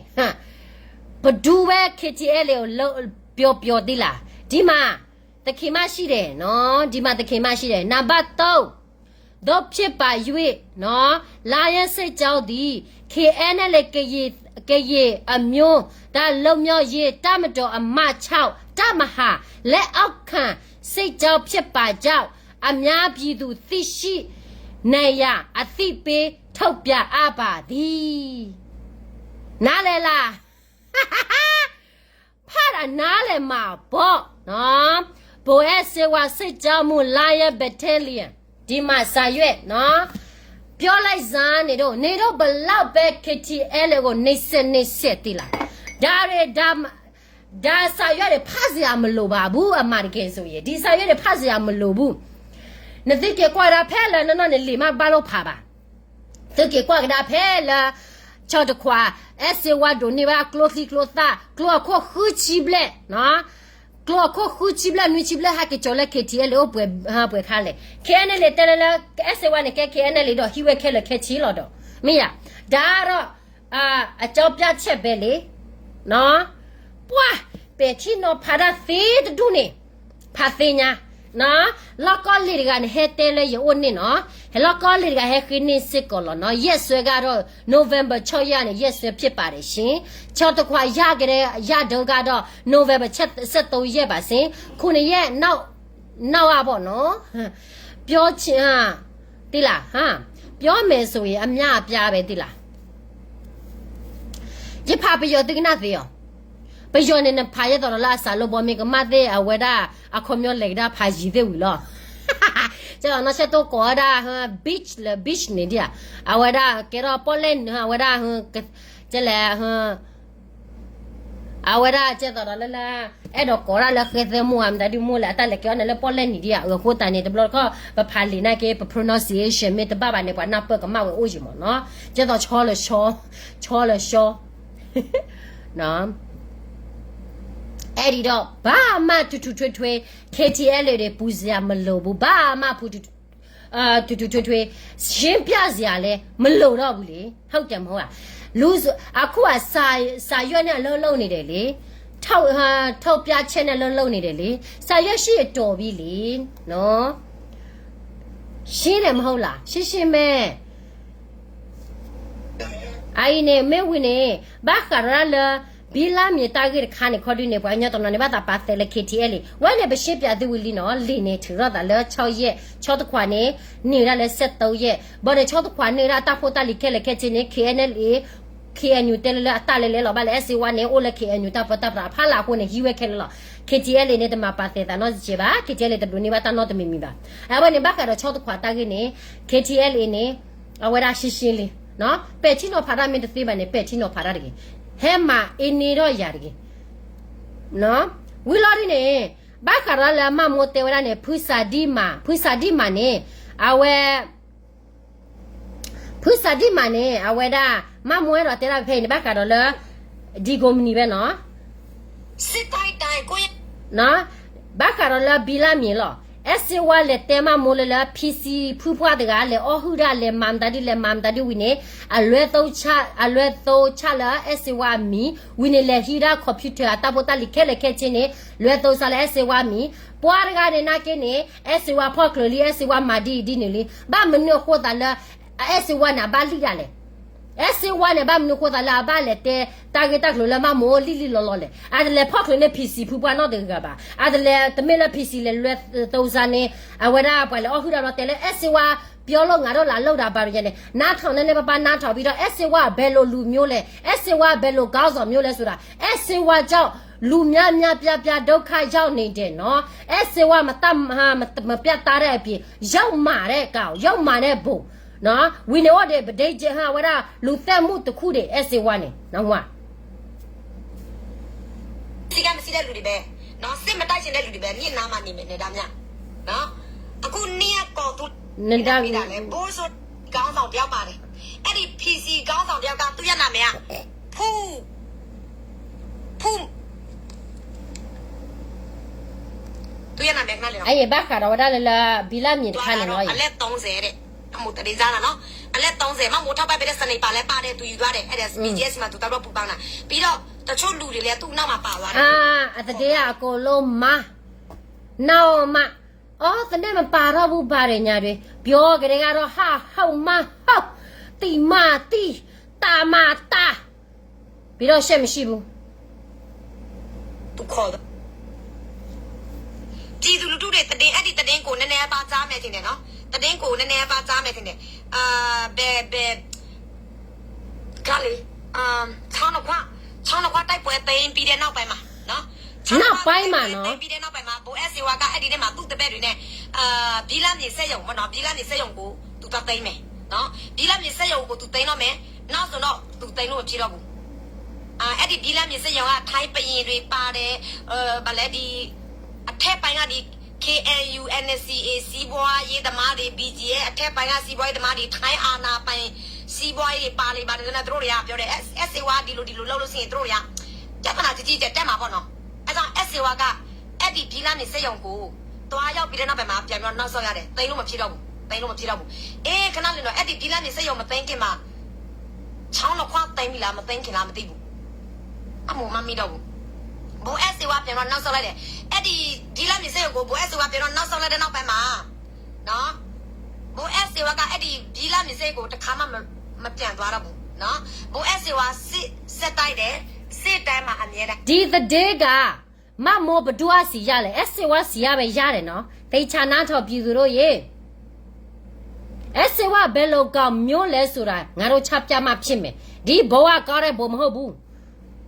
ဘယ်သူပဲ KTLA ကို ပြောပြောသေးလား ဒီမှာ သခင်မရှိတယ်နော် ဒီမှာ သခင်မရှိတယ် နံပါတ်သုံး သို့ဖြစ်ပါ၍နော် လါယဲစစ်ကြောင်းသည် KNLA ကရင်- ကရင်အမျိုးသားလွတ်မြောက်ရေးတပ်မတော်အမှတ်ခြောက် တပ်မဟာ လက်အောက်ခံစစ်ကြောင်းဖြစ်ပါကြောင်း အများပြည်သူသိရှိနိုင်ရန် အသိပေးထုတ်ပြန်အပ်ပါသည် နားလည်လား ဖတ်တာနားလည်မှာပေါ့နော် ဗိုလ်အဲးစ့ဝါ စစ်ကြောင်းမှူး Lion Battalion ဒီမှာစာရွက်နော် ပြောလိုက်စမ်း နေတို့ နေတို့ဘယ်လောက်ပဲ KTLA ကို နှိပ်စက် နှိပ်စက်သေးလား ဒါတွေ ဒါ ဒါစာရွက်တွေ ဖတ်စရာမလိုပါဘူး အမှန်တကယ်ဆိုရင် ဒီစာရွက်တွေ ဖတ်စရာမလိုဘူး နသုက့ၤကွၢ်ဒၣ်ဖဲလၢနနီၢ်န့ၣ် လံာ်မးဘၣ်လိာ်ဖးဘၣ် သုက့ၤကွၢ်ကဒါဖဲလၢ ဆီတခွး အဲးစ့ဝါဒိးန့ၢ်ဘၣ်ကျိချံကျိသၣ် ကျိအခိၣ်ဃုဆံဘျဲၣ် နော် ကျိခိၣ်ဃုဆံဘျဲၣ်နွံဆံဘျဲၣ် ဟဲက့ၤကၠီၤလၢ K T L A အိၣ်ပှဲၤ ပှဲၤခါလဲၣ်. K N L A တဲလၢလၢ အဲၣ်စ့ဝါန့ၣ် ကဲ K N L A ဒီးဟံးဝဲခဲလၢာ်ခဲဆ့လီၤဒီး မ့ၢ်ယၤ ဒါတော့ အကၠီပျၢ်ဆဲးဘဲလံ ပှၢ် ပဲာ်ထံနီၤဖးတၢ်သ့တဒူၣ်န့ၣ် ဖးသ့ညါ လီၢ်ကီၢ်လံၤတဂၤန့ၣ် ဟဲတဲလၢယအိၣ်န့ၣ်နီၤ, ဟဲလီၢ်ကီၢ်လံၤတဂၤဟဲဃ့န့ၢ်စ့ၢ်ကီးလီၤနီၤ, ရက်စွဲကတော့ November ခြောက်ရက်န့ၣ် ရက်စွဲဖြစ်ပါတယ်ရှင်, ဆီတခွးယၤကဒီး ယၤဒၢကဒီး November ဆယ့်သုံးရက်ပါရှင်, ခုနစ်ရက်နောက် နောက်အပေါ့နော်, ပြောချင် သ့လး ပြောမယ်ဆိုရင် အများအပြားပဲ သ့လး ယဖးပယီၤသုကနၣ်သ့အီၤ, ပယီၤန့ၣ် နဖးယဲသိးဒီးလၢအစးလိဘီမ့ၢ်ကမၣ်သ့ၣ် အဝဲဒၣ် အခီပညီလဲၤကဒါဖးယံၤသ့ၣ်ဝံၤလီၤ, ကဲသိးနီၢ်ဆဲၣ်တိၢ်ကိးဝဲဒၣ် beach လၢ beach န့ၣ်ဒံးဧါ, အဝဲဒၣ်ကဲထီၣ်ပီၣ်လဲၣ်နုာ် အဝဲဒၣ် ကဲလဲၣ် အဝဲဒၣ်ကဲသိးဒီးလၢလၢ အဲၣ်ဒိးကိးဒၣ်လၢဃဲသဲမိၢ်ဧါ မတၤဒုမိၢ်လဲၣ် အတၢ်လဲၤကဲအီၤန့ၣ်လၢပီၣ်လဲၣ်နံၤဒံးဧါ, အဃိသတးန့ၣ် တဘျီတခီၣ် ပဖးလံာ်နာ်က့ ပ pronunciation မ့ၢ်တဘၣ်ဘၣ်န့ၣ် ပှၤနၢ်ပၢၢ်ကမၣ်ဝဲအိၣ်ယံၤမးနီၤ, ကဲသိးဆီလၢဆီ, ဆီလၢဆီ အဲၣ်ဒိး ဘာမှ ထူးထူးထွေထွေ K T L A တွေ ပူစရာမလိုဘူး, ဘာမှ ထူးထူး ထူးထူးထွေထွေ ရှင်းပြစရာလည်း မလိုတော့ဘူးလေ, ဟုတ်တယ်မဟုတ်လား, လူအခုက စာစာရွက်နဲ့ အလုပ်လုပ်နေတယ်လေ, ထောက်ထောက်ပြချက်နဲ့ အလုပ်လုပ်နေတယ်လေ, စာရွက်ရှိအတော်ပြီလေ, နော်, ရှင်းတယ်မဟုတ်လား, ရှင်းရှင်းပဲ, အအံၤန့ၣ် မ့ၢ်ဝံၤန့ၣ် ဘၣ်ဃးဒီးလၢ ဘံလၢ်မံၤတၢ်ဂ့ၢ်တခါန့ၣ် ခီဒုန့ၣ် ပှၤကညီတနီၤန့ၣ် ဘၣ်သးပာ်သဲးလၢ K T L A ဝဲန့ၣ် ပရှင်းပြသုဝံၤလံနီၤ, လံာ်န့ၣ် ထုးထီၣ်သးလၢ ဆီယဲၢ် ဆီတခွးန့ၣ် န့ၢ်ဝဲဒၣ်လၢ ဆယ့်သုံးရက်, ဘၣ်ဒီး ဆီတခွးန့ၢ်ဝဲဒၣ်တၢ်ဖိတၢ်လံၤခဲလၢာ်ခဲဆ့န့ၣ် K N L A K N U တဲလၢလၢအတၢ်လဲၤလဲၤလီၤဘၣ်လဲၣ်, အဲၣ်စ့ဝါန့ၣ် အိၣ်လၢ K N U တၢ်ပၢတၢ်ပြးအဖီလာ်အဃိန့ၣ် ဟံးဝဲခဲလၢာ်လီၤ, K T L A န့ၣ် တမၤပာ်သဲးသးနီတစဲးဘၣ်, K T L A တဒိးန့ၢ်ဘၣ်တၢ်နီတမံၤမံၤဘၣ်, အဝဲန့ၣ် ဘၣ်ဃးဒီး ဆီတခွးတၢ်ဂ့ၢ်န့ၣ် K T L A န့ၣ် အဝဲဒၣ်ရှင်းရှင်းလံ, ပဲာ်ထံနီၤဖးတၢ်မ့ၢ်တသ့ဘၣ်န့ၣ် ပဲာ်ထံနီၤဖးတၢ်တဂ့ၤ, ဟဲမၤအ့န့ၢ်ထီၣ်ယၤတဂ့ၤ, ဝံၤလီၤဒ်န့ၣ် ဘၣ်ဃးဒီးလၢအမၢ်မိၢ်တဲဝဲဒၣ်န့ၣ် ဖုစၤဒံမး, ဖုစၤဒံမးန့ၣ် အဝဲ ဖုစၤဒံမးန့ၣ် အဝဲဒၣ် မၢ်မိၢ်အဲၣ်ဒိးတဲဒၣ်ဖဲအံၤန့ၣ် ဘၣ်ဃးဒီးလၢ ဒံကိးမုၢ်နံၤဖဲနီၤ စစ်ကိုင်းတိုင်း ကိုယ့်ရဲ့ ဘၣ်ဃးဒီးလၢဘံလၢ်မံၤလီၤ, အဲၣ်စ့ဝါလဲၤတဲမၢ်မိၢ်လၢလၢ ဖံဆံဖုပှၢ်တဂၤ လဲၤအီၣ်ဟုၣ်ဒၣ်လဲၤမၤမတၤဒုလဲၤမၤမတၤဒုဝံၤန့ၣ် အလွဲသုံးချ အလွဲသုံးချလၢအဲၣ်စ့ဝါအမံၤ ဝံၤန့ၣ်လဲၤဟံးဒၣ် computer အတၢ်ဖိတၢ်လံၤခဲလၢာ်ခဲဆ့န့ၣ် လွဲသုံးချလၢအဲၣ်စ့ဝါအမံၤ, ပှၤတဂၤန့ၣ်နာ်က့န့ၣ် အဲၣ်စ့ဝါဖီၣ်ချုးလံ အဲၣ်စ့ဝါမၤဒ်အံၤဒ်န့ၣ်လံ, ဘၣ်မနုၤအဃိသးလၢ အဲၣ်စ့ဝါန့ၣ် အဘၣ်လံၣ်ဒၣ်လဲၣ် အဲၣ်စ့ဝါန့ၣ် ဘၣ်မနုၤဃိသးလၢအဘၣ်လဲၤတဲ တၢ်ဂ့ၢ်တၢ်ကျိၤလၢမၢ်မိၢ်လံၣ်လံၣ်လီၤလီၤလဲၣ်, အတလဲၤဖီၣ်ချုးန့ၢ် ဖံဆံ ဖုပှၢ်နီတဂၤဘၣ်, အတလဲၤတမ့ၢ်လၢ ဖံဆံ လဲၤလွဲသုံးချန့ၣ် အဝဲဒၣ်ပှၤလဲၤအီၣ်ဟုၣ်ဒၣ်ဒီးတဲလၢ အဲၣ်စ့ဝါ ပြောလို့ငါတို့လာလုပ်တာပါ ညါန့ၣ် နားထောင်နဲ့ ပါပါ နားထောင်ပြီးတော့ အဲၣ်စ့ဝါ ဘယ်လိုလူမျိုးလဲ အဲၣ်စ့ဝါ ဘယ်လိုခေါင်းဆောင်မျိုးလဲဆိုတာ အဲၣ်စ့ဝါကြောင့် လူများများပြားပြား ဒုက္ခရောက်နေတယ်နော် အဲၣ်စ့ဝါ မတတ်မပြတ်သားတဲ့အပြင် ယုတ်မာတဲ့ကောင် ယုတ်မာတဲ့ဗိုလ်နော် ဝံၤန့ၣ်အိၣ်ဒီး ပဒိၣ်ကဟဝဲဒၣ် လူသတ်မှုတစ်ခုဒီး အဲၣ်စ့ဝါန့ၣ် နဝါ စည်းကမ်းမရှိတဲ့လူတွေပဲနော် စစ်မတိုက်ချင်တဲ့လူတွေပဲ မြစ်နားမှာနေမယ် နယ်ဒါမြနော် အခုနေ့ကကော်သူ နဒါ ပေးတာလဲ ဘိုးဆိုခေါင်းဆောင်တယောက်ပါတယ် အဲ့ဒီ ဖီစီ ခေါင်းဆောင်တယောက်က သူ့ရဲ့နာမည်က ဖူ ဖူ သူ့ရဲ့နာမည်ကနားလည်တော့ အံၤဘၣ်ဃးဒီးဝဲဒၣ်လၢလၢ ဘံလၢ်မံၤတခါန့ၣ်လီၤ အလဲသုံးဆယ်တဲ့ အမိုးတရေစားတာနော် အလဲသုံးဆယ် မမိုးထောက်ပံ့ပေးတဲ့ စနိပါလဲပါတယ် သူယူသွားတယ် အဲ့ဒါ BGF မှာ သူတောက်တော့ပူပေါင်းတာ ပြီးတော့ တချို့လူတွေလည်း သူ့နောက်မှာပါသွားတယ် အာ အသဒ့အကိုလို့မ နောက်မှ အော် သနဲ့မပါတော့ဘူး ဘာတွေညာတွေ ပြောကလေးကတော့ ဟဟမဟ တိမတိ တမတ ပြီးတော့ ရှက်မရှိဘူး သူခေါ်တော့ ပြည်သူလူထုတွေ သတင်း အဲ့ဒီသတင်းကို နည်းနည်းပါးကြားမယ်ထင်တယ်နော်။ သတင်းကို နည်းနည်းပါးကြားမယ်ထင်တယ်။ အာ ဘယ် ဘယ် ကလေ အာ ချောင်းနှစ်ခွ ချောင်းနှစ်ခွတိုက်ပွဲသိမ်းပြီးတဲ့နောက်ပိုင်းမှာနော်။ နောက်ပိုင်းမှာနော်။ သိမ်းပြီးတဲ့နောက်ပိုင်းမှာ ဗိုလ်အဲၣ်စေဝါက အဲ့ဒီနေ့မှာ သူ့တပည့်တွေနဲ့ အာ ဘီလမ်းမြေစက်ရုံပေါ့နော်။ ဘီလမ်းမြေစက်ရုံကို သူသွားသိမ်းမယ်နော်။ ဘီလမ်းမြေစက်ရုံကို သူသိမ်းတော့မယ်။ နောက်ဆိုတော့ သူသိမ်းလို့မဖြစ်တော့ဘူး။ အာ အဲ့ဒီဘီလမ်းမြေစက်ရုံက ထိုင်းပယင်တွေပါတယ်။ အာ ဘာလဲ ဒီ အထက်ပိုင်းက ဒီ KNU NCA စီးပွားရေးသမားတွေ BGF အထက်ပိုင်းက စီးပွားရေးသမားတွေ ထိုင်းအာဏာပိုင် စီးပွားရေးတွေ ပါလေပါတယ်လို့ သူတို့တွေက ပြောတယ်။ အဲ အဲၣ်စေဝါ ဒီလို ဒီလိုလုပ်လို့ရှိရင် သူတို့တွေက ပြဿနာကြီးကြီးကျယ်ကျယ် တက်မှာပေါ့နော်။ အဲဒါကြောင့် အဲၣ်စေဝါက အဲဒ်ဘံလၢမ့ၢ်စက်ရုံကို သွားရောက်ပြီးတဲ့နောက်ပိုင်းမှာ ပြန်ပြီးတော့နောက်ဆုတ်ရတယ်။ သိမ်းလို့မဖြစ်တော့ဘူး။ သိမ်းလို့မဖြစ်တော့ဘူး။ အေး ခဏလေးနော်။ အဲဒီဘံလၢမ့ၢ်စက်ရုံ မသိမ်းခင်မှာ ချောင်းနှစ်ခွ သိမ်းပြီလား၊ မသိမ်းခင်လား မသိဘူး။ အမူမမီတော့ဘူး။ ဘိုးအဲၣ်စေဝါ ပြန်တော့နောက်ဆုတ်လိုက်တယ်။ အဲဒီဘံလၢမ့ၢ်စက်ရုံကို ဘိုးအဲၣ်စေဝါ ပြန်တော့နောက်ဆုတ်လိုက်တဲ့နောက်ပိုင်းမှာ နော်။ ဘိုးအဲၣ်စေဝါက အဲဒီဘံလၢမ့ၢ်စက်ရုံကို တစ်ခါမှမ မပြန်သွားတော့ဘူးနော်။ ဘိုးအဲၣ်စေဝါ စစ် စစ်တိုက်တယ်။ စစ်တိုင်းမှာ အမြဲတမ်း ဒီသတင်းက မမိုးဘဒူအစံးရလဲၣ်, အဲၣ်စေဝါစံးရပဲရတယ်နော်. သေချာနားထောင်ပြည်သူတို့ရေ. အဲၣ်စေဝါဘယ်လိုကောင်မျိုးလဲဆိုတာ ငါတို့ချပြမှဖြစ်မယ်. ဒီဘဝကောင်းတဲ့ဘိုးမဟုတ်ဘူး.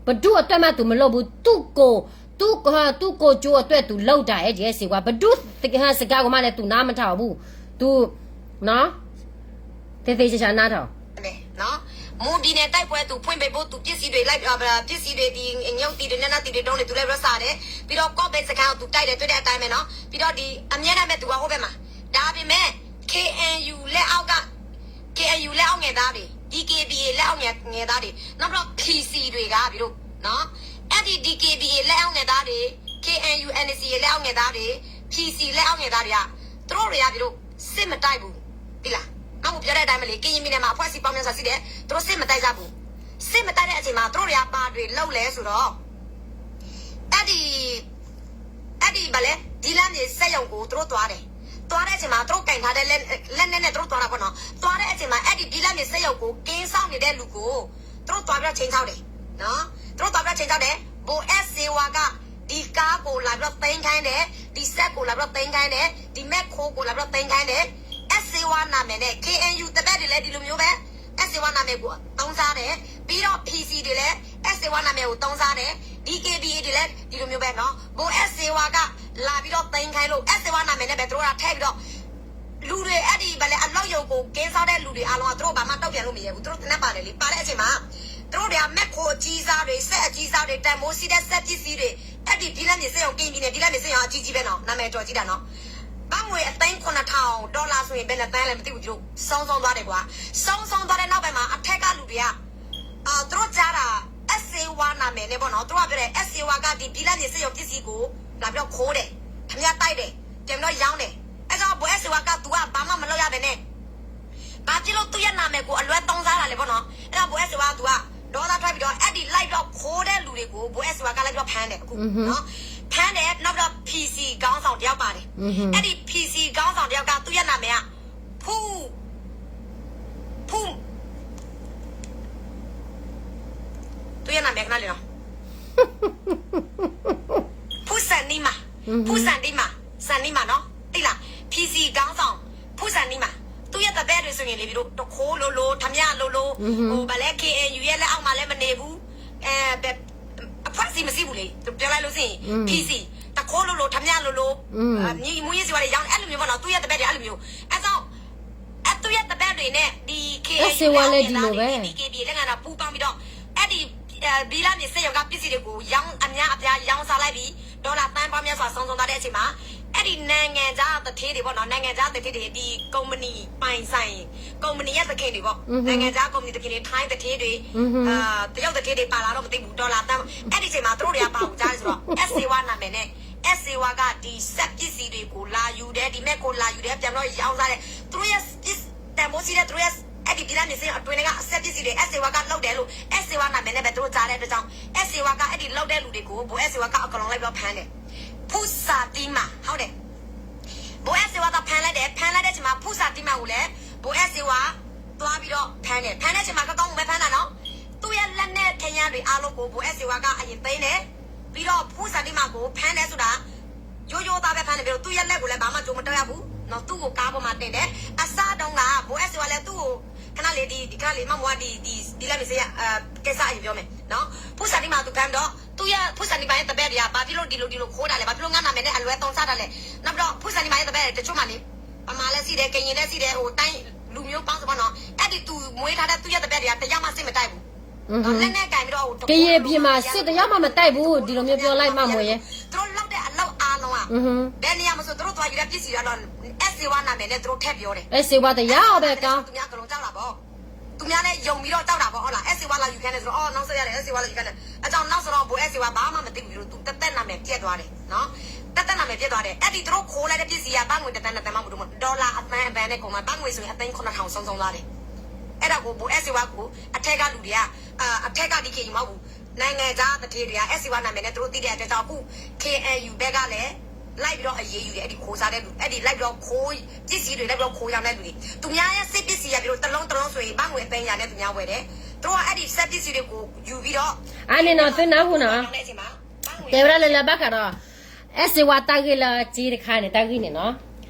ဘဒူအတွက်မှသူမလုပ်ဘူး. သူ့ကိုယ်, သူ့, သူ့ကိုယ်ကျိုးအတွက်သူလုပ်တာ အဲဒီအဲၣ်စေဝါ. ဘဒူစကားကိုမှလည်းသူနားမထောင်ဘူး. သူ, နော်. သေသေချာချာနားထောင်. နော်။ မွန်ပြည်နယ်တိုက်ပွဲသူဖွင့်ပေးဖို့ သူပစ္စည်းတွေလိုက်, ပစ္စည်းတွေ ဒီငုတ်သီးတွေ လက်နက်သီးတွေ ဒုံးတွေ သူလိုက်ပြီးတော့စတယ်။ ပြီးတော့ ကော့ဘဲစခန်းကို သူတိုက်တယ် တွေ့တဲ့အတိုင်းပဲနော်။ ပြီးတော့ ဒီအမြဲတမ်းပဲ သူကဟိုဘက်မှာ။ ဒါပေမဲ့ KNU လက်အောက်က KNU လက်အောက်ငယ်သားတွေ DKBA လက်အောက်ငယ်ငယ်သားတွေ နောက်ပြီးတော့ PC တွေက ပြီးတော့နော် အဲ့ဒီ DKBA လက်အောက်ငယ်သားတွေ KNU NCA လက်အောက်ငယ်သားတွေ PC လက်အောက်ငယ်သားတွေက သူတို့တွေက ပြီးတော့ စစ်မတိုက်ဘူး သိလား။ နောက်ကိုပြောတဲ့အတိုင်းပဲလေ ကရင်ပြည်နယ်မှာ အဖွဲ့အစည်းပေါင်းများစွာရှိတယ်။ သူတို့စစ်မတိုက်ကြဘူး။ စစ်မတိုက်တဲ့အချိန်မှာ သူတို့တွေက ဘာတွေလုပ်လဲဆိုတော့ အဲ့ဒီ အဲ့ဒီ ဘာလဲ ဘိလပ်မြေစက်ရုံကို သူတို့သွားတယ်။ သွားတဲ့အချိန်မှာ သူတို့ကိုင်ထားတဲ့ လက်, လက်နက်နဲ့ သူတို့သွားတာပေါ့နော်။ သွားတဲ့အချိန်မှာ အဲ့ဒီ ဘိလပ်မြေစက်ရုံကို ကင်းစောင့်နေတဲ့လူကို သူတို့သွားပြီးတော့ ခြိမ်းခြောက်တယ်နော်။ သူတို့သွားပြီးတော့ ခြိမ်းခြောက်တယ်။ ဘိုးအဲၣ်စေဝါက ဒီကားကို လာပြီးတော့ သိမ်းခိုင်းတယ်။ ဒီစက်ကို လာပြီးတော့ သိမ်းခိုင်းတယ်။ ဒီမက်ခိုကို လာပြီးတော့ သိမ်းခိုင်းတယ်။ အဲၣ်စေဝါနာမည်နဲ့ KNU တပည့်တွေလည်း ဒီလိုမျိုးပဲ အဲၣ်စေဝါနာမည်ကို သုံးစားတယ်။ ပြီးတော့ PC တွေလည်း အဲၣ်စေဝါနာမည်ကို သုံးစားတယ်။ DKBA တွေလည်း ဒီလိုမျိုးပဲနော်။ ဘိုးအဲၣ်စေဝါက လာပြီးတော့ သိမ်းခိုင်းလို့ အဲၣ်စေဝါနာမည်နဲ့ပဲ သူတို့က ထည့်ပြီးတော့ လူတွေ အဲ့ဒီ ဘာလဲ အလုပ်ရုံကို ကင်းစောင့်တဲ့လူတွေအားလုံးက သူတို့ဘာမှတုံ့ပြန်လို့မရဘူး။ သူတို့သေနတ်ပါတယ်လေ။ ပါတဲ့အချိန်မှာ သူတို့တွေက မက်ခိုအကြီးစားတွေ စက်အကြီးစားတွေ တန်ဖိုးရှိတဲ့ စက်ပစ္စည်းတွေ အဲ့ဒီ ဘိလပ်မြေစက်ရုံ ကရင်ပြည်နယ် ဘိလပ်မြေစက်ရုံ အကြီးကြီးပဲနော်။ နာမည်ကျော်ကြီးတာနော်။ ဘတ်ငွေ အသိန်း ခုနစ်ထောင် ဒေါ်လာဆိုရင် ဘယ်နှစ်သန်းလဲ မသိဘူး သူတို့ ဆုံးရှုံးသွားတယ်ကွာ။ ဆုံးရှုံးသွားတဲ့နောက်ပိုင်းမှာ အထက်ကလူတွေက အာ သူတို့ကြားတာ အဲၣ်စေဝါနာမည်နဲ့ပေါ့နော်။ သူတို့ကပြောတယ် အဲၣ်စေဝါက ဒီ ဘိလပ်မြေစက်ရုံ ပစ္စည်းကို လာပြီးတော့ ခိုးတယ်။ ထမျက်တိုက်တယ်။ ပြန်ပြီးတော့ ရောင်းတယ်။ အဲဒါကြောင့် ဘိုးအဲၣ်စေဝါက သူက ဘာမှမလုပ်ရဘဲနဲ့ ဘာဖြစ်လို့ သူ့ရဲ့နာမည်ကို အလွဲသုံးစားတာလဲပေါ့နော်။ အဲ့တော့ ဘိုးအဲၣ်စေဝါက သူက ဒေါသထွက်ပြီးတော့ အဲ့ဒီ လိုက်ပြီးတော့ ခိုးတဲ့လူတွေကို ဘိုးအဲၣ်စေဝါက လိုက်ပြီးတော့ ဖမ်းတယ် အခုနော်။ ဖမ်းတယ်။ နောက်ပြီးတော့ PC ခေါင်းဆောင်တစ်ယောက်ပါတယ်။ အဲ့ဒီ PC ခေါင်းဆောင်တစ်ယောက်က သူ့ရဲ့နာမည်က ဖူ ဖူ သူ့ရဲ့နာမည် ခဏလေးနော်. ဖူစန်နီမၤ, ဖူစန်နီမၤ, စန်နီမၤနော် သိလား. PC ခေါင်းဆောင် ဖူစန်နီမၤ, သူ့ရဲ့တပည့်တွေဆိုရင်လေ ပြီးတော့ တခိုးလို့လို့ ထမျက်လို့လို့ ဟို ဘာလဲ KNU ရဲ့လက်အောက်မှာလည်း မနေဘူး. အဲ ဘယ် အဖွဲ့အစည်းမရှိဘူးလေ ပြောလိုက်လို့ရှိရင် PC တခိုးလို့လို့ ထမျက်လို့လို့ မူးယစ်ဆေးဝါးတွေရောင်း အဲ့လိုမျိုးပေါ့နော်. သူ့ရဲ့တပည့်တွေ အဲ့လိုမျိုး အဲ့ကြောင့် အဲ့သူ့ရဲ့တပည့်တွေနဲ့ ဒီ KNU လက်အောက်ငယ်သားတွေ ဒီ DKBA လက်ငယ်သား ပူးပေါင်းပြီးတော့ အဲ့ဒီ ဘိလပ်မြေစက်ရုံက ပစ္စည်းတွေကို ရောင်း အများအပြား ရောင်းစားလိုက်ပြီး ဒေါ်လာသန်းပေါင်းများစွာ ဆုံးရှုံးသွားတဲ့အချိန်မှာ အဲ့ဒီနိုင်ငံခြားသူဌေးတွေပေါ့နော် နိုင်ငံခြားသူဌေးတွေ ဒီကုမ္ပဏီပိုင်ဆိုင် ကုမ္ပဏီရဲ့သူဌေးတွေပေါ့ နိုင်ငံခြားကုမ္ပဏီသူဌေးတွေ ထိုင်းသူဌေးတွေ အာ တရုတ်သူဌေးတွေ ပါလာတော့မသိဘူး ဒေါ်လာသန်း အဲ့ဒီအချိန်မှာ သူတို့တွေက ဘာကိုကြားလဲဆိုတော့ အဲၣ်စေဝါနာမည်နဲ့ အဲၣ်စေဝါက ဒီစက်ပစ္စည်းတွေကို လာယူတယ် ဒီမက်ကို လာယူတယ် ပြန်ပြီးတော့ ရောင်းစားတယ် သူတို့ရဲ့ တန်ဖိုးရှိတဲ့ သူတို့ရဲ့ အဲ့ဒီ ဘိလပ်မြေစက်ရုံအတွင်းထဲက အစက်ပစ္စည်းတွေ အဲၣ်စေဝါက လုပ်တယ်လို့ အဲၣ်စေဝါနာမည်နဲ့ပဲ သူတို့ကြားတဲ့အတွက်ကြောင့် အဲၣ်စေဝါက အဲ့ဒီလုပ်တဲ့လူတွေကို ဘိုးအဲၣ်စေဝါက အကုန်လုံးလိုက်ပြီးတော့ ဖမ်းတယ်. ဖူစန်နီမၤ ဟုတ်တယ် ဘိုးအဲၣ်စေဝါက ဖမ်းလိုက်တယ်. ဖမ်းလိုက်တဲ့အချိန်မှာ ဖူစန်နီမၤကိုလည်း ဘိုးအဲၣ်စေဝါ သွားပြီးတော့ ဖမ်းတယ်. ဖမ်းတဲ့အချိန်မှာ ကကောင်းမှုပဲ ဖမ်းတာနော်. သူ့ရဲ့လက်နက်ခဲယမ်းတွေအားလုံးကို ဘိုးအဲၣ်စေဝါက အရင်သိမ်းတယ်. ပြီးတော့ ဖူစန်နီမၤကို ဖမ်းတယ်ဆိုတာ ရိုးရိုးသားပဲ ဖမ်းတယ် ပြီးတော့ သူ့ရဲ့လက်ကိုလည်း ဘာမှကြိုးမတုပ်ရဘူးနော်. သူ့ကို ကားပေါ်မှာတင်တယ်. အစတုန်းက ဘိုးအဲၣ်စေဝါလည်း သူ့ကို ခဏလေး ဒီ ဒီ ခဏလေး မမိုးက ဒီ ဒီ ဒီ ဘိလပ်မြေစက်ရုံ အဲ ကိစ္စအရင်ပြောမယ်နော်. ဖူစန်နီမၤ သူဖမ်းတော့ သူ့ရဲ့ ဖူစန်နီမၤရဲ့တပည့်တွေက ဘာဖြစ်လို့ ဒီလို ဒီလို ခိုးတာလဲ ဘာဖြစ်လို့ ငါ့နာမည်နဲ့ အလွဲသုံးစားတာလဲ. နောက်ပြီးတော့ ဖူစန်နီမၤရဲ့တပည့်တွေ တချို့မှာလေ ဗမာလည်းရှိတယ် ကရင်လည်းရှိတယ် ဟို တိုင်း လူမျိုးပေါင်းစုံပေါ့နော်. အဲ့ဒီသူမွေးထားတဲ့ သူ့ရဲ့တပည့်တွေက တစ်ယောက်မှ စစ်မတိုက်ဘူး. လက်နက်ကိုင်ပြီးတော့ ကရင်ပြည်မှာ စစ်တစ်ယောက်မှမတိုက်ဘူး ဒီလိုမျိုးပြောလိုက် မမိုးရယ်. သူတို့လုပ်တဲ့အလုပ်အားလုံးอ่ะ ဘယ်နေရာမှာမဆို သူတို့သွားယူတဲ့ပစ္စည်းတွေကတော့ အဲၣ်စေဝါနာမည်နဲ့ သူတို့ထည့်ပြောတယ်. အဲၣ်စေဝါတစ်ယောက်ပဲကောင်း. သူများအကုန်လုံးကြောက်တာပေါ့. သူများလည်း ယုံပြီးတော့ ကြောက်တာပေါ့ ဟုတ်လား. အဲၣ်စေဝါလာယူခိုင်းတယ်ဆိုတော့ အော် နောက်ဆုတ်ရတယ် အဲၣ်စေဝါလာယူခိုင်းတယ်. အကြောင်း နောက်ဆိုတော့ ဘိုးအဲၣ်စေဝါ ဘာမှမသိဘူးလို့ သူသက်သက်နာမည်ပျက်သွားတယ်နော်. တၢ်နာ်မဲာ်ပျဲၢ်တီၤဒဲး အဲၣ်ဒ်သိးတရိၣ်ခိလၢတဘ့ၣ်စံယၤ ဘၣ်ငွေတသန်း နှစ်သန်းမးဘူးဒိၣ်မး dollar အသန်းအဘဲန့ၣ် ကိးမး ဘၣ်ငွေဆိုရင် အသိန်းခုနစ်ထောင် ဆုံးဆုံးလီၤဒဲး အဲၣ်ဒိးကိးဘိးအဲၣ်စ့ဝါကိး အထဲကလူတွေက အထဲက ဒီး ခ့ယု မးဘူး နိုင်ငံခြားသူဌေးတွေက အဲၣ်စ့ဝါနာ်မဲာ်န့ၣ် တရိၣ်သံဒဲး အတဲတၢ်အကူၣ် ခ့အဲယူ ဘဲကလဲၣ် လိုက်ပြီးတော့အရေးယူတယ် အဲဒီ ခိုးစားတဲ့လူ အဲဒီ လိုက်ပြီးတော့ ခိုး ပစ္စည်းတွေ လိုက်ပြီးတော့ ခိုးရောင်းတဲ့လူတွေ သူများရဲ့ စက်ပစ္စည်းရပြီးတော့ တစ်လုံးတစ်လုံးဆိုရင် ဘတ်ငွေ အသိန်းရာ နဲ့ သူများဝယ်တယ် သူတို့က အဲဒီ စက်ပစ္စည်းတွေကို ယူပြီးတော့ အန့ၣ်နီၤ သုနၢ်ဟူနီၤ တဲဝဲဒၣ်လၢလၢဘၣ်ဃးဒီး အဲၣ်စ့ဝါတၢ်ဂ့ၢ်လၢက့တခါန့ၣ် တၢ်ဂ့ၢ်န့ၣ်နီၤ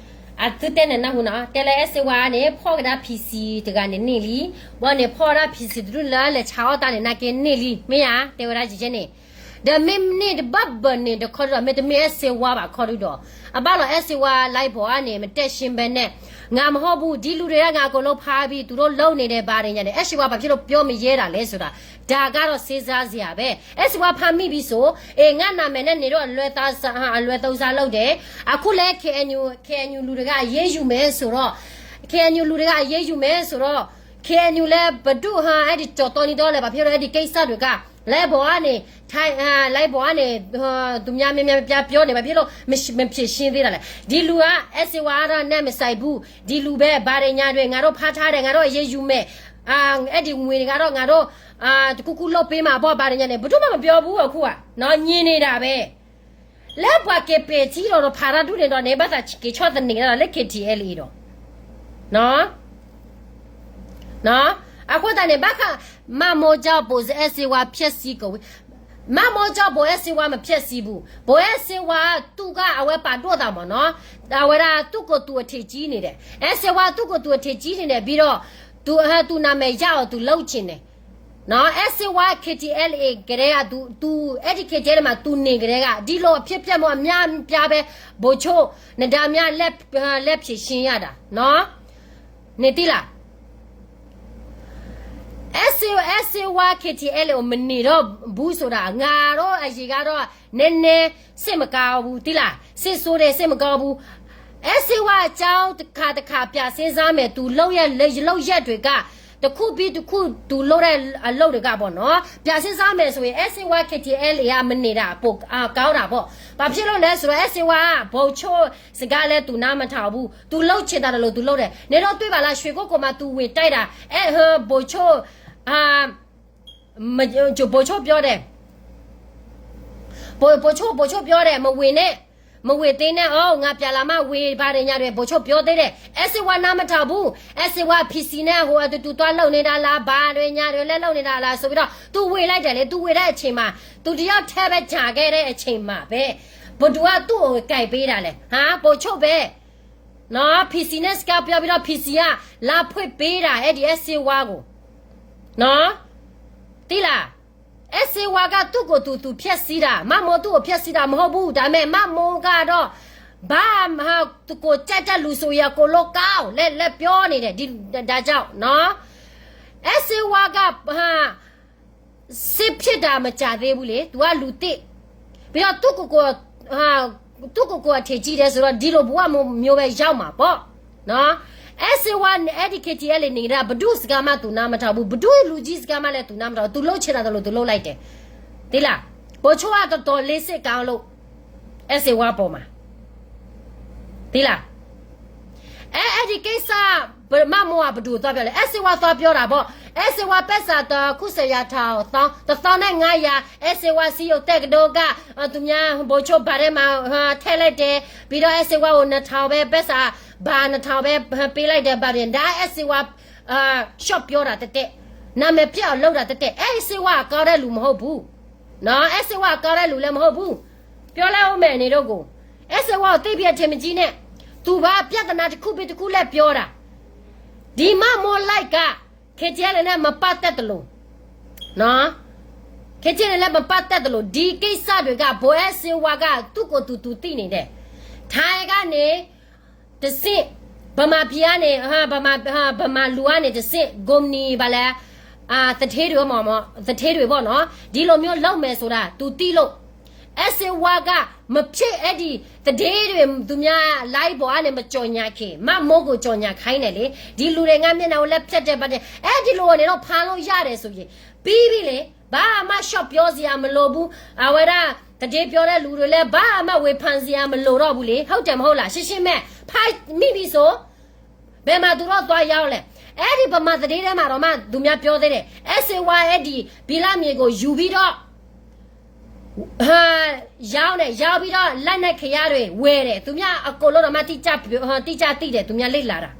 အသုတဲန့ၣ်နၢ်ဟူနီၤ တဲလၢအဲၣ်စ့ဝါန့ၣ် ဖီၣ်ကဒါ ဖံးစံတဂၤန့ၣ်န့ၢ်လံ ဘီန့ၣ် ဖီၣ်ဝဲဒၣ် ဖံးစံတဒူၣ်လၢလဲၤဆါအီၣ်တၢ်န့ၣ် နာ်က့န့ၢ်လံ မ့ၢ်ဧါ တဲဝဲဒၣ်ယဲန့ၣ် ဒီးမ့ၢ်န့ၢ်တဘၣ်ဘၣ်န့ၣ် တခီဒုဒီး မ့တမ့ၢ်အဲၣ်စ့ဝါဘၣ်ခီဒုဒီး အဘၣ်လီၤအဲၣ်စ့ဝါ live ဘီးအါန့ၣ် မတဲရှင်းဘဲန့ၣ် ငါမဟီၣ်ဘူး ဒ်လူၤဒဲးဒၣ် ငါအကုန်လုံးဖမ်းပြီ သူတို့လုပ်နေတယ် ဘာတွေညာတယ် အဲၣ်စ့ဝါ ဘာဖြစ်လို့ပြောမရဲတာလဲဆိုတာ ဒါကတော့ စဉ်းစားစရာပဲ အဲၣ်စ့ဝါ ဖမ်းမိပြီဆို အေး ငါ့နာမည်နဲ့ နေတော့ အလွဲသားစား အလွဲသုံးစားလုပ်တယ် အခုလဲ KNU KNU လူတွေက အရေးယူမယ်ဆိုတော့ KNU လူတွေက အရေးယူမယ်ဆိုတော့ KNU လဲ ဘဒုဟါ အဲဒီ ကျော်သောင်းနီဒီလဲ ဘာဖြစ်လို့ အဲဒီ ကိစ္စတွေက လဲ ဘီးအါန့ၣ် ထိုင် အဲ လဲ ဘီးအါန့ၣ် သူများများများပြောနေ ဘာဖြစ်လို့ မဖြေရှင်းသေးတာလဲ ဒီလူက အဲၣ်စ့ဝါ ကတော့ နဲ့ မဆိုင်ဘူး ဒီလူပဲ ဘာတွေညာတွေ ငါတို့ဖမ်းထားတယ် ငါတို့ အရေးယူမယ် အဲဒီ ငွေတွေကတော့ ငါတို့ တခုခုလုပ်ပေးမှာပေါ့ ဘာတွေညာနဲ့ ဘယ်သူမှ မပြောဘူး အခုက နော် ငြိမ်နေတာပဲ လၢပှၤက့ၤပဲာ်ထံဒီး ဖးတၢ်ဒူၣ်န့ၣ်ဒီးန့ၣ် ဘၣ်သးက့ၤဆီၣ်သနံးတၢ်ဒီး လၢ KTLA အံၤဒီး အဃိသတးန့ၣ် ဘၣ်ဃး မမ့ၢ်ကၠီဘိး အဲၣ်စ့ဝါ ဖျက်ဆီး ကိးဝံၤ မမ့ၢ်ကၠီဘိး အဲၣ်စ့ဝါ မဖျက်ဆီးဘူး ဘိးအဲၣ်စ့ဝါ သူက အဝဲပာ်ဒိၣ်သးမ့ၢ်နီၤ အဝဲဒၣ် သူ့ကိုယ်သူအထင်ကြီးနေတယ် အဲၣ်စ့ဝါ သူ့ကိုယ်သူအထင်ကြီးနေတယ် ပြီးတော့ သူ သူနာမည်ရအောင် သူလုပ်ချင်တယ် အဲၣ်စ့ဝါ KTLA ကတည်းက သူ သူ အဲဒီ KTLA မှာ သူနေကတည်းက ဒီလိုအဖြစ်အပျက်မျိုး အများအပြားပဲ ဗိုလ်ချုပ် နဒါမြ လက် လက်ဖြေရှင်းရတာ နော် နေသိလား အဲၣ်စ့ဝါ အဲၣ်စ့ဝါ KTLA ကို မနေတော့ဘူးဆိုတာ ငါတို့အရင်ကတော့ နည်းနည်း စိတ်မကောင်းဘူး သိလား စိတ်ဆိုးတယ် စိတ်မကောင်းဘူး အဲၣ်စ့ဝါအကြောင်း တစ်ခါတစ်ခါ ပြန်စဉ်းစားမယ် သူလုပ်ရ လုပ်ရပ်တွေက တစ်ခုပြီးတစ်ခု သူလုပ်တဲ့အလုပ်တွေကပေါ့နော် ပြန်စဉ်းစားမယ်ဆိုရင် အဲၣ်စ့ဝါ KTLA က မနေတာ ပိုကောင်းတာပေါ့ ဘာဖြစ်လို့လဲဆိုတော့ အဲၣ်စ့ဝါ ဗိုလ်ချုပ် စကားလည်း သူနားမထောင်ဘူး သူလုပ်ချင်တာလို့ သူလုပ်တယ် နင်တို့တွေ့ပါလား ရွှေကုက္ကိုမှာ သူဝင်တိုက်တာ အဲ ဟို ဗိုလ်ချုပ် အာ မ ဗိုလ်ချုပ်ပြောတယ် ဗိုလ် ဗိုလ်ချုပ် ဗိုလ်ချုပ်ပြောတယ် မဝင်နဲ့ မဝင်သေးနဲ့ အော် ငါပြန်လာမှဝင် ဘာတွေညာတွေ ဗိုလ်ချုပ်ပြောသေးတယ် အဲၣ်စ့ဝါ နားမထောင်ဘူး အဲၣ်စ့ဝါ PC နဲ့ ဟို အတူတူသွားလုပ်နေတာလား ဘာတွေညာတွေ လက်လုပ်နေတာလားဆိုပြီးတော့ သူဝင်လိုက်တယ်လေ သူဝင်တဲ့အချိန်မှာ သူတစ်ယောက်တည်းပဲ ကျန်ခဲ့တဲ့အချိန်မှာပဲ ဘယ်သူက သူ့ကို ကိုင်ပေးတာလဲ ဟာ ဗိုလ်ချုပ်ပဲ နော် PC နဲ့ စကားပြောပြီးတော့ PC က လာဖွင့်ပေးတာ အဲဒီ အဲၣ်စ့ဝါကို နော် သိလား အဲၣ်စ့ဝါက သူ့ကိုယ်သူ သူဖျက်ဆီးတာ မမ့ၢ်သူ့ကိုဖျက်ဆီးတာ မဟုတ်ဘူး ဒါပေမဲ့ မမ့ၢ်ကတော့ ဘာမှ သူကိုကြိုက်တဲ့လူဆိုရင် အကုန်လုံးကောင်း လဲ လဲ ပြောနေတယ် ဒီ ဒါကြောင့် နော် အဲၣ်စ့ဝါက ဟာ စစ်ဖြစ်တာ မကြာသေးဘူးလေ သူက လူသစ် ပြီးတော့ သူ့ကိုယ်ကို ဟာ သူ့ကိုယ်ကိုယ် အထင်ကြီးတယ်ဆိုတော့ ဒီလိုဘဝမျိုးပဲ ရောက်မှာပေါ့ နော် အဲၣ်စ့ဝါ အဲဒီ KTLA နေတာ ဘယ်သူ့စကားမှ သူနားမထောင်ဘူး ဘယ်သူ့လူကြီးစကားမှလည်း သူနားမထောင်ဘူး သူလုပ်ချင်တာလို့ သူလုပ်လိုက်တယ် သိလား ဗိုလ်ချုပ်က တော်တော်လေး စိတ်ကောင်းလို့ အဲၣ်စ့ဝါပေါ်မှာ သိလား အဲ အဲဒီကိစ္စ မမ့ၢ်က ဘယ်သူသွားပြောလဲ အဲၣ်စ့ဝါ သွားပြောတာပေါ့ အဲၣ်စ့ဝါ ပိုက်ဆံ တစ်ခုစရာထောင် သောင်း တစ်သောင်းနဲ့ ငါးရာ အဲၣ်စ့ဝါ စည်းရုံးတက္ကသိုလ်က သူများ ဗိုလ်ချုပ် ဘဏ်ထဲမှာ ထည့်လိုက်တယ် ပြီးတော့ အဲၣ်စ့ဝါကို နှစ်ထောင်ပဲ ပိုက်ဆံ ဘဏ် နှစ်ထောင်ပဲ ပေးလိုက်တယ် ဘာတွေ ဒါ အဲၣ်စ့ဝါ ရှော့ပြောတာ တကယ် နာမည်ပျက်အောင်လုပ်တာ တကယ် အဲၣ်စ့ဝါ အကောင်းတဲ့လူ မဟုတ်ဘူး နော် အဲၣ်စ့ဝါ အကောင်းတဲ့လူလည်း မဟုတ်ဘူး ပြောလိုက်ဦးမယ် နင်တို့ကို အဲၣ်စ့ဝါကို သိပ်ပြီး အထင်မကြီးနဲ့ သူက ပြဿနာ တစ်ခုပြီးတစ်ခု လဲပြောတာ ဒီမမ့ၢ် လိုက်က KTLA နဲ့ မပတ်သက်သလို နော် KTLA နဲ့ မပတ်သက်သလို ဒီကိစ္စတွေက ဗိုလ်အဲၣ်စ့ဝါက သူ့ကိုယ်သူ သူသိနေတယ် ထိုင်ကနေ တဆင့် ဗမာပြည်ကနေ ဟာ ဗမာ ဟာ ဗမာလူကနေ တဆင့် ကုမ္ပဏီ ဘာလဲ အာ သူဌေးတွေ မ့ၢ် မ့ၢ် သူဌေးတွေပေါ့နော် ဒီလိုမျိုးလုပ်မယ်ဆိုတာ သူသိလို့ အဲၣ်စ့ဝါက မဖြစ် အဲဒီ သူဌေးတွေ သူများ live ပေါ်ကနေ မကြော်ညာခင် မမိုးကို ကြော်ညာခိုင်းတယ်လေ ဒီလူတွေ ငါမျက်နှာကို လက်ဖြတ်တယ် ဘာတယ် အဲဒီလိုနေတော့ ဖမ်းလို့ရတယ်ဆိုရင် ပြီးပြီလေ ဘာမှ ရှော့ပြောစရာ မလိုဘူး အဝဲဒၣ် သဒ့ပြောတဲ့လူတွေလည်း ဘာမှဝေဖန်စရာမလိုတော့ဘူးလေ ဟုတ်တယ်မဟုတ်လား ရှင်းရှင်းပဲ ဖတ်မိပြီဆို ဘယ်မှာသူတို့သွားရောက်လဲ အဲ့ဒီဗမာသတင်းထဲမှာတောင်မှ သူများပြောသေးတယ် အဲးစ့ဝါ အဲ့ဒီဘီလပ်မြေကိုယူပြီးတော့ ဟာ ရောင်းတယ် ရောင်းပြီးတော့ လက်နက်ခဲယမ်းတွေ ဝယ်တယ် သူများအကုန်လုံးတော့မှ တိကျ တိကျသိတယ် သူများလေ့လာတာ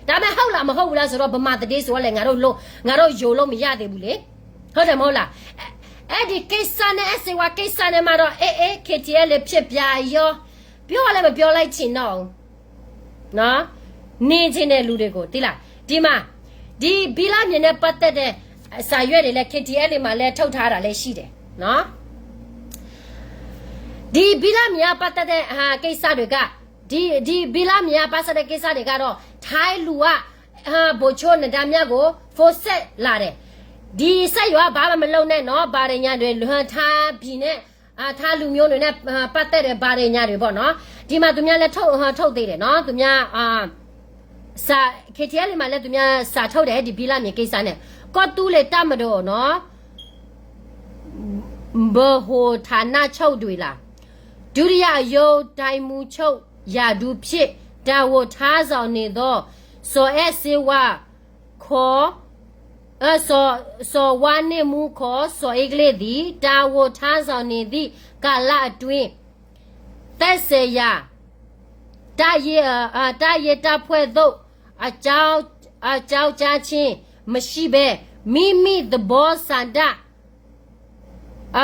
ဒါပေမဲ့ ဟုတ်လား မဟုတ်ဘူးလားဆိုတော့ ဗမာသတင်းဆိုတော့လည်း ငါတို့လို့ ငါတို့ယုံလို့မရသေးဘူးလေ ဟုတ်တယ်မဟုတ်လား အဲ့ဒီကိစ္စနဲ့ အဲးစ့ဝါ ကိစ္စနဲ့မှတော့ အေးအေး KTLA ဖြစ်ပြန်ရော ပြောလည်းမပြောလိုက်ချင်တော့ဘူး နော် နေချင်တဲ့လူတွေကို သိလား ဒီမှာ ဒီဘီလပ်မြေနဲ့ ပတ်သက်တဲ့ စာရွက်တွေလည်း KTLA မှာလည်း ထုတ်ထားတာလည်းရှိတယ် နော် ဒီဘီလပ်မြေက ပတ်သက်တဲ့ ဟာ ကိစ္စတွေက ဒီ ဒီဘီလပ်မြေက ပတ်သက်တဲ့ ကိစ္စတွေကတော့ ထိုင်းလူက ဟာ ဗိုလ်ချုပ်နန္ဒမြတ်ကို ဖုန်းဆက်လာတယ် ဒီစက်ရုံက ဘာမှမလုပ်နဲ့နော် ဘာတွေညာတွေ ဟို ထားပြည်နဲ့ အာ ထားလူမျိုးတွေနဲ့ အာ ပတ်သက်တဲ့ ဘာတွေညာတွေပေါ့နော် ဒီမှာသူများလည်း ထုတ် ထုတ်သေးတယ်နော် သူများ အာ စာ KTLA မှာလည်း သူများ စာထုတ်တယ် ဒီဘီလပ်မြေကိစ္စနဲ့ ကော့တူးလေတပ်မတော်နော် ဗဟိုဌာနချုပ်တွေလား ဒုတိယရုံးတိုင်းမှူးချုပ် ရာထူးဖြင့် တာဝန်ထမ်းဆောင်နေသော စော်အဲးစ့ဝါ ခေါ် အ စော် စော်ဝါနေမူ ခေါ် စော်အင်းကလစ် သည် တာဝန်ထမ်းဆောင်နေသည့် ကာလအတွင်း သက်ဆိုင်ရာ တပ်ရင်း အ အ တပ်ရင်းတပ်ဖွဲ့သို့ အကြောင်း အကြောင်းကြားခြင်းမရှိဘဲ မိမိသဘောဆန္ဒ အ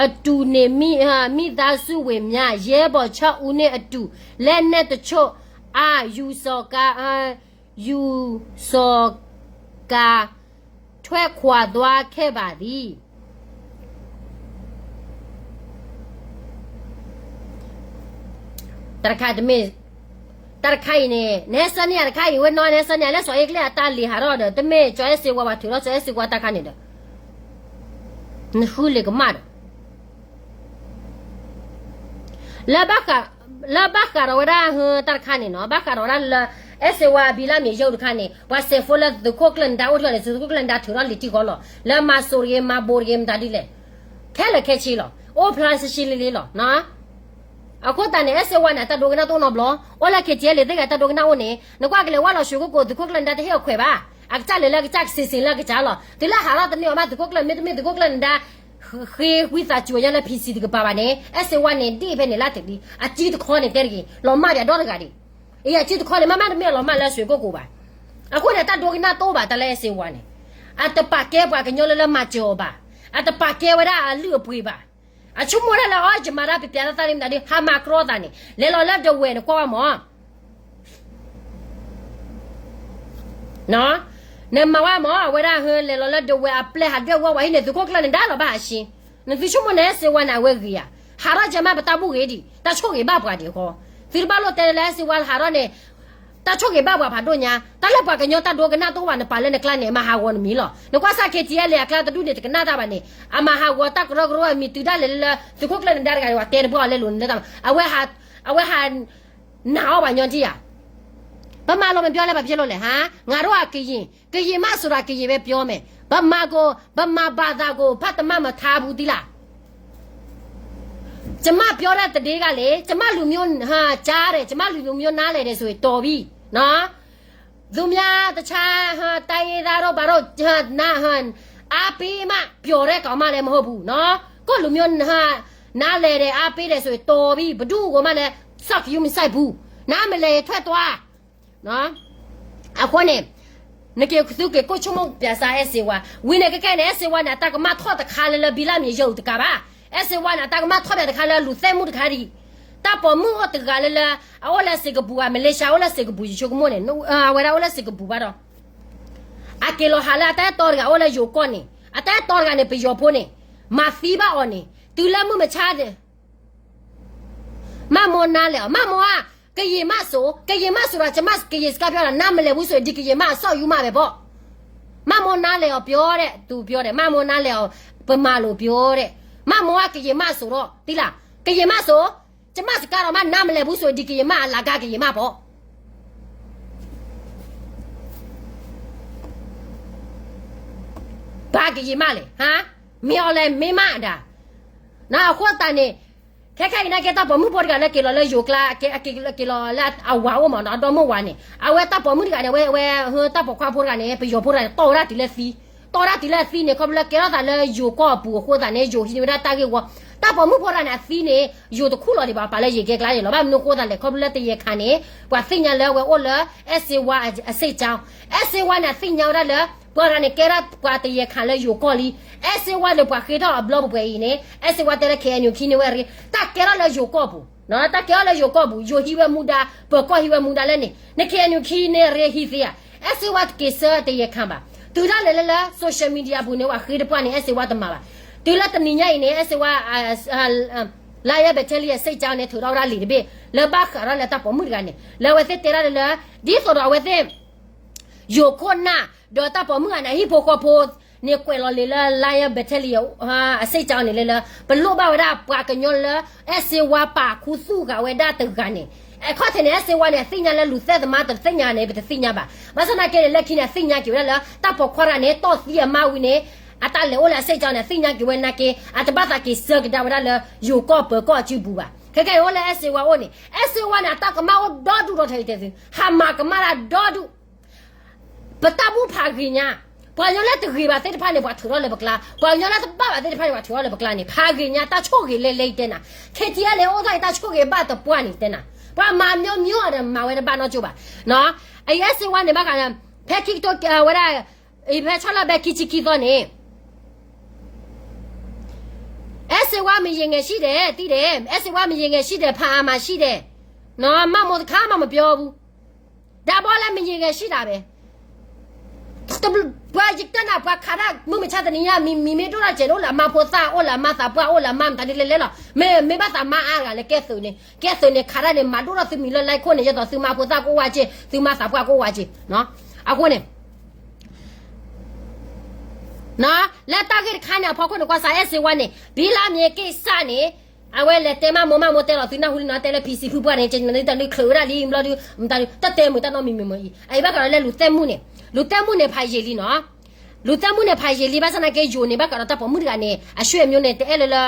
အတူနေမိ မိသားစုဝင်များ ရဲဘော်ခြောက်ဦးနှင့်အတူ လက်နက်တချို့အား ယူဆောင်ကား ယူဆောင်ကား ထွက်ခွာသွားခဲ့ပါသည် တၢ်တခါတမ့ၢ် တၢ်တခါအံၤန့ၣ် နဟဲဆၢန့ၢ်ယၤတခါအံၤ ဝဲနီၢ် နဟဲဆၢန့ၢ်ယၤလၢ စီၤအ့ကလ့ၢ်အတၢ်လံၤဟးထီၣ်ဒီး တမ့ၢ်ကၠီအဲးစ့ဝါဘၣ် ထုးထီၣ်ကၠီအဲးစ့ဝါတၢ်ခါန့ၣ်ဒီး နဃုလ့ၤကမၣ်ဒီး လၢဘၣ်ဃး လၢဘၣ်ဃးဒီးဝဲဒၣ် ဟၢ တၢ်တခါန့ၣ်နီၤ ဘၣ်ဃးဒီးဝဲဒၣ်လၢ အဲးစ့ဝါ ဘီလၢမ့ၢ်ယိၣ်တခါန့ၣ် ပှၤစဲးဖိလၢသုးခိၣ်ကျၢၢ်နဒါအိၣ်ထီၣ်န့ၣ် သုးခိၣ်ကျၢၢ်နဒါထုးထီၣ်လံာ်တံၢ်ဃီလီၤ လၢမၤစိၤတဂ့ၤ မၤဘိးတဂ့ၤ မတၤဒ်လဲၣ် ခဲလၢာ်ခဲဆ့လီၤ အိၣ်ဖျါရှဲရှဲလ့လ့လီၤ အဃိသတးန့ၣ် အဲးစ့ဝါန့ၣ် အတၢ်ဒိကနၣ်တအိၣ်နီတဘျီ အိၣ်လၢ KTLA သ့ၣ်ဂၤတၢ်ဒိကနၣ်အိၣ်န့ၣ် နကွၢ်ကလဲၤဝဲလီၤ ရွှေကုက္ကို သုးခိၣ်ကျၢၢ်နဒါတဟ့ၣ်အီၤခွဲးဘၣ် အကစၢ်လဲၤလၢအကစၢ် ကစ့ၢ်စ့ၢ်လၢအကစၢ်လီၤ တုၤလၢဟးထီၣ်တန့ၢ်အီၤမး သုးခိၣ်ကျၢၢ် မ့တမ့ၢ်သုးခိၣ်ကျၢၢ်နဒါ ဃ့ဝံသးစူၤညီလၢ PC တကပၤဘၣ်န့ၣ် အဲးစ့ဝါန့ၣ် ဒ်ဖဲန့ၣ်လၢတဒ် အစုတခီန့ၣ်တဲတဂ့ၤ လီၤမၢ်ယၤဒီတဂၤဒံး အံၤအစုတခီန့ၣ် မ့မ့ၢ်တမ့ၢ်လီၤမၢ်လၢ ရွှေကုက္ကို ဘၣ် အဃိန့ၣ် တၢ်ဒိကနၣ်တအိၣ်ဘၣ် တၢ်လၢအဲးစ့ဝါန့ၣ် အတပာ်ကဲပှၤကညီလၢလၢမၤစၢၤအီၤဘၣ် အတပာ်ကဲဝဲဒၣ်အလုၢ်အပှ့ၤဘၣ် အဆိကမိၣ်ဒၣ်လၢ အီ ယမၤတၢ်ပျဲပျဲသးသးလံမတၤဒ် ဟးမၤကြီသးန့ၣ် လဲၤလီၤလၢဒဝဲၢ်န့ၣ်ကွၢ်ဝဲမၢ် နမၤဝဲမၢ် အဝဲဒၣ်ဟဲလဲၤလီၤလၢဒဝဲၢ်အပျဲၢ်ဟးဒွဲၣ်ဝီဝဲဟံးန့ၣ် သုးခိၣ်ကျၢၢ်နဒါလီၤဘၣ်အရှ့ နသုဆိကမိၣ်န့ၣ် အဲးစ့ဝါန့ၣ် အဝဲဂ့ၤဧါ ဟးထီၣ်ကဲမးပတၢ်ဘူၣ်ဂ့ၤဒံး တၢ်ဆိၣ်ဂ့ၤဘၣ်ပှၤဒံးအဃိ သုတဘၣ်လိၣ်တဲလၢအဲးစ့ဝါဟးထီၣ်န့ၣ် တၢ်ဆိၣ်ဂ့ၤဘၣ်ပှၤဖးဒိၣ်ညါ တၢ်လၢပှၤကညီတၢ်ဒိကနၣ်တအိၣ်ဘၣ် နပာ်လၢနကျါန့ၣ် မၤဟးဂီၤနမံၤလီၤ နကွၢ်စၢ် KTLA အကျါတဒူၣ်န့ၣ် တကနၣ်တၢ်ဘၣ်န့ၣ် အမၤဟးဂီၤတၢ်ကရၢကရိအမံၤ တုၤဒၣ်လဲာ်လၢ သုးခိၣ်ကျၢၢ်နဒါတဂၤန့ၣ် ပှၤတဲတဘၣ်အီၤလဲလိာ်နတၢ် အဝဲဟး အဝဲဟး နာ်အီၤဘၣ်ညီတံၢ်ဧါ ပမၤလီၤမ့ၢ်ဘျီလၢပှၤဖျဲလိာ်လဲၣ်ဟါ ငါတို့ကရင် ကရင်မးဆိုတာ ကရင်ပဲပြောမယ် ဗမာကို ဗမာဘာသာကို ဖတ်တမတ်မထားဘူးသီးလား ကျမပြောတဲ့သတင်းကလေ ကျမလူမျိုးဟာကြားတယ် ကျမလူမျိုးနားလည်တယ်ဆိုရင်တော်ပြီနော်သူများတခြားဟာတိုင်းရင်းသားတို့ဘာတို့ဟာနားဟန်အားပေးမှပျော်တဲ့ကောင်မလည်းမဟုတ်ဘူးနော်ကိုယ့်လူမျိုးဟာနားလည်တယ်အားပေးတယ်ဆိုရင်တော်ပြီဘယ်သူ့ကိုမှလည်းစောက်ယူမဆိုင်ဘူးနားမလည်ထွက်သွားနော်အဃိန့ၣ် နက့ၤသုက့ၤကိၢ်ဆိကမိၣ်ပျးစၢ်အဲၣ်စ့ဝါ ဝံၤန့ၣ်ကကဲန့ၣ် အဲၣ်စ့ဝါန့ၣ် အတၢ်ကမၣ်ထီၣ်တခါလၢလၢဘံလၢ်မံၤယိာ်တကးဘၣ် အဲၣ်စ့ဝါန့ၣ် အတၢ်ကမၣ်ထီၣ်ပျးတခါလၢလူၤသဲမုၣ်တခါဒံး တၢ်ပိာ်မုၣ်အိၣ်တဂၤလၢလၢ အအိၣ်လၢစ့ကပူၤဘၣ် မလ့ၡါအိၣ်လၢစ့ကပူၤ ယဆိကမိၣ်န့ၣ် အဝဲဒၣ်အိၣ်လၢစ့ကပူၤဘၣ်ဒီး အက့ၤလီၤဟးလၢအတၢ်အဲၣ်တီတဂၤအိၣ်လၢယိၤကီၢ်န့ၣ် အတၢ်အဲၣ်တီတဂၤန့ၣ် ပယီၤဖိန့ၣ် မၤသံဘၣ်အီၤန့ၣ် တုၤလၢမုၢ်မဆါန့ၣ် မၢ်မိၢ်နါလဲၣ်အီၤ မၢ်မိၢ်ဧါ ကရင်မးစိ ကရင်မးဆိုတာ ကျမကရင်စကားပြောတာ နားမလည်ဘူးဆိုရင် ဒီကရင်မးအစောက်ယူမးပဲပေါ့ မၢ်မိၢ်နါလဲၣ်အီၤ ပြောတဲ့ သူပြောတယ် မၢ်မိၢ်နါလဲၣ်အီၤ ဗမာလိုပြောတဲ့ မၢ်မိၢ်ကရင်မးဆိုတော့ သိလား ကရင်မးဆို ကျမစကားတော့မှ နားမလည်ဘူးဆိုရင် ဒီကရင်မးအလကားကရင်မးပေါ့ ဘာကရင်မးလဲ ဟါ မင်းအောင်လှိုင်မင်းမဒါ အဃိသတးန့ၣ် ခဲခဲအံၤန့ၣ်က့ တၢ်ပိာ်မုၣ်ဖိတဂၤလၢက့ၤလီၤလၢယိၤကျါ က့ၤလီၤလၢအဝၤအိၣ်မးနီၤ ဒီမုၣ်ဝၤန့ၣ် အဝဲတၢ်ပိာ်မုၣ်တဂၤန့ၣ် အဝဲ အဝဲ တၢ်ပိာ်ခွါဖိတဂၤန့ၣ် ပယီၤဖိတဂၤန့ၣ် တီၢ်ဝဲဒၣ်တုၤလၢသံ တီၢ်ဝဲဒၣ်တုၤလၢအသံန့ၣ် ခီဖျိလၢကဲထီၣ်သးလၢယိၤကီၢ်အပူၤအဃိသတးန့ၣ် ယိၤဟံးန့ၢ်ဝဲဒၣ်တၢ်ဂ့ၢ်ဝီ တၢ်ပိာ်မုၣ်ဖိတဂၤန့ၣ် အသံန့ၣ် ယိၤတခူၣ်လီၤဒံးဘၣ် ပာ်လၢယိၤကဲကျါန့ၣ်လီၤ. ဘၣ်မနုၤအဃိသတးလဲၣ် ခီဖျိလၢတယဲၢ်ခါန့ၣ် ပှၤသ့ၣ်ညါလၢအဝဲအိၣ်လၢ အဲၣ်စ့ဝါအစ့ၣ်ကၠီ အဲၣ်စ့ဝါန့ၣ် အသ့ၣ်ညါဝဲဒၣ်လၢ ပှၤတဂၤန့ၣ် ကဲထီၣ်ပှၤတယဲၢ်ခါလၢယိၤကီၢ်လံ အဲၣ်စ့ဝါန့ၣ် ပှၤဃ့ထီၣ်အဘျီပှဲၤပှဲၤအံၤန့ၣ် အဲၣ်စ့ဝါတဲလၢ ခဲအံၤနုၤ ဟံးန့ၢ်ဝဲရ့ တၢ်ကဲထီၣ်လၢယိၤကီၢ်ပူၤ တၢ်ကဲထီၣ်လၢယိၤကီၢ်ပူၤ ယိၤဟံးဝဲမူဒါ ပၢၤကီၢ်ဟံးဝဲမူဒါလၢန့ၣ် နခဲအံၤနုၤ ဟံးန့ၢ်ရ့ဟံးသ့ဧါ အဲၣ်စ့ဝါတက့ၤဆၢတယဲၢ်ခါဘၣ် တုၤဒၣ်လဲာ်လၢလၢ social media ပူၤန့ၣ် ပှၤဃ့တပှၢ်န့ၣ် အဲၣ်စ့ဝါတမၤဘၣ် တုၤလၢတနံၤညါအံၤန့ၣ် အဲၣ်စ့ဝါ လါယဲၢ်ဘဲးထဲလံအစ့ၣ်ကၠီန့ၣ် ထုးထီၣ်ဝဲဒၣ်လံာ်တဘ့ၣ် လၢဘၣ်ဃးထီၣ်လၢတၢ်ပိာ်မုၣ်တဂၤန့ၣ် လၢအဝဲသ့ၣ်တဲဒၣ်လၢလၢ ဒ်သိးဒီးအဝဲသ့ၣ် ယိၤခိၣ်နၢ် ဒီးတၢ်ပိာ်မုၣ်ဂၤန့ၣ် အဟံၣ်ဖိဃီဖိန့ၣ် ကွဲးလီၤလံာ်လၢ လါယဲၢ်ဘဲးထဲလံ အစ့ၣ်ကၠီန့ၣ်လၢလၢ ပလိၣ်ဘၣ်ဝဲဒၣ်ပှၤကညီလၢ အဲၣ်စ့ဝါပာ်ခူသူၣ်ဃာ်ဝဲဒၣ်တဂၤန့ၣ် အခီၣ်ထံးန့ၣ် အဲၣ်စ့ဝါန့ၣ် အသ့ၣ်ညါလၢလူၤသဲၣ်သမါတသ့ၣ်ညါန့ၣ် ပတသ့ၣ်ညါဘၣ် ဘၣ်ဆၣ်သနာ်က့န့ၣ် လၢခံန့ၣ် အသ့ၣ်ညါက့ၤဝဲဒၣ်လၢ တၢ်ပိာ်ခွါတဂၤန့ၣ် တီၢ်သံအမါဝံၤန့ၣ် အတၢ်လဲၤအိၣ်လၢအစ့ၣ်ကၠီန့ၣ် အသ့ၣ်ညါက့ၤဝဲနာ်က့ အတဘၣ်သးက့ၤဆၢကဒါဝဲဒၣ်လၢ ယိၤကီၢ်ပၢၤကီၢ်အစုပူၤဘၣ် ခဲကဲအံၤအိၣ်လၢအဲၣ်စ့ဝါအိၣ်န့ၣ် အဲၣ်စ့ဝါန့ၣ် အတၢ်ကမၣ်အိၣ်ဒီဒူၣ်ဒီထၢအံၤတဲသု ဟးမၤကမၣ်တၢ်ဒီဒူၣ် ပတၢ်ဘူၣ်ဖးဂ့ၤညါ ပှၤကညီလၢတဂ့ၤဘၣ်သ့ၣ်တဖၣ်န့ၣ် ပှၤထုးထီၣ်လၢပကျါ ပှၤကညီလၢတဘၣ်ဘၣ်သ့ၣ်တဖၣ်န့ၣ် ပှၤထုးထီၣ်လၢပကျါန့ၣ် ဖးဂ့ၤညါ တၢ်ဆိၣ်ဂ့ၤလဲၤလဲၤအံၤတဲနၤ ခဲကဲအံၤအိၣ်ထီၣ်အံၤ တၢ်ဆိၣ်ဂ့ၤဘၣ်တပှၢ်န့ၣ်တဲနၤ ပှၤမၤမျိုးမျိုးဒီးမၤဝဲတဘၣ်နီတကၠိဘၣ် အအံၤအဲၣ်စ့ဝါန့ၣ် ဘၣ်ဃးဒီး ဖဲခံကထိဝဲဒၣ် အံၤဖဲဆီလၢဘဲခံဆံခံသီန့ၣ် အဲၣ်စ့ဝါ မယင်ငယ်ရှိတယ် သိတယ် အဲၣ်စ့ဝါ မယင်ငယ်ရှိတယ် ဖးအါ မရှိတယ် မမမိုတခါ မမပြောဘူး ဒါဘီလဲ မယင်ငယ်ရှိတာပဲ ပှၤယတဲနၤ ပှၤခးတၢ် မုၢ်မဆါတနံၤညါ မံၤမ့ၢ်ဒိၣ်ထီၣ်စဲးန့ၣ် အိၣ်လၢအမါဖိသၣ် အိၣ်လၢအမါသးပှၢ် အိၣ်လၢအမါမတၤဒ်လဲၣ်လဲၣ်လီၤ မ့ၢ်မ့ၢ်ဘၣ်သးမါအါတဂၤလၢကဲသုးန့ၣ် ကဲသုးန့ၣ် ခးတၢ်န့ၣ် မၤဒိၣ်ထီၣ်သုမံၤလၢ like ခိၣ်န့ၣ် ယသိးသုမါဖိသၣ်ကအိၣ်ဝဲက့ၢ် သုမါသးပှၢ်ကအိၣ်ဝဲက့ၢ် အဃိန့ၣ် လၢတၢ်ဂ့ၢ်တခါန့ၣ် အဖီခိၣ်န့ၣ် ကွၢ်စး အဲၣ်စ့ဝါန့ၣ် ဘံလါမ့ၢ်က့ၢ်စၢ်န့ၣ် အဝဲလဲၤတဲမးမိၢ်မးမိၢ်တဲလီၤသုနၢ်ဟူလံနီၤ တဲလၢ PC ဖုပှၢ်န့ၣ် နတၢ်ဒုးချုးဝဲဒၣ်လံ ဘျီဒုး မတၤဒုး တၢ်တဲမုာ်တၢ်နီတမံၤမံၤမံၤအံၤ အအံၤဘၣ်ဃးဒီးလၢလူၤသဲမုၣ်န့ၣ် လူၤသဲမုၣ်န့ၣ်ဖးယံာ်လံနီၤ လူၤသဲမုၣ်န့ၣ်ဖးယံာ်လံ ဘၣ်ဆၣ်သနာ်က့ ယိၤန့ၣ် ဘၣ်ဃးဒီးတၢ်ပိာ်မုၣ်တဂၤန့ၣ် အဆွေမျိုးန့ၣ် တအဲၣ်လၢလၢ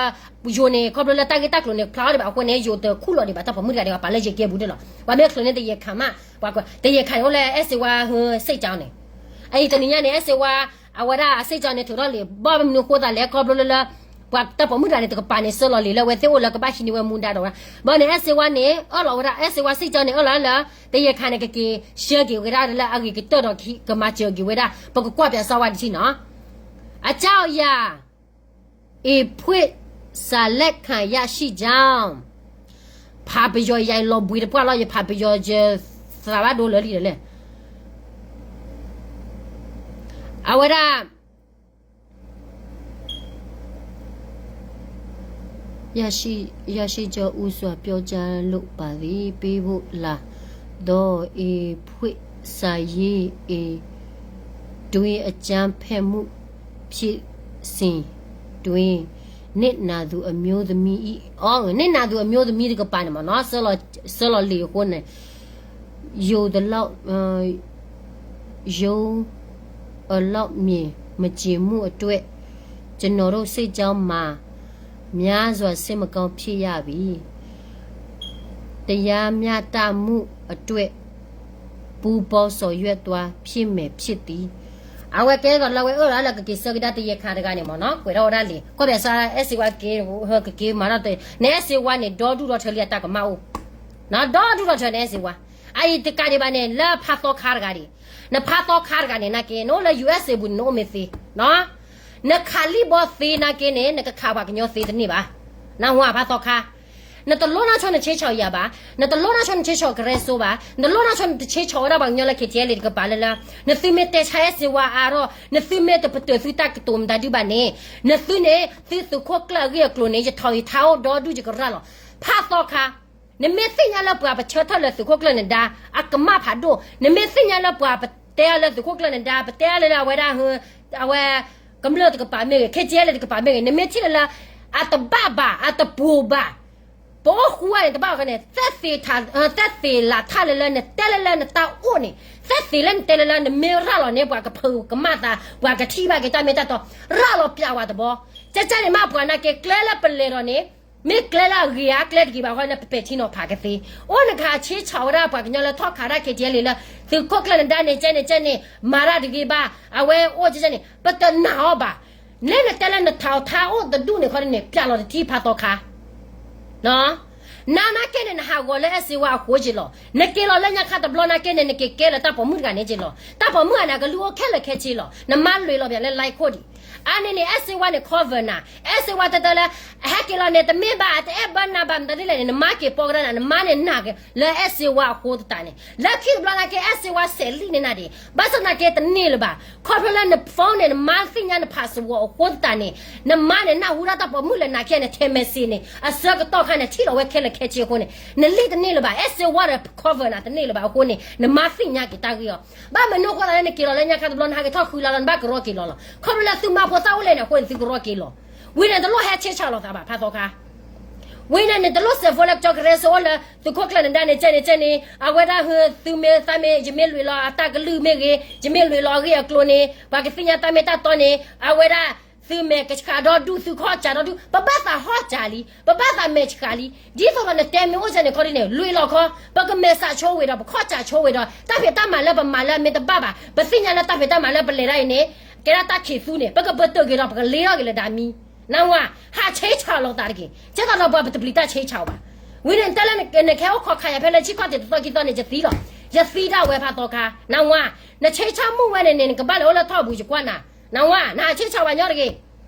ယိၤန့ၣ် ခီဖျိလၢတၢ်ဂ့ၢ်တၢ်ကျိၤန့ၣ် ဖျါအီၤဒံးဘၣ်အဃိန့ၣ် ယိၤတခူၣ်လီၤဒံးဘၣ် တၢ်ပိာ်မုၣ်တဂၤဒံးဘၣ် ပာ်လၢယကဲဘူးဒၣ်လီၤ ပှၤမ့ၢ်ချုးန့ၣ် တယဲၢ်ခးမး ပှၤတယဲၢ်ခးန့ၣ် အိၣ်လၢအဲၣ်စ့ဝါ စ့ၣ်ကၠီန့ၣ် အအံၤတနံၤညါန့ၣ် အဲၣ်စ့ဝါ အဝဲဒၣ်အစ့ၣ်ကၠီန့ၣ် ထုးထီၣ်လံာ် ဘၣ်မနုၤအဃိသတးလဲၣ် ခီဖျိလၢလၢ ပှၤတၢ်ပိာ်မုၣ်တဂၤန့ၣ် တကပၤန့ၣ် ဆှၢလီၤလံာ်လၢအဝဲသ့ၣ်အိၣ်လၢကဘၣ်ဟံးန့ၢ်ဝဲမူဒါဒီးဝဲဒၣ် ဘၣ်န့ၣ် အဲၣ်စ့ဝါန့ၣ် အၢၣ်လီၤဝဲဒၣ် အဲၣ်စ့ဝါစ့ၣ်ကၠီန့ၣ် အၢၣ်လီၤလၢ တယဲၢ်ခးန့ၣ် ကက့ၤဆှၢက့ၤဝဲဒၣ်လၢအဂ့ၤကတၢၢ်ဒီး ကမၤစၢၤက့ၤဝဲဒၣ် ပကကွၢ်ပၠးစီဝါတထံၣ်နီၤ အကၠီယၤ အ့ၣ်ဖှ့ၣ်စးလဲၣ်ခၣ်ယၣ်ဆံၣ်ကၠီ ဖးပယီၤယၤအံၤလီၤဘှံးတပှၢ်လီၤ ယဖးပယီၤယသးဘၣ်ဒိလၢာ်လံဒီးလဲၣ် အဝဲဒၣ် ရရှိကြၢးဦးစွာပြောကြားလိုပါသည် ပေးဖို့လာသော အ့ၣ်ဖှ့ၣ်စးယ့ၣ်အ့ၣ် တွင်းအကြမ်းဖက်မှုဖြစ်စဉ်တွင် နစ်နာသူအမျိုးသမီး အီ နစ်နာသူအမျိုးသမီးတကပၤန့ၣ်မ့ၢ်နီၤ ဆှၢလီၤလံာ်အဃိန့ၣ် ရုပ်အလောင်း ရုပ်အလောင်း မြင်မကျင်မှုအတွက် ကျွန်တော်တို့စစ်ကြောင်းမှာ များစွာစိတ်မကောင်းဖြစ်ရပြီ။ တရားမျှတမှုအတွက် ပူးပေါင်းဆောင်ရွက်သွားဖြစ်မယ်ဖြစ်သည် အဝဲကဲသိးလၢအဝဲအၢၣ်လီၤလၢကက့ၤဆှၢကဒါတယဲၢ်ခးတဂၤန့ၣ်မ့ၢ်နီၤ ကွဲးထီၣ်ဝဲဒၣ်လံာ် ကွၢ်ပၠးစီ အဲၣ်စ့ဝါက့ၤ ကက့ၤမၤထီၣ်တ နအဲၣ်စ့ဝါန့ၣ် ဒီဒူၣ်ဒီထၢလံအတၢ်ကမၣ်အိၣ် ဒီဒူၣ်ဒီထၢနအဲၣ်စ့ဝါ အအံၤတကးဒံးဘၣ်န့ၣ် လၢဖးသီခါတဂၤဒံး နဖးသီခါတဂၤန့ၣ် နာ်က့ နအိၣ်လၢ ယူၢ်အ့းစ့ၣ် ပူၤန့ၣ် နအိၣ်မ့ၢ်သ့ နခးလံာ်ဘီသ့နာ်က့န့ၣ် နကခးပှၤကညီသ့တန့ၢ်ဘၣ် နဝၤဖးသီခါ နတလိၣ်နီၢ်ဆိနဆ့ဆီၣ်ယၤဘၣ် နတလိၣ်နီၢ်ဆိနဆ့ဆီၣ်ကရၢစိဘၣ် နတလိၣ်နီၢ်ဆိနတဆ့ဆီၣ်ဝဲဒၣ်ပှၤကညီလၢ ခဲထံအဲလ့ၣ် တကပၤလၢလၢ နသုမ့ၢ်တဲဆါအဲၣ်စ့ဝါအါထီၣ် နသုမ့ၢ်တပတုာ်သုတၢ်ကတိၤမတၤဒုဘၣ်န့ၣ် နသုန့ၣ် သုသုးခိၣ်ကျၢၢ်အဂ့ၢ်အကျိၤန့ၣ် ယထီၣ်ယထါအိၣ်ဒီဒူၣ်ယကရၢ်လီၤ ဖးသီခါ နမ့ၢ်သ့ၣ်ညါလၢပှၤပဆၢထၢၣ်လၢသုးခိၣ်ကျၢၢ်နဒါ အကမၣ်ဖးဒိၣ် နမ့ၢ်သ့ၣ်ညါလၢပှၤပတဲအီၤလၢသုးခိၣ်ကျၢၢ်နဒါ ပတဲအီၤလၢလၢအဝဲဒၣ် အဝဲ ကမျၢၢ်တကပၤမ့ၢ်ဂ့ၤ ခဲထံအဲလ့ၣ်တကပၤမ့ၢ်ဂ့ၤ နမ့ၢ်ထံၣ်လၢလၢ အတဘၣ်ဘၣ် အတပှိၤဘၣ် ပအိၣ်ဃူဝဲန့ၣ် တဘၣ်အီၤန့ၣ် သက်သေလၢထါလၢလၢနတဲလၢလၢနတၢ်အိၣ်န့ၣ် သက်သေလၢနတဲလၢလၢနမ့ၢ်ရၤလီၤန့ၢ်ပှၤကဖုကမၣ်သး ပှၤကထံၣ်ဘၣ်က့ၤတၢ်မ့ၢ်တၢ်တီ ရၤလီၤပၠးဝဲတဘီ ကဲန့ၣ်မး ပှၤနာ်က့ ကျဲလၢပလဲၤဒီးန့ၣ် မ့ၢ်ကျဲလၢအဂ့ၤဧါ ကျဲတဂ့ၤဘၣ်ဃီန့ၣ် ပပဲာ်ထံနီၤဖးကသ့. အိၣ်နကဟးဆ့ဆးဝဲဒၣ်ပှၤကညီလၢထီၣ်ခးတၢ် ခ့ၣ်ထံးလံ လၢ သုးခိၣ်ကျၢၢ်နဒါန့ၣ် ကဲန့ၣ်ကဲန့ၣ် မၤတၢ်တဂ့ၤဘၣ် အဝဲအိၣ်ကဲန့ၣ် ပတနာ်အီၤဘၣ်. လၢနတဲလၢနထးထါအိၣ်တဒူၣ်န့ၣ်ခီန့ၣ် ပျဲလီၤတထံၣ်ဖးသီခါ နနာ်က့န့ၣ် နဟးဂီၤလၢအဲၣ်စ့ဝါအဃိက့လီၤ. နက့ၤလီၤလၢညါခါတဘျီနာ်က့န့ၣ် နက့ၤကဲလၢတၢ်ပိာ်မုၣ်တဂၤန့ၣ်က့လီၤ. တၢ်ပိာ်မုၣ်အန့ၣ် အကလုၢ်အိၣ်ခဲလၢာ်ခဲဆ့လီၤ. နမါလွံၢ်လီၤပၠးလၢ like ခိၣ်ဒံး. အန့ၣ်န့ၣ် အဲၣ်စ့ဝါန့ၣ် cover နၤ, အဲၣ်စ့ဝါတဲတဲလၢ ဟဲက့ၤလီၤန့ၣ် တမ့ၢ်ဘၣ် တအဲၣ်ဘၢနၤဘၣ် မတၤဒ်လဲၣ်န့ၣ် နမါက့ၤပိာ်ကဒါနၤ နမါန့ၣ်နာ်က့ၤလၢအဲၣ်စ့ဝါအဃိသတးန့ၣ် လၢခံတဘျီနာ်က့ အဲၣ်စ့ဝါစဲးလံန့ၢ်နၤဒံး ဘၣ်ဆၣ်သနာ်က့တန့ၢ်လၢၤဘၣ် ခီဖျိလၢန phone န့ၣ် နမါသ့ၣ်ညါန password အဃိသတးန့ၣ် နမါန့ၣ် နၢ်ဟူဒၣ်တၢ်ပိာ်မုၣ်လၢနၤခဲန့ၣ် ထဲး message န့ၣ် အဆၢကတီၢ်ခါန့ၣ် ထံၣ်လီၤဝဲခဲလၢာ်ခဲဆ့အဃိန့ၣ် နလံတန့ၢ်လၢၤဘၣ် အဲၣ်စ့ဝါဒီး cover နၤတန့ၢ်လၢၤဘၣ်အဃိန့ၣ် နမါသ့ၣ်ညါက့ၤတၢ်ဂ့ၢ်အီၤ. ဘၣ်မနုၤအဃိသတးလၢနက့ၤလီၤလၢညါခါတဘျီ နဟးက့ၤထီၣ်ဃုလါလီၤ နဘၣ်ကရီက့ၤလီၤလီၤ. ခီဖျိလၢသုမါဖိသၣ်အိၣ်လဲၣ်န့ၣ်အဃိန့ၣ် သုကရီက့ၤလီၤ. ဝံၤန့ၣ်တလိၣ်ဟဲဆ့ဆးလိာ်သးဘၣ် ဖးသီခါ ဝံၤန့ၣ်န့ၣ် တလိၣ်စဲးဖိလၢကၠီကရဲစိအိၣ်လၢ သုးခိၣ်ကျၢၢ်နဒါန့ၣ် ကဲန့ၣ်ကဲန့ၣ် အဝဲဒၣ်ဟၢ သုမ့ၢ်သးမ့ၢ် ယမ့ၢ်လွံၢ်လီၤအတၢ်ကလုၢ်မ့ၢ်ဂ့ၤ ယမ့ၢ်လွံၢ်လီၤအဂ့ၢ်အကျိၤန့ၣ် ပှၤကသ့ၣ်ညါတၢ်မ့ၢ်တၢ်တီန့ၣ် အဝဲဒၣ် သုမဲာ်ဆှးဒီဒူၣ် သုခီၣ်ဆှးဒီဒူၣ် ပဘၣ်သးဟီၣ်ဆှးလံ ပဘၣ်သးမဲာ်ဆှးလံ ဒ်သိးဒီးနတဲမ့ၢ်အိၣ်စဲန့ၣ်ခီဒ်န့ၣ် လွံၢ်လီၤခီ ပကမဲာ်ဆှးဆိဝဲဒီး ပခီၣ်ဆှးဆိဝဲဒီး တၢ်ဖံးတၢ်မၤလၢပမၤလၢအမ့ၢ်တဘၣ်ဘၣ် ပသ့ၣ်ညါလၢတၢ်ဖံးတၢ်မၤလၢပလဲၤဒၣ်အံၤန့ၣ် ကဲဒၣ်တၢ်ခံးသူန့ၣ် ပကပတုာ်က့ၤဒီး ပကလ့ထီၣ်က့ၤလၢဒၣ်မံ နၢ်ဟူဧါ ဟးဆ့ဆးလိာ်သးတက့ၢ်. ကဲသိးဒီးပှၤပတပျံၤတၢ်ဆ့ဆးဘၣ်. ဝံၤန့ၣ် နတဲလၢနကဟဲအိၣ်ခိးခးယၤဖဲလၢဆံခီၣ်ထံးတသီခံသီန့ၣ် ယသံလီၤ. ယသံဒၣ်ဝဲဖးသီခါ နၢ်ဟူဧါ နဆ့ဆးမုၢ်ဝဲန့ၣ်န့ၣ် နကဘၣ်လဲၤအိၣ်လၢထီၣ်ပူၤ ယကွၢ်နၤ နၢ်ဟူဧါ နဟးဆ့ဆးဝဲညီတဂ့ၤ.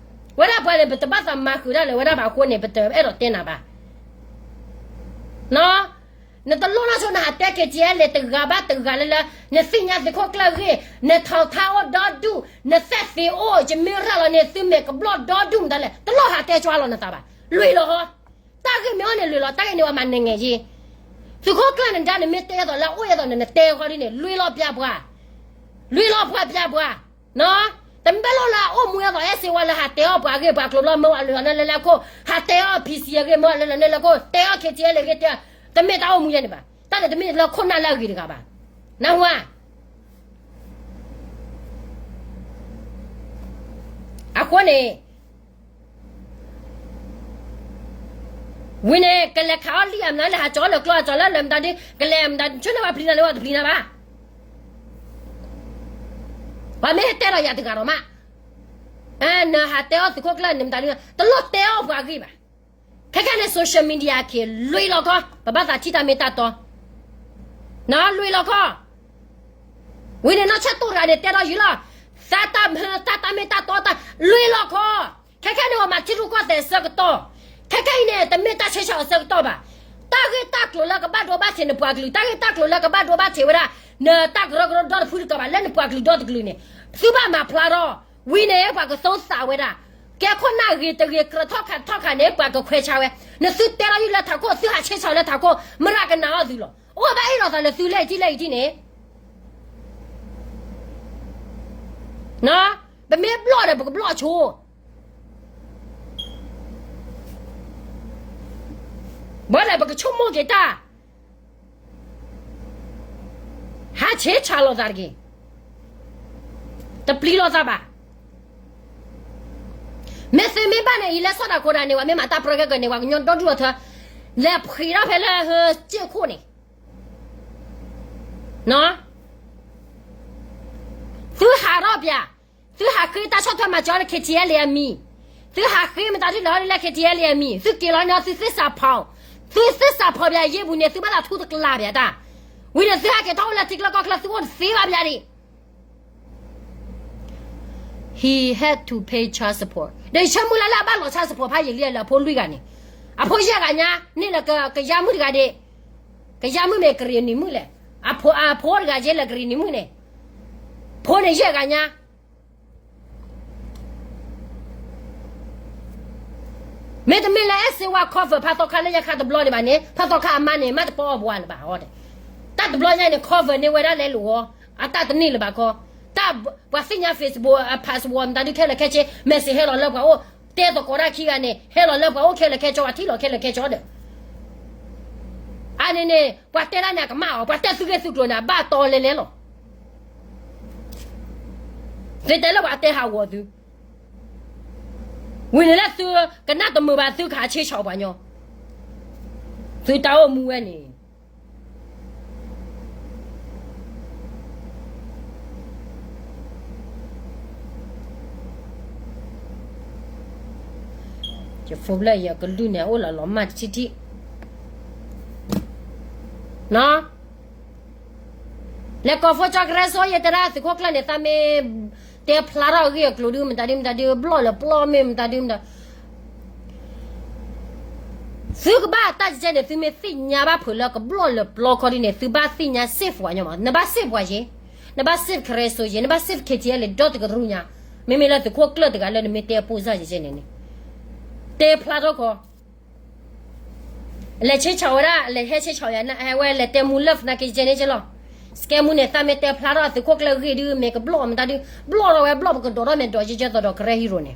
ဝဲဒၣ်ပှၤန့ၣ် ပတဘၣ်သးမၤဃုာ်ဒၣ်လဲာ် ဝဲဒၣ်ဘၣ်အဃိန့ၣ် ပတအဲၣ်ဒိးတဲနၤဘၣ် နတလိၣ်နီၢ်ဆိ နဟးတဲ ခ့ၣ်ထံးအဲၣ်လ့ တဂၤဘၣ်တဂၤလၢလၢ နသ့ၣ်ညါသုးခိၣ်ကျၢၢ်ဂ့ၢ် နထးထါအိၣ်ဒီဒူၣ် နသဲးသ့းအိၣ် ယမ့ၢ်ရၤလီၤန့ၣ် သုမဲာ်ကဘျီၣ်ဒီဒူၣ်မတၤလဲၣ် တလိၣ်ဟးတဲကွၢ်လီၤနသးဘၣ်. လွံၢ်လီၤဃီ တၢ်ဂ့ၢ်မ့ၢ်အိၣ်န့ၣ်လွံၢ်လီၤ တၢ်ဂ့ၢ်န့ၣ်ပှၤမၤနံၤငဲၤယ့ သုးခိၣ်ကျၢၢ်နဒါန့ၣ် မ့ၢ်တဲအသိးလၢအအိၣ်အသိးန့ၣ် နတဲဃီဒ်န့ၣ် လွံၢ်လီၤပျၢ်ပှၤ လွံၢ်လီၤပှၢ်ပျၢ်ပှၤ တမ့ၢ်ဘၣ်လိၣ်လၢအအိၣ်မူအသိး အဲၣ်စ့ဝါလၢဟးတဲအီၣ်ပှၤအဂ့ၢ် ပှၤကျိၤဘျီမ့ၢ်ဝဲလၢလီၤနဲလၢလၢခိၣ် ဟးတဲအီၣ် PC အဂ့ၢ် မ့ၢ်ဝဲလၢလီၤနဲလၢခိၣ် တဲအီၣ် ခ့ၣ်ထံးအဲၣ်လ့ အဂ့ၢ်တဲ တမ့ၢ်တၢ်အိၣ်မူယဲန့ၣ်ဘၣ်. တၢ်န့ၣ်တမ့ၢ်လၢခိၣ်နၢ်လၢအဂ့ၤတဂၤဘၣ်. နၢ်ဟူဧါ အဃိန့ၣ် ဝံၤန့ၣ် ကလဲၤခးအီၣ်လံၣ်အမနုၤ လဲၤဟးကၠီလၢကျိအကၠီလၢလၢမတၤဒ် ကလဲၤမတၤ ဆိန့ၢ်ပှၤပျံၤနၤန့ၣ် ပှၤတပျံၤနၤဘၣ်. ပှၤမ့ၢ်ဟဲတဲဒီးယၤတဂၤဒီးမး နဟးတဲအီၣ်သုးခိၣ်ကျၢၢ်န့ၣ်မတၤဒ် တလိၣ်တဲအီၣ်ပှၤအဂ့ၢ်ဘၣ်. ခဲခဲန့ၣ် social media ခ့ လွံၢ်လီၤခီ ပဘၣ်သးထံၣ်တၢ်မ့ၢ်တၢ်တီ နလွံၢ်လီၤခီ ဝံၤန့ၣ် နီၢ်ဆၢၣ်တိၢ်တဂၤန့ၣ် တဲဒီးယုာ်လီၤ သးတၢ်မ့ၢ်တၢ်တီ လွံၢ်လီၤခီ ခဲခဲန့ၣ် ပှၤမၤထံရူၢ်ကီၢ်သဲးအဆၢကတီၢ် ခဲခဲအံၤန့ၣ် တမ့ၢ်တၢ်ဆ့ဆးအဆၢကတီၢ်ဘၣ်. တၢ်ဂ့ၢ်တၢ်ကျိၤလၢကဘၣ်ဒိဘၣ်ထံးနပှၤကလုာ် တၢ်ဂ့ၢ်တၢ်ကျိၤလၢကဘၣ်ဒိဘၣ်ထံးဝဲဒၣ် နတၢ်ကရၢကရိဒီတဖုတတီၤဘၣ် လၢနပှၤကလုာ်ဒီတကလုာ်န့ၣ် သုဘၣ်မၤဖျါထီၣ် ဝံၤန့ၣ် ပှၤကသိသးဝဲဒၣ် ကဲခိၣ်နၢ်ဂ့ၤတဂ့ၤ ကြၢးထီၣ်ခးထီၣ်ခးန့ၣ် ပှၤကခွဲးဆါဝဲ နသုတဲထီၣ်ယုၢ်လၢထးခိၣ် သုဟးဆ့ဆးလၢထးခိၣ် မရၤကနၣ်အီၣ်သုလီၤ. အိၣ်ဘၣ်အ့ၣ်လိာ်သးလၢသုလၢအံၤထံၣ်လၢအံၤထံၣ်န့ၣ် ပမ့ၢ်ဘျီၣ်ဒီး ပကဘျီၣ်ဆိ ဘၣ်ဒီးပကဆိကမိၣ်က့ၤတၢ် ဟးဆ့ဆးလိာ်သးတက့ၢ်. တပျံၤလိာ်သးဘၣ်. မ့ၢ်သ့မ့ၢ်ဘၣ်န့ၣ် အံၤလၢစီၤဒၤခိဒၤန့ၣ် ပှၤမ့ၢ်မၤတၢ်ပြၢကဲကၢန့ၣ် ပှၤကညီဒီဒူၣ်အီၤထၢ လဲၤဖှံးထီၣ်ဖဲလၢဟၢစ့ၢ်ခိၣ်န့ၣ် သုဟးထီၣ်ပၠး, သုဟးဃ့တၢ်ဆီၣ်ထွဲမၤစၢၤလၢ ခ့ၣ်ထံၣ်အဲၣ်လ့ အမံၤ, သုဟးဃ့မတၤဒ်လဲၣ်လၢ ခ့ၣ်ထံၣ်အဲၣ်လ့ အမံၤ, သုက့ၤလီၤန့ၣ် သုသ့ၣ်စးဖီ, သုသ့ၣ်စးဖီပၠးယ့ၢ်ပူၤန့ၣ် သုဘၣ်သးထူတကလးပၠးတၢ်, ဝံၤန့ၣ်သုဟဲက့ၤထီၣ်အိၣ်လၢထံကျၢၢ်ကီၢ်ချၢ သုအိၣ်တသ့ဘၣ်ပၠးဒံး He had to pay child support ဒီးယဆၢမုၢ်လၢ်လၢအဘၣ်လီၤ child support ဖးယံာ်လံလၢအဖိလွံၢ်ဂၤန့ၣ်, အဖိယဲၢ်ဂၤညါ, န့ၣ်လၢကယါမုၣ်တဂၤဒံး, ကယါမုၣ်မ့ၢ်ကရံၣ်နံၤမုၣ်လဲၣ်, အဖိတဂၤယဲၢ်လၢကရံၣ်နံၤမုၣ်န့ၣ်, ဖိန့ၣ်ယဲၢ်ဂၤညါ မ့တမ့ၢ်လၢအဲၣ်စ့ဝါ cover ဖးသီခါလၢညါခါတဘျီဒံးဘၣ်န့ၣ် ဖးသီခါအမါန့ၣ် မ့ၢ်တပီအီၣ်ပှၤလၢၤဘၣ်အီၤ, တၢ်တဘျီညါန့ၣ် cover န့ၢ်ဝဲဒၣ်လဲၤလိာ်အီၤ, အတၢ်တန့ၢ်လၢၤဘၣ်ခီ, တၢ်ပှၤသ့ၣ်ညါ Facebook password မတၤဒုးခဲလၢာ်ခဲဆ့ message ဟဲလီၤလၢပှၤအိၣ်, တဲသကိးတၢ်ခံဂၤန့ၣ် ဟဲလီၤလၢပှၤအိၣ်ခဲလၢာ်ခဲဆ့ ပှၤထံၣ်လီၤခဲလၢာ်ခဲဆ့ဒီး အန့ၣ်န့ၣ် ပှၤတဲဒၣ်န့ၣ် အကမၣ်အီၤ, ပှၤတဲသုဂ့ၢ်သုကျိၤန့ၣ် အဘၣ်တီလဲလဲလီၤ. သ့တဲလၢပှၤတဲဟးဂီၤသု, ဝံၤန့ၣ်လၢသုကနၣ်တမုာ်ဘၣ် သုကဟးဆ့ဆီၣ်ပှၤညီ, သုတၢ်အိၣ်မူဝဲန့ၣ် ယဖိဘျၢၣ်ယကလုၢ်န့ၣ် အိၣ်လီၤလီၤမၢ်တထံၣ်ထံၣ်, လဲၤကိးဖိကၠီကရၢစိ ယတဲဒၣ်သုးခိၣ်ကျၢၢ်န့ၣ် သးမ့ၢ်တဲဖျါထီၣ်အဂ့ၢ်အကျိၤဒု မတၤဒုမတၤဒု ဘျီၣ်လၢပျီမ့ၢ်မတၤဒုမတၤ သုကဘၣ်တၢ်ကဲန့ၣ် သုမ့ၢ်သ့ၣ်ညါဘၣ်ဖုးလၢကဘျီၣ်လၢပျီခီဒ်န့ၣ် သုဘၣ်သ့ၣ်ညါ safe ပှၤညီမး, နဘၣ် safe ပှၤယ့ၤ, နဘၣ် safe ကရၢစိယ့ၤ, နဘၣ် safe ခဲကဲလၢဒီတကရူၢ်ညါ, မ့မ့ၢ်လၢသုးခိၣ်ကျၢၢ်တဂၤလၢနမ့ၢ်တဲအပိၢ်စၢ်ကဲန့ၣ်န့ၣ် တဲဖျါထီၣ်ခီ လဲၤဆ့ဆီၣ်ဝဲဒၣ် လဲၤဟဲဆ့ဆီၣ်ယၤ ဟဲဝဲလဲၤတဲမူလၢၢ်ဖနါက့ကဲန့ၣ်ကဲလီၤ, စကဲမူန့ၣ် သးမ့ၢ်တဲဖျါထီၣ်သုးခိၣ်ကျၢၢ်ဂ့ၢ်ဒု မ့ၢ်ကဘျီၣ်မတၤဒု ဘျီၣ်ထီၣ်ဝဲဘျီၣ်ပကဒိးထီၣ်မ့ၢ်ဒီးယဲကဲသိးဒီးကရၢ hero န့ၣ်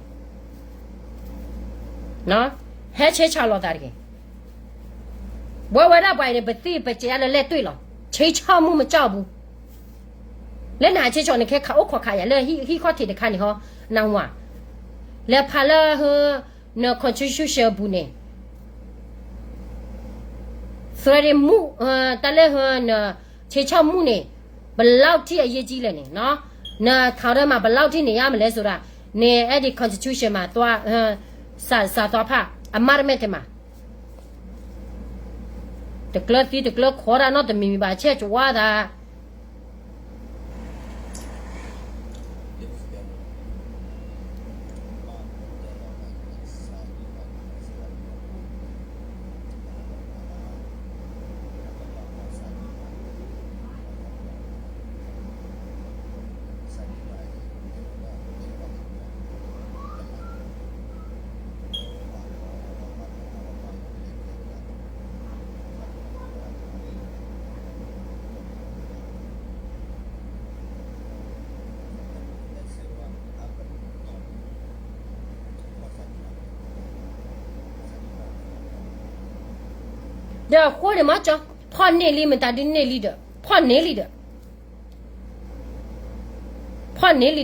ဟဲဆ့ဆီၣ်လီၤသးတက့ၢ်. ဝဲဝဲဒၣ်ပှၤအံၤန့ၣ် ပသံၣ်ပစဲးအါလၢလဲၣ်တွံၢ်လီၤ, ဆ့ဆီၣ်မူမကၠီၣ်ပူၤ, လၢနဟးဆ့ဆီၣ်န့ၣ် ခဲခးအိၣ်ခိးခးယၤလၢဟံၣ်ခီၣ်ထံးတခါန့ၣ်ဟီ, နဝၤ, လဲၤဖးလၢ န constitution ပူၤန့ၣ် သရၣ်မူ, တၢ်လၢ န ဆ့ဆီၣ်မူန့ၣ် ဘယ်လောက်ထိအရေးကြီးလဲၣ်န့ၣ်, န ထောင်ထဲမှာ ဘယ်လောက်ထိနေရမလဲဆိုတာ န အဲဒီ constitution မှာ သွား စာသွားဖတ်, အမှားတမဲ့တင်မှာ, တကျၢၤသံတကျၢၤခိးတၢ်နီတမံၤမံၤဘၣ် ဆဲးကဝါသး ဒီးအဃိန့ၣ်မ့ၢ်ကၠီ ဖီၣ်န့ၢ်လံ မတၤဒုန့ၢ်လံဒီး ဖီၣ်န့ၢ်လံဒီး ဖီၣ်န့ၢ်လံဒီး ပဘၣ်လီၤ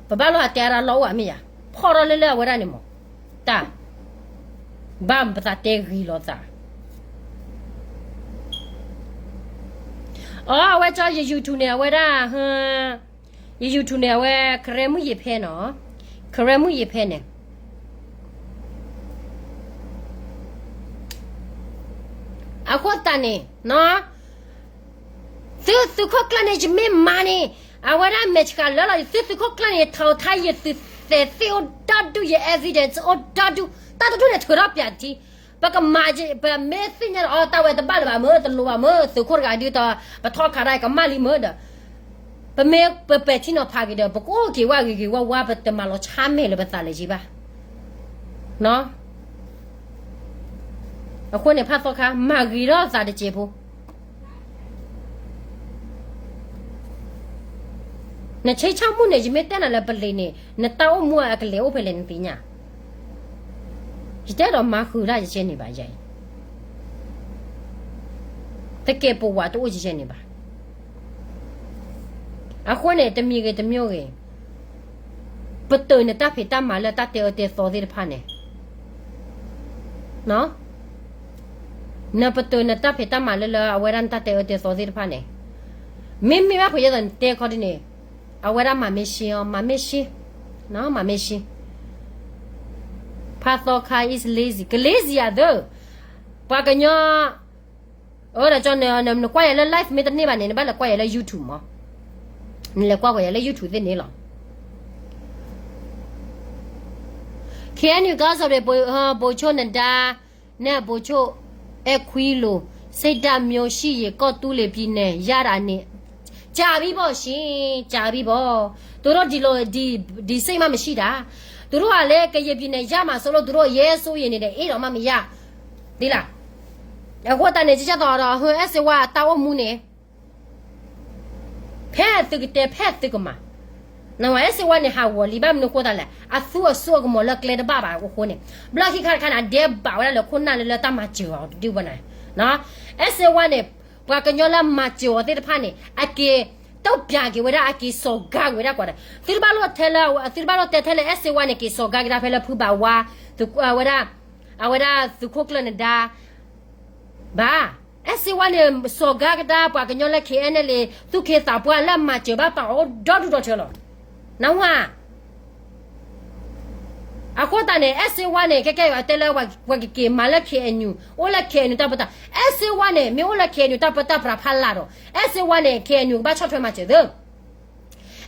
ဟးတဲရၤလီၤအိၣ်ဧါမ့ၢ်ယၤ ဖီၣ်ထီၣ်လၢလၢအဝဲဒၣ်န့ၣ်မ့ၢ် တၢ် ဘၣ်ပသးတဲဂ့ၤလိာ်သး အဝဲကၠီ ယ YouTube န့ၣ် အဝဲဒၣ် ယ YouTube န့ၣ် အဝဲ ကရၢမုၢ်ယ့ၤဖဲနီၤ ကရၢမုၢ်ယ့ၤဖဲန့ၣ် အဃိသတးန့ၣ် သုသုးခိၣ်ကျၢၢ်န့ၣ် ယမ့ၢ်မၤန့ၣ် အဝဲဒၣ်မဲာ်ဆှးလၢလီၤ သုသုးခိၣ်ကျၢၢ်န့ၣ် ယထီၣ်ထါ ယသုးသဲးသ့ၣ်အိၣ်ဒီဒူၣ် ယ evidence အိၣ်ဒီဒူၣ် တၢ်တဒူၣ်န့ၣ် ထုးထီၣ်ပၠးတထံ ပကမၤ ပမ့ၢ်သ့ၣ်ညါဒီး အီ တၢ်ဝဲတဘၣ်လၢၤဘၣ်မ့ၢ် တလိၤဘၣ်မ့ၢ် သုးခိၣ်တဂၤဒုးဒီး ပထီၣ်ခးတၢ်ကမၣ်လံမ့ၢ်ဒီး ပမ့ၢ်ပပဲာ်ထံနီၤဖးက့ၤဒီး ပကအိၣ်က့ၤဝဲဂ့ၤဂ့ၤဝါဝါ ပတမၤလီၤဆါမဲာ်လၢပသးလၢၤဘၣ်. အဃိန့ၣ် ဖးသီခါ မၤဂ့ၤထီၣ်သးတစဲးဖိ နဆ့ဆီၣ်မူန့ၣ် ယမ့ၢ်တဲနၤလၢပလံၤန့ၣ် နတၢ်အိၣ်မူအကလဲၤအိၣ်ဖဲလဲၣ်နသ့ၣ်ညါ ယတဲဒီးမၤဃုာ်တၢ်ယကဲန့ၣ်ဘၣ်ယဲအံၤ တကဲးပဝးတအိၣ်ယကဲန့ၣ်ဘၣ်. အဃိန့ၣ် တမံၤဂ့ၤတမံၤဂ့ၤ ပတုာ်နတၢ်ဖံးတၢ်မၤလၢတၢ်တဲအၢတဲသီသ့ၣ်တဖၣ်န့ၣ် နပတုာ်နတၢ်ဖံးတၢ်မၤလၢလၢအဝဲဒၣ်နတၢ်တဲအၢတဲသီသ့ၣ်တဖၣ်န့ၣ် မ့မ့ၢ်ဘၣ်ဖဲယဲသိးနတဲခီဒ်န့ၣ် အဝဲဒၣ်မၤမ့ၢ်ရှ့အီၤ မၤမ့ၢ်ရှ့ မၤမ့ၢ်ရှ့ ဖးသီခါ is lazy က lazy ယၤသၢ ပှၤကညီ အၢ ဒီးကၠီ နကွၢ်ယၤလၢ live မ့ၢ်တန့ၢ်ဘၣ်န့ၣ် နဘၣ်လဲၤကွၢ်ယၤလၢ YouTube မး နလဲၤကွၢ်ကွၢ်ယၤလၢ YouTube သ့ၣ်န့ၣ်လီၤ. ခ့ၣ်အဲၣ်ယူၣ် ကီၢ်စဲၣ် ဗိုလ်ချုပ်နဒါ နဲ့ဗိုလ်ချုပ်အဲခွံလို စိတ်ဓာတ်မျိုးရှိရင် ကော့တူးလေပြည်နယ်ရတာနဲ့ ကြာပြီပေါ့ရှင် ကြာပြီပေါ့ သူတို့ဒီလို ဒီ ဒီစိတ်မှမရှိတာ သူတို့ကလည်း ကရင်ပြည်နယ်ရမှာစိုးလို့ သူတို့အရမ်းစိုးရိမ်နေတယ် အေးတော့မှမရ သ့လၢ အဃိသတးန့ၣ် ကစၢ်သီဒီး ဟဲစ့ဝါတၢ်အိၣ်မူန့ၣ် ဖဲသုကတဲ ဖဲသုကမၤ နဝဲစ့ဝါန့ၣ် ဟးဂီၤလံ ဘၣ်မနုၤအဃိသတးလဲၣ် အသူအစိအကမီၤလၢကျဲတဘၣ်ဘၣ်အဃိန့ၣ် ဘျီခံခါတခါန့ၣ် အဒဲဘၣ်ဝဲဒၣ်လၢခိၣ်နၢ်လၢလၢတၢ်မၤစၢၤအီၤဒုးဝဲန့ၣ် အဲစ့ဝါန့ၣ် ပှၤကညီလၢမၤစၢၤအီၤသ့ၣ်တဖၣ်န့ၣ် အက့ၤ ပျးက့ၤဝဲဒၣ်အက့ၤစီၤကါက့ၤဝဲဒၣ်ကွၢ်ဒီး သုတဘၣ်လိၣ်တဲထဲလၢ သုတဘၣ်လိၣ်တဲထဲလၢ အဲၣ်စ့ဝါန့ၣ် က့ၤစီၤကါက့ၤတၢ်ဖဲလၢဖုဘၣ်ဝါ ဝဲဒၣ် အဝဲဒၣ်သုးခိၣ်ကျၢၢ်နဒါ ဘၣ်, အဲၣ်စ့ဝါန့ၣ် စီၤကါကဒါပှၤကညီလၢ ခဲအံၤန့ၣ်လံ သူၣ်က့သးပှၢ်လၢမၤစၢၤဘၣ်ပာ်အီၤဒီဒူၣ်ဒီထၢလီၤ. နဝါ အဃိသတးန့ၣ် အဲၣ်စ့ဝါန့ၣ် ကဲကဲယွၤတဲလၢ ပှၤကက့ၤမၤလၢ ခဲအံၤ အိၣ်လၢ ခဲအံၤ တၢ်ပၢတၢ် အဲၣ်စ့ဝါန့ၣ် မ့ၢ်အိၣ်လၢ ခဲအံၤ တၢ်ပၢတၢ်ပြးဖးလၢ်ဒီး အဲၣ်စ့ဝါန့ၣ် ခဲအံၤ ကဘၣ်ဆီၣ်ထွဲမၤစၢၤသ့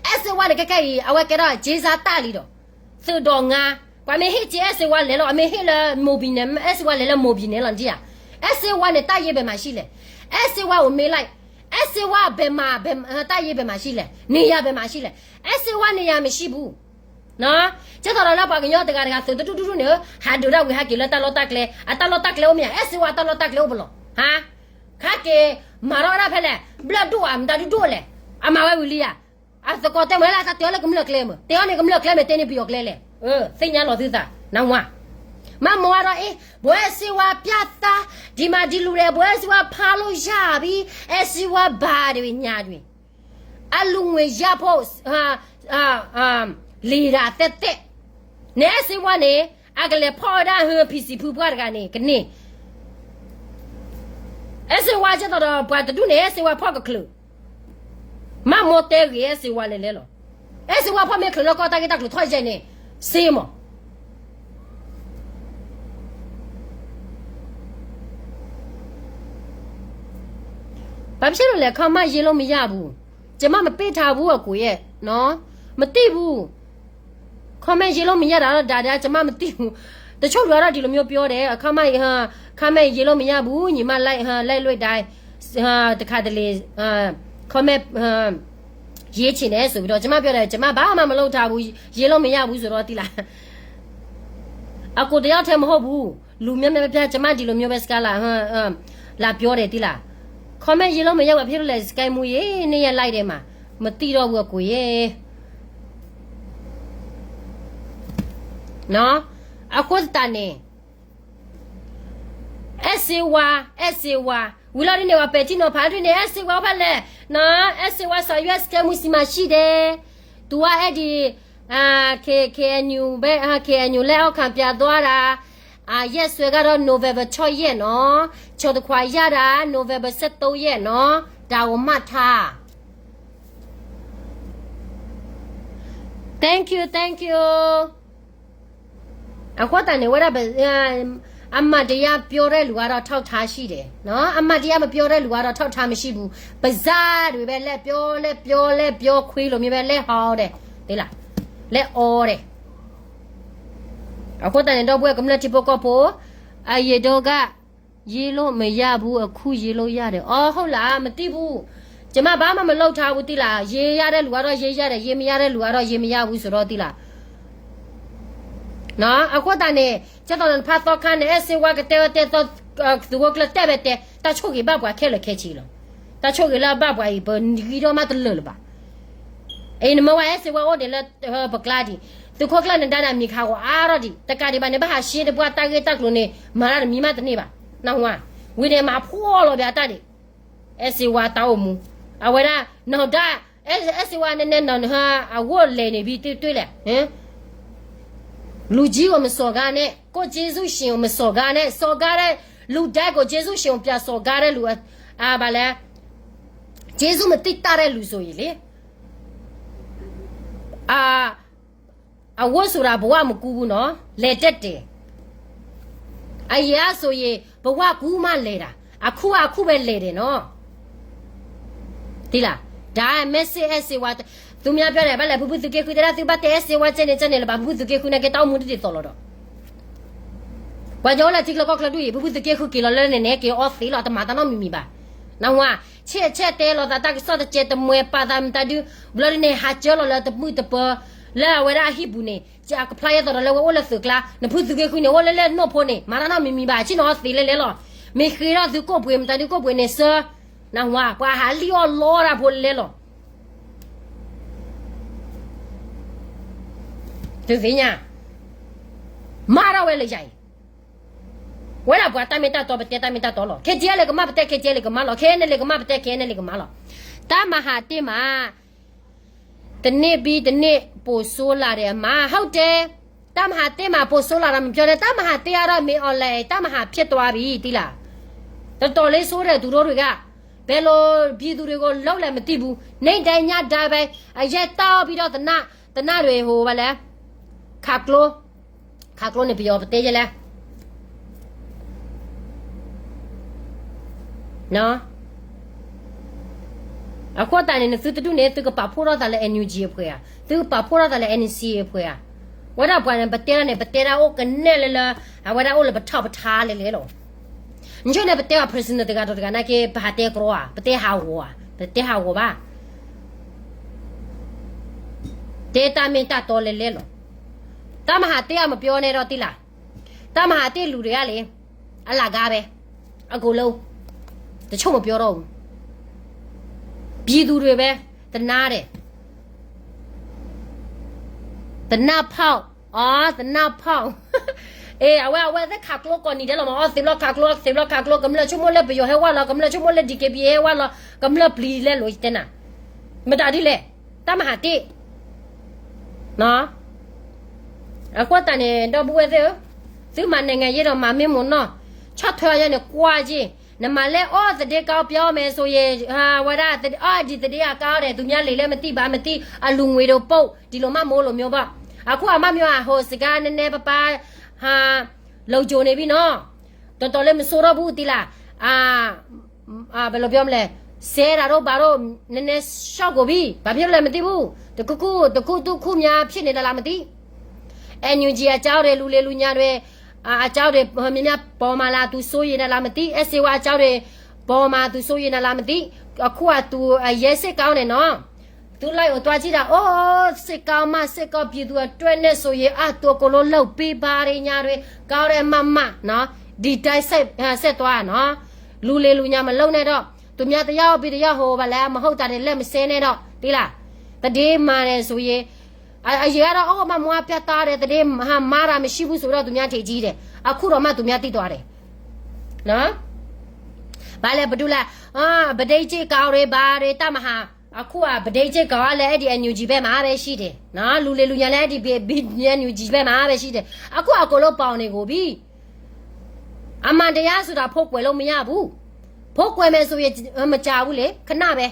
အဲၣ်စ့ဝါန့ၣ် ကဲကဲအံၤ အဝဲကဲထီၣ် က့စါတၢ်လံဒီး သုးဒီးငါ, ပှၤမ့ၢ်ဟ့ၣ်က့ၤအဲၣ်စ့ဝါလဲၤလီၤ, အမ့ၢ်ဟ့ၣ်လၢမိၢ်ဘံၣ်န့ၣ် အဲၣ်စ့ဝါလဲၤလၢမိၢ်ဘံၣ်န့ၣ်လီၤဒံဧါ. အဲၣ်စ့ဝါန့ၣ် တၢ်ယ့ဘယ်မှာရှိလဲ, အဲၣ်စ့ဝါအိၣ်မ့ၢ်လၢ်, အဲၣ်စ့ဝါဘယ်မှာ, ဘယ်, တၢ်ယ့ဘယ်မှာရှိလဲ, နေရာဘယ်မှာရှိလဲ, အဲၣ်စ့ဝါနေရာမရှိဘူး. ကဲသိးဒီးလၢပှၤကညီတဂၤတဂၤ သုးတဒူၣ်ဒူၣ်ဒူၣ်န့ၣ် ဟးဒုးဒၣ်ဝံၤဟဲက့ၤလၢတၢ်လီၢ်တၢ်ကျဲ, အတၢ်လီၢ်တၢ်ကျဲအိၣ်မ့ၢ်ဧါ, အဲၣ်စ့ဝါအတၢ်လီၢ်တၢ်ကျဲအိၣ်ပလီၢ်, ဟါ, ဟဲက့ၤမၤထီၣ်ဝဲဒၣ်ဖဲလဲၣ်, ဘျၢၣ်ဒိၣ်ဧါ မတၤဒုဒိၣ်လဲၣ်, အမၤဝဲဝံၤလံဧါ. အသကိးတဲမ့ၢ်လၢအတၢ်တဲအီၤလၢကမျၢၢ်ကျဲမ့ၢ်, တဲအီၤန့ၣ်ကမျၢၢ်ကျဲမ့ၢ် တဲန့ၢ်ပယီၤကျဲလဲၣ်, သ့ၣ်ညါလီၤသုသး, နဝါ, မ့ၢ်မၤဝဲဒီးအ့ၣ် ဘိးအဲၣ်စ့ဝါပျၢ်သါ, ဒ်မၤဒ်လူၤဒီး ဘိးအဲၣ်စ့ဝါဖးလိာ်ယၢ်ဘံ, အဲၣ်စ့ဝါဘၣ်တဝံၤညါတဝံၤ, အလူၤငွေရဖို့ လံာ်ဒၣ်သဲးသဲး, န့ၣ်အဲၣ်စ့ဝါန့ၣ် အကလဲၤဖီၣ်ဝဲဒၣ်ဟၢဖံစံးဖုပှၢ်တဂၤန့ၣ် ကန့ၢ် အဲၣ်စ့ဝါကဲသိးဒီးပှၤတဒူၣ်န့ၣ် အဲၣ်စ့ဝါဖီၣ်ကချုး, မ့ၢ်မိၢ်တဲဂ့ၤအဲၣ်စ့ဝါလဲၤလဲၤလီၤ, အဲၣ်စ့ဝါဖီၣ်မ့ၢ်ချုးလၢကီၢ်တၢ်ဂ့ၢ်တၢ်ကျိၤထီၣ်ယဲၢ်န့ၣ်, စ့မး ဘာဖြစ်လို့လဲ ခမရ ရေလို့မရဘူး, ကျွန်မမပေးထားဘူးအကိုရဲ့နော်, မသိဘူး, ခမရ ရေလို့မရတာတော့ဒါဒါ ကျွန်မမသိဘူး, တချို့လူကတော့ဒီလိုမျိုးပြောတယ်, ခမရ ရေလို့မရဘူး, ညီမလိုက်လိုက်လွတ်တိုင်း, တခါတလေ ခမရ ရေးချင်တယ်ဆိုပြီးတော့ ကျွန်မပြောတယ်, ကျွန်မဘာမှမလုပ်ထားဘူး, ရေလို့မရဘူးဆိုတော့ သိလား, အကိုတယောက်တည်းမဟုတ်ဘူး, လူများများပြားပြား ကျွန်မဒီလိုမျိုးပဲ စကားလာ လာပြောတယ် သိလား, ခမရ ရေလို့မရဘူး ဘာဖြစ်လို့လဲ စကဲမူရေ နေရလိုက်တယ်မှာ, မသိတော့ဘူးအကိုရေ, နော်, အဃိသတးန့ၣ် အဲၣ်စ့ဝါ, အဲၣ်စ့ဝါ, ဝံၤလီၤဒ်န့ၣ် ပှၤပဲာ်ထံနီၤဖးဒ်န့ၣ် အဲၣ်စ့ဝါဖဲလဲၣ်, နော်, အဲၣ်စ့ဝါ စာရွက် စကဲမူ ဆီမှာရှိတယ်, သူက အဲဒီ KNU ဘက်, KNU လက်အောက်ခံ ပြန်သွားတာ, ရက်စွဲကတော့ November ခြောက်ရက်နော်, ချုပ်ခွာရတာ November ဆယ့်သုံးရက်နော်, ဒါကိုမှတ်ထား. Thank you, thank you. အဃိသတးန့ၣ် ဝဲဒၣ် အမှန်တရားပြောတဲ့လူကတော့ ထောက်ထားရှိတယ်နော်, အမှန်တရားမပြောတဲ့လူကတော့ ထောက်ထားမရှိဘူး, ပါးစပ်တွေပဲ လက်ပြော လက်ပြော လက်ပြော ခွေးလိုမျိုးပဲ လက်ဟောတယ်, သိလား, လက်အောတယ်. အဃိသတးန့ၣ် ဒီပုၢ်ဝဲၢ်ကမျၢၢ်ထံဖိကီၢ်ဖိ, အရင်တုန်းက ရေလို့မရဘူး, အခုရေလို့ရတယ်, အော် ဟုတ်လား, မသိဘူး, ကျွန်မဘာမှမလုပ်ထားဘူး သိလား, ရေရတဲ့လူကတော့ ရေရတယ်, ရေမရတဲ့လူကတော့ ရေမရဘူးဆိုတော့ သိလား, နော်, အဃိသတးန့ၣ် ကဲသိးနဖးသီခါန့ၣ် အဲၣ်စ့ဝါကတဲဝဲတဲသီ, သုးခိၣ်ကျၢၢ်တဲဝဲတဲ, တၢ်ဆိၣ်ဂ့ၤဘၣ်ပှၤခဲလၢာ်ခဲဆ့လီၤ, တၢ်ဆိၣ်ဂ့ၤလၢအဘၣ်ပှၤအံၤ ပဂံၢ်ထီၣ်မးတလၢာ်လၢၤဘၣ်. အံၤနမ့ၢ်ဝဲအဲၣ်စ့ဝါအိၣ်ဒံးလၢပကျါဒံး, သုးခိၣ်ကျၢၢ်နဒါန့ၣ် မံၤခးဂီၤအါထီၣ်ဒံး, တကးဒံးဘၣ်န့ၣ် ဘၣ်ဟးရှ့တပှၢ် တၢ်ဂ့ၢ်တၢ်ကျိၤန့ၣ် မၤတၢ်တမံၤမးတန့ၢ်ဘၣ်, နဝါ, ဝံၤန့ၣ်မၤဖှီၣ်လီၤဘၣ်တၢ်ဒံး, အဲၣ်စ့ဝါတၢ်အိၣ်မူ, အဝဲဒၣ် နီၢ်ဒါ, အဲၣ်စ့ဝါနဲနဲနီၢ်နဟါ အဂိၢ်လဲၤန့ၣ် ဘံၣ်တွဲလဲၣ် လူကြီးကိုမစော်ကားနဲ့, ကိုယ့်ကျေးဇူးရှင်ကိုမစော်ကားနဲ့, စော်ကားတဲ့လူတိုင်းကို ကျေးဇူးရှင်ကို ပြန်စော်ကားတဲ့လူ, ဘာလဲ, ကျေးဇူးမသိတတ်တဲ့လူဆိုရင်လေ, အဝတ်ဆိုတာ ဘဝမကူးဘူးနော်, လဲၤတတ်တယ်. အရင်ကဆိုရင် ဘဝကူးမှလဲၤတာ, အခုက အခုပဲလဲၤတယ်နော်, သိလား, ဒါ message အဲၣ်စ့ဝါ, သူများပြောတယ် ဘၣ်လဲၤဖုဖုသုးက့ဃု တဲဒၣ် သုဘၣ်တဲအဲၣ်စ့ဝါ ကဲန့ၣ် ကဲန့ၣ်လၢၤဘၣ်, ဖုဖုသုးက့ဃုန့ၣ် ကဲတၢ်အိၣ်မူတဒ်သိးလီၤဒီး ပှၤကညီအိၣ်လၢထံချၢကီၢ်ချၢဒ်အံၤ ဖုဖုသုးက့ဃုက့ၤလီၤလၢန့ၣ်န့ၣ် က့ၤအီသံးလီၤ, တမၤတၢ်နီတမံၤမံၤဘၣ်, နဝါ, ဆဲးဆဲးတဲလီၤသးတၢ်ကစီၣ်တကဲး တမွဲပာ်သးမတၤဒု, ဘျီဒ်န့ၣ် ဟးကၢလီၤလၢတမုာ်တပၢၤ, လၢအဝဲဒၣ်အဟံၣ်ပူၤန့ၣ်, ကဖျါယဲသိးဒီးလၢဝဲအိၣ်လၢသုးကျါ, နဖုသုးက့ဃုန့ၣ် အိၣ်လၢလၢနိၣ်ဖိန့ၣ် မၤတၢ်နီတမံၤမံၤဘၣ်, ဆ့ၣ်နီၤအီသံးလဲၤလဲၤလီၤ, မ့ၢ်ဃ့ထီၣ်သုကိၣ်ပှ့ၤ မတၤဒုကိၣ်ပှ့ၤန့ၣ်စၢ, နဝါ, ပှၤဟးလံၣ်အီၣ်လီတၢ်ဖိလဲၤလီၤ သုသ့ၣ်ညါ, မၤထီၣ်ဝဲလၢယၤအံၤ, ဝဲဒၣ်ပှၤတၢ်မ့ၢ်တၢ်တီ ပတဲတၢ်မ့ၢ်တၢ်တီလီၤ, KTLA ကမၣ် ပတဲ KTLA ကမၣ်လီၤ, KNLA ကမၣ် ပတဲ KNLA ကမၣ်လီၤ, တၢ်မၤဟးတ့ၢ်မး တန့ၢ်ဘံတန့ၢ်ပိာ်စိလၢ်ဒီးအမါ ဟုတ်တယ်, တၢ်မၤဟးတ့ၢ်မး ပိာ်စိလၢ်ဒီးမပြောနဲ့, တၢ်မၤဟးတ့ၢ်အါထီၣ်မ့ၢ်အီၤလဲၣ်, တၢ်မၤဟးဖြစ်သွားပြီ တံၢ်လၢ်, တတီၤလၢစိဒီးသူတို့တွေက, ဘယ်လိုပြည်သူတွေကိုလုပ်လဲမသိဘူး, နေ့တိုင်းညတိုင်းပဲ, အရက်တောက်ပြီးတော့သေနတ်, သေနတ်တွေ ဟိုဘာလဲ, ခါကျိ, ခါကျိန့ၣ်ပယီၤပတဲယဲလဲၣ် အဃိသတးန့ၣ် နသုတဒူၣ်န့ၣ် သုကပာ်ဖှိၣ်ထီၣ်သးလၢ NUG အဖှဲးဧါ, သုကပာ်ဖှိၣ်ထီၣ်သးလၢ NCA အဖှဲးဧါ, ဝဲဒၣ်ပှၤန့ၣ် ပတဲဒၣ်န့ၣ် ပတဲဒၣ်အိၣ်ကနဲၣ်လၢလၢ, အဝဲဒၣ်အိၣ်လၢပထီၣ်ပထါလဲၣ်လဲၣ်လီၤ. နဆိန့ၣ် ပတဲအီၤ personal တဂၤဒီးတဂၤနာ်က့ ပဟးတဲကြီဧါ, ပတဲဟးဂီၤဧါ, ပတဲဟးဂီၤဘၣ် တဲတၢ်မ့ၢ်တၢ်တီလဲၣ်လဲၣ်လီၤ. တၢ်မၤဟးတ့ၢ်အမပြောနဲ့တော့ တံၢ်လၢ်, တၢ်မၤဟးတ့ၢ်လူၤတဂၤလံ, အလၢ်ဂၤပဲ, အကိးလၢ, တဆိကမိၣ်ပြောတော့ဘူး, ပြည်သူတွေပဲ, တနါဒီး တနါဖီၣ်, အီ တနါဖီၣ်, အ့ အဝဲ အဝဲသ့ၣ်ခးကျိကိးနံၤဒဲးလီၤမး, အီ သ့ဘျီခးကျိ, သ့ဘျီခးကျိ, ကမျၢၢ်ဆိကမိၣ်လၢပယီၤဟဲဝဲလီၤ, ကမျၢၢ်ဆိကမိၣ်လၢ DKBA ဟဲဝဲလီၤ, ကမျၢၢ်ပျံၤလဲၣ်လိၤတဲနၤ, မတၤဒ်လဲၣ်, တၢ်မၤဟးတ့ၢ် အဃိသတးန့ၣ် ဒီပုၢ်ဝဲၢ်သ့ၣ်ဧၢ, သုမၤ နိုင်ငံရေး ဒီးမၤမ့ၢ်မ့ၢ်နီၢ်, ဆီၣ်ထွဲအီၤယဲန့ၣ် ကွၢ်က့ၢ်, နမၤလဲၣ်အီၣ်သဒ့ကီး ပြောမယ်ဆိုရင်, ဝဲဒၣ် အီၣ်ဒံးသဒ့အကါအီၣ်ဒီး သူများလံာ်လဲၣ် မသိပါ မသိ, အလူငွေတို့ ပုတ်, ဒီလိုမှ မိုးလိုမျိုးပေါ့, အခုအမမျိုး ဟိုစကားနည်းနည်းပါးပါး, ဟါ, လုံခြုံနေပြီနော်, တော်တော်လေးမဆိုးတော့ဘူး တံၢ်လၢ်, ဘယ်လိုပြောမလဲ, စဲတာတို့ဘာတို့ နည်းနည်းလျှော့ကုန်ပြီ, ဘာဖြစ်လို့လဲမသိဘူး, တစ်ခုခု တစ်ခုသူခုများဖြစ်နေတယ်လားမသိ, NUG အကြောင်းတွေ လူလီၤလူလီၤတွေ, အကြောင်းတွေ မှန်မှန်ပေါ်မှာလား သူစိုးရိမ်တာလားမသိ, အဲ ဆေးဝါးအကြောင်းတွေ ပေါ်မှာ သူစိုးရိမ်တာလားမသိ, အခုက သူအရေးစစ်ကောင်းတယ်နော်, သူလိုက်ကိုသွားကြည့်တာ, အိုး စစ်ကောင်းမှ စစ်ကောင်း ပြည်သူအတွက်နဲ့ဆိုရင် အတူအကုန်လုံးလုပ်ပေးပါတယ် ညတွေ ကောင်းတယ် မမနော်, ဒီတိုင်းဆက်ဆက်သွားနော်, လူလီၤလူလီၤမလုပ်နဲ့တော့, သူများတယောက်ပြီးတယောက်ဟိုဘာလဲ မဟုတ်တာတွေလက်မစဲနဲ့တော့, သိလား, သတင်းမှန်တယ်ဆိုရင်, အရင်ကတော့ အိုး မမွားပြတ်သားတယ် သတင်းမှားတာမရှိဘူးဆိုတော့ သူများထင်ကြီးတယ်, အခုတော့မှ သူများသိသွားတယ်နော်, ဘာလဲ ဘယ်သူလဲ, ပဒိတ်ကြီးကောင်တွေ ဘာတွေ တပ်မဟာ, အခုက ပဒိတ်ကြီးကောင်ကလည်း အဲ့ဒီ NUG ဘက်မှာပဲရှိတယ်နော်, လူလီၤလူလီၤလည်း အဲ့ဒီ NUG ဘက်မှာပဲရှိတယ်, အခုအကုန်လုံးပေါင်နေကုန်ပြီ, အမှန်တရားဆိုတာ ဖုံးကွယ်လို့မရဘူး, ဖုံးကွယ်မယ်ဆိုရင် မကြာဘူးလေ ခဏပဲ,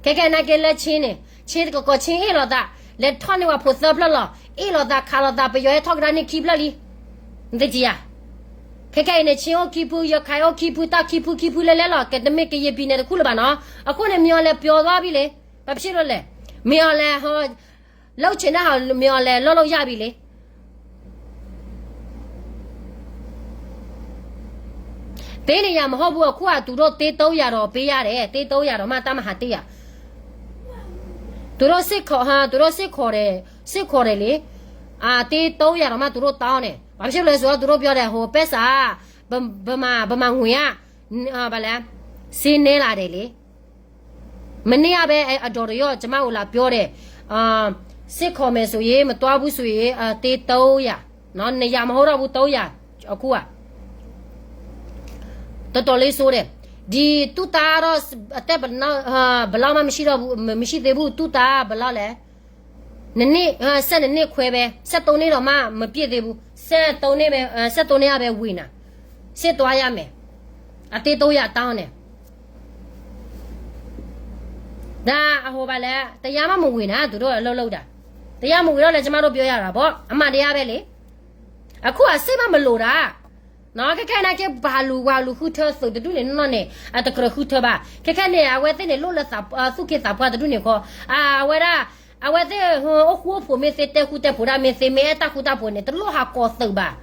ခဲခဲနာ်က့လၢချင်းန့ၣ် ချင်းတကီၢ်ကီၢ် ချင်းအ့ၣ်လိာ်သး, လဲၤထီၣ်န့ၢ်ဝဲဖိသၢဖျၢၣ်လီၤ, အ့ၣ်လိာ်သး ခးလိာ်သး ပယီၤဟဲထီၣ်ကဒါန့ၢ်ခံဖျၢၣ်လံ, နသ့ၣ်ညါဧါ, ခဲခဲအံၤန့ၣ် ချင်းအိၣ်ခံဖု ရခိုင်အိၣ်ခံဖု တၢ်ခံဖုခံဖုလဲလဲလီၤ, ကဲ တမ့ၢ်ကရင်ပြည်နယ်တစ်ခုလၢၤဘၣ်နော်, အဃိန့ၣ် မင်းအောင်လှိုင် ပျော်သွားပြီလေ, ဘာဖြစ်လို့လဲ, မင်းအောင်လှိုင် ဟို လုပ်ချင်တဲ့ဟာ မင်းအောင်လှိုင် လုပ်လို့ရပြီလေ. သိန်းတစ်ရာမဟုတ်ဘူး, အခုက သူတို့ သိန်းသုံးရာတော့ ပေးရတယ်, သိန်းသုံးရာတော့မှ တပ်မဟာတစ်ရ သူတို့ စစ်ခေါ်, ဟမ်, သူတို့ စစ်ခေါ်တယ်, စစ်ခေါ်တယ်လေ, အာ, သိန်းသုံးရာတော့မှ သူတို့ တောင်းတယ်, ဘာဖြစ်လို့လဲဆိုတော့ သူတို့ ပြောတယ်, ဟို ပိုက်ဆံ, ဗမာ, ဗမာငွေက, ဘာလဲ, ဈေးနည်းလာတယ်လေ. မနေ့ကပဲ အဒေါ်တရော့ ကျမကိုလာပြောတယ်, အာ, စစ်ခေါ်မယ်ဆိုရင် မသွားဘူးဆိုရင် အသေးသုံးရာ, နော်, နှစ်ရာမဟုတ်တော့ဘူး, သုံးရာ, အခုက တော်တော်လေးဆိုးတယ်, ဒီသူ့သားကတော့ အသက်ဘယ်လောက်, အာ, ဘယ်လောက်မှမရှိတော့ဘူး, မ-, မရှိသေးဘူး, သူ့သားက ဘယ်လောက်လဲ, နှစ်နှစ်, အာ, ဆယ့်နှစ်နှစ်ခွဲပဲ, ဆယ့်သုံးနှစ်တောင်မှ မပြည့်သေးဘူး, ဆယ့်သုံးနှစ်ပဲ, အာ, ဆယ့်သုံးနှစ်ကပဲဝင်တာ, စစ်သွားရမယ်, အသေးသုံးရာတောင်းတယ်. ဒါအဟိုပါလဲ, တရားမှမဝင်တာ, သူတို့အလုပ်လုပ်တာ, တရားမဝင်တော့လဲ ကျမတို့ပြောရတာပေါ့, အမှန်တရားပဲလေ. အခုက စစ်မှမလိုတာ, နော်, ခဲခဲနာ်က့ ပှၤလူၤ, ပှၤလူၤဃုထၢသုးတဒူၣ်န့ၣ်နီၢ်န့ၣ်, အတကြၢးဃုထၢဘၣ်, ခဲခဲန့ၣ် အဝဲသ့ၣ်န့ၣ် လိၣ်လၢသး, သူၣ်က့သးပှၢ်တဒူၣ်န့ၣ်ခီ, အဝဲဒၣ်, အဝဲသ့ၣ် အိၣ်ဃူအိၣ်ဖိးမ့ၢ်သ့ တဲဃူတဲဖိးဒၣ်မ့ၢ်သ့ မ့ၢ်အဲၣ်တၢ်ဃူတၢ်ဖိးန့ၣ် တလိၣ်ဟးကိးသုးဘၣ်.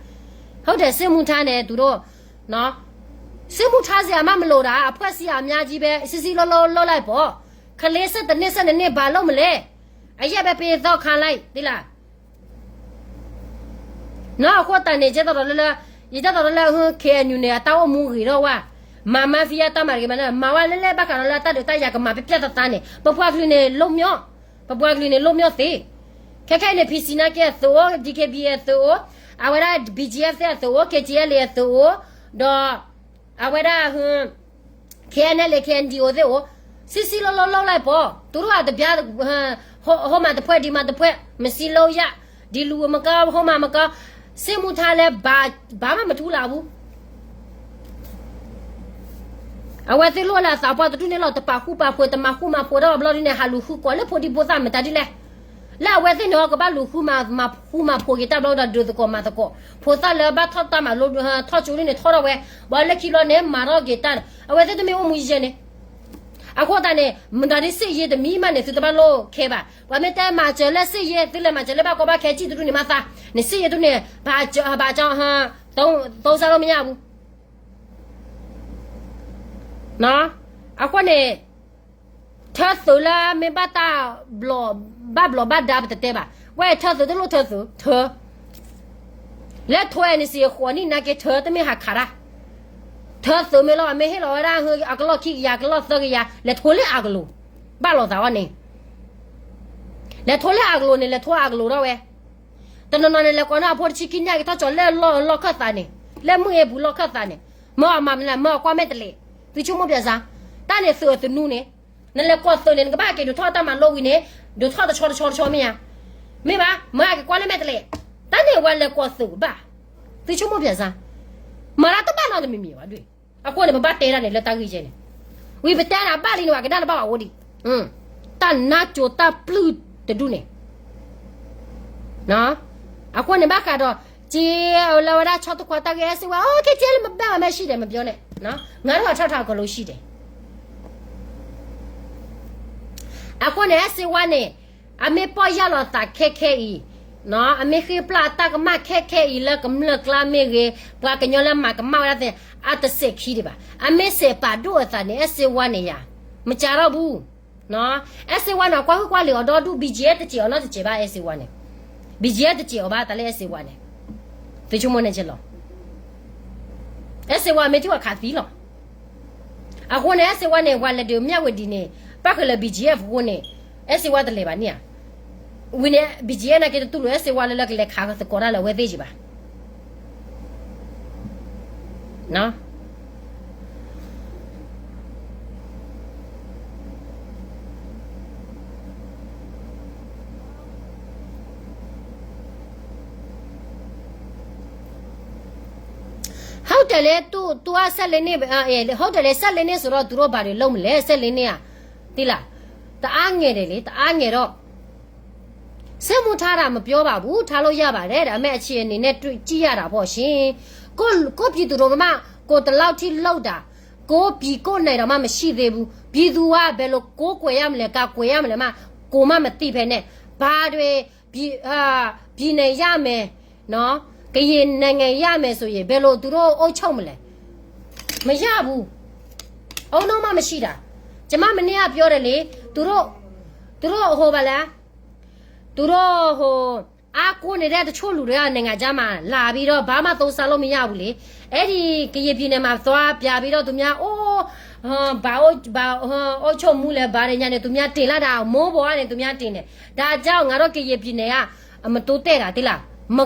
ဟုတ်တယ်, စစ်မှုထမ်းန့ၣ် သူတို့, နော်, စစ်မှုထမ်းစရာမှမလိုတာ, အဖွဲ့စည်းအများကြီးပဲ, စစ်စစ်လုပ်လုပ် လုပ်လိုက်ပေါ့, ကလေး ဆယ့်တစ်နှစ် ဆယ့်နှစ်နှစ် ဘာလုပ်မလဲ, အရက်ပဲပေးသောက်ခိုင်းလိုက်, သိလား. နော်, အဃိသတးန့ၣ် ယတဲသိးဒီးလၢ, ယတဲသိးဒီးလၢ KNU န့ၣ် အတၢ်အိၣ်မူဂ့ၤထီၣ်ဝဲ, မၤ mafia တၢ်မၤတဂ့ၤမးန့ၣ်, မၤဝဲလဲၣ်လဲၣ် ဘၣ်ဃးဒီးလၢအတၢ်ဒုးတၢ်ယၤကမၤပျဲၢ်ပျဲၢ်သးသးန့ၣ်, ပပှၤကလုာ်န့ၣ် လွတ်မြောက်, ပပှၤကလုာ်န့ၣ် လွတ်မြောက်သ့. ခဲခဲအံၤန့ၣ် PC နာ်က့အသုးအိၣ်, DKBA အသုးအိၣ်, အဝဲဒၣ် BGF သ့ၣ်အသုးအိၣ်, KTLA အသုးအိၣ်, ဒီး အဝဲဒၣ် KNLA KNDO သ့ၣ်အိၣ်, စံးစံးလိလိလိလၢပီၤ, သူတို့ကတပြား, ဟိမၤတဖှဲဒံးမၤတဖှဲ, မစံးလိယၤ, ဒ်လူၤမကီ ဟိမၤမကီ, စ့မူထါလဲၣ်, ဘၣ်မၤမထူလၢအပူၤ အဝဲသ့ၣ်လိၣ်လၢအသးပှၢ်တဒူၣ်န့ၣ်လီၤ, တပာ်ဃူပာ်ဖိး, တမၤဃူမၤဖိးတၢ်ဘျီဒ်န့ၣ်, ဟးလူၤဃုကိးလၢဖိဒံဖိသၣ်မတၤဒ်လဲၣ်. လၢအဝဲသ့ၣ်န့ၣ် ကဘၣ်လူၤဃုမၤဃူမၤဖိးက့ၤတၢ်ဘျီဒီး ဒုးသကိးမၤသကိး, ဖိသၣ်လၢဘၣ်ထီၣ်တၢ်မၤလိ, ထီၣ်ကၠိဒ်န့ၣ် ထီၣ်ထီၣ်ဝဲ, ဘၣ်လၢခံဘျီန့ၣ် မၤထီၣ်က့ၤတၢ်, အဝဲသ့ၣ်တမ့ၢ်အိၣ်မူယဲန့ၣ် အဃိသတးန့ၣ် မတၤဒ်စ့ၣ်ယ့တမံၤမးန့ၣ် သုတဘၣ်လိၣ်ခဲဘၣ်. ပှၤမ့ၢ်တဲမၤစၢၤလၢစ့ၣ်ယ့, သုလဲၤမၤစၢၤလၢဘၣ်ကီဘၣ်ခဲစံၣ်တဒူၣ်န့ၣ်မးသး, နစ့ၣ်ယ့တဒူၣ်န့ၣ် ဘၣ်, ဘၣ်ကီ, သိစါလိမ့ၢ်ညါအပူၤ အဃိန့ၣ် ထၢသုးလၢမ့ၢ်ဘၣ်တၢ်ဘျီ, ဘၣ်ဘျီဘၣ်ဒါပတတဲဘၣ်, ဝဲထၢသုးတလိၣ်ထၢသုး, ထၢ လဲၤထိး NCA ဃိးနံၣ်နာ်က့ ထၢတမ့ၢ်ဟးခးတၢ်, ထၢသုးမ့ၢ်လီၤ, အမ့ၢ်ဟ့ၣ်လီၤဝဲဒၣ်အကလီၢ်ခံကယၤ, ကလီၢ်သၢကယၤ, လဲၤထိးလၢအကလိၤ, ဘၣ်လိာ်သးအီၤန့ၣ်, လဲၤထိးလၢအကလိၤန့ၣ် လဲၤထိးအကလိၤထီၣ်ဝဲ, တနီၤနီၤန့ၣ် လဲၤကိးန့ၢ်အဖိတဆံခံနံၣ် ကထီၣ်ကၠီၤလၢလီၢ်လီၢ်ခၢၣ်သးန့ၣ်, လၢမုၢ်အ့ပူၤလီၢ်ခၢၣ်သးန့ၣ်, မၢအမၤမနုၤလဲၣ်, မၢအကွၢ်မဲာ်တလဲး, သုဆိကမိၣ်ပၠးစါ, တၢ်န့ၣ်သုးအသနူန့ၣ်, နလဲၤကိးသုးန့ၣ် နကဘၣ်က့ၤဒုးထီၣ်တၢ်မၤလိဝံၤန့ၣ်, ဒုးထီၣ်တဆီတဆီတဆီမ့ၢ်ဧါ, မ့ၢ်ဘၣ်, မၢအက့ၤကွၢ်လၢမဲာ်တလဲး, တၢ်န့ၣ်ဝဲလဲၤကိးသုးဘၣ်, သုဆိကမိၣ်ပၠးစါ, မၤတၢ်တဘၣ်နီတမံၤမံၤဘၣ်ဒ်, အဃိန့ၣ် ပဘၣ်တဲတၢ်န့ၣ်လၢတၢ်ဂ့ၢ်ကဲန့ၣ်, ဝံၤပတဲတၢ်ဘၣ်လံန့ၣ် ပှၤကနၣ်တဘၣ်ဘၣ်အိၣ်ဒံး, တၢ်နါစိၤတၢ်ပျုၢ်တဒူၣ်န့ၣ် အဃိန့ၣ် ဘၣ်ဃးဒီး က့လၢဝဲဒၣ်ဆီတခွါတၢ်ဂ့ၢ် အဲၣ်စ့ဝါ, အိၣ် ခဲကဲလၢမဘၣ်မၤမဲာ်ဆံၣ်ဒဲး မပြောနဲ့, ငါတို့အထီၣ်ထီၣ်ကလိရှိတယ်. အဃိန့ၣ် အဲၣ်စ့ဝါန့ၣ် အမ့ၢ်ပီၢ်ယၢ်လီၤသးခဲခဲအံၤ, အမ့ၢ်ဃ့ပျၢ်တၢ်ကမၣ်ခဲခဲအံၤလၢကမျၢၢ်ကျါမ့ၢ်ဂ့ၤ, ပှၤကညီလၢမၤကမၣ်ဝဲဒၣ်သ့ၣ် အတစဲးခံဒံးဘၣ်. အမ့ၢ်စဲးပာ်ဒိၣ်အသးန့ၣ် အဲၣ်စ့ဝါန့ၣ်ယၤ, မစးထီၣ်ဘူး. အဲၣ်စ့ဝါန့ၣ် ကွၢ်ဟုၣ်ကွၢ်လံၤအီၤဒီဒူၣ် ဘံၣ်ကၠံၣ်အဲၣ် တစဲးအီၤနီတစဲးဘၣ် အဲၣ်စ့ဝါန့ၣ်, ဘံၣ်ကၠံၣ်အဲၣ် တစဲးအီၤဘၣ် တၢ်လၢအဲၣ်စ့ဝါန့ၣ်, သုဆိကမိၣ်န့ၣ်ကလီၤ. အဲၣ်စ့ဝါမ့ၢ်ထံၣ်ဝဲခးသံလီၤ. အဃိန့ၣ် အဲၣ်စ့ဝါန့ၣ် ပှၤလဲၤဒုးမၠၣ်ဝဲဒ်န့ၣ်, ပၣ်ဃုာ်လၢ ဘံၣ်ကၠံၣ်အဲၣ် အဃိန့ၣ်, အဲၣ်စ့ဝါတလဲၤဘၣ်န့ၣ်ဧါ. ဝံၤန့ၣ် ဘံၣ်ကၠံၣ်အဲၣ် နာ်က့တတူၢ်လိာ်အဲၣ်စ့ဝါလၢလၢကလဲၤခးသကိးတၢ်လၢအဝဲသ့ၣ်ကဘၣ် ဟုတ်တယ်လေ, သူ, သူက ဆက်လက်နေ, ဟုတ်တယ်လေ, ဆက်လက်နေဆိုတော့ သူတို့ဘာတွေလုပ်မလဲ, ဆက်လက်နေอ่ะ, သိလား, တအားငယ်တယ်လေ, တအားငယ်တော့ စစ်မှုထမ်းတာ မပြောပါဘူး, ထားလို့ရပါတယ်, ဒါပေမဲ့ အခြေအနေနဲ့ ကြည့်ရတာပေါ့ရှင်, ကိုယ့်, ကိုယ့်ပြည်သူတော်မှ ကိုယ်တလောက်ထိလုပ်တာ, ကိုယ့်ပြည်ကိုယ့်နိုင်ငံတောင်မှ မရှိသေးဘူး, ပြည်သူက ဘယ်လိုကိုးကွယ်ရမလဲ, ကာကွယ်ရမလဲမှ ကိုယ်မှမသိဖဲနဲ့ ဘာတွေ ပြည်, အာ, ပြည်နယ်ရမယ်နော်, ကရင်နိုင်ငံရမယ်ဆိုရင် ဘယ်လိုသူတို့အုပ်ချုပ်မလဲ, မရဘူး, အုံနောက်မှမရှိတာ, ကျမမနေ့ကပြောတယ်လေ, သူတို့, သူတို့ဟိုပါလား, သူတို့ဟို အားကိုးနေတဲ့တချို့လူတွေက နိုင်ငံခြားမှာလာပြီးတော့ ဘာမှသုံးစားလို့မရဘူးလေ, အဲ့ဒီကရင်ပြည်နယ်မှာသွားပြပြီးတော့ သူများအိုး, ဘာအိုး, ဘာ, အိုးချုပ်မှုလဲဘာတွေညာနေ သူများတင်လာတာ, မိုးပေါ်ကနေ သူများတင်တယ်, ဒါကြောင့် ငါတို့ကရင်ပြည်နယ်က မတိုးတက်တာ သိလား, မ,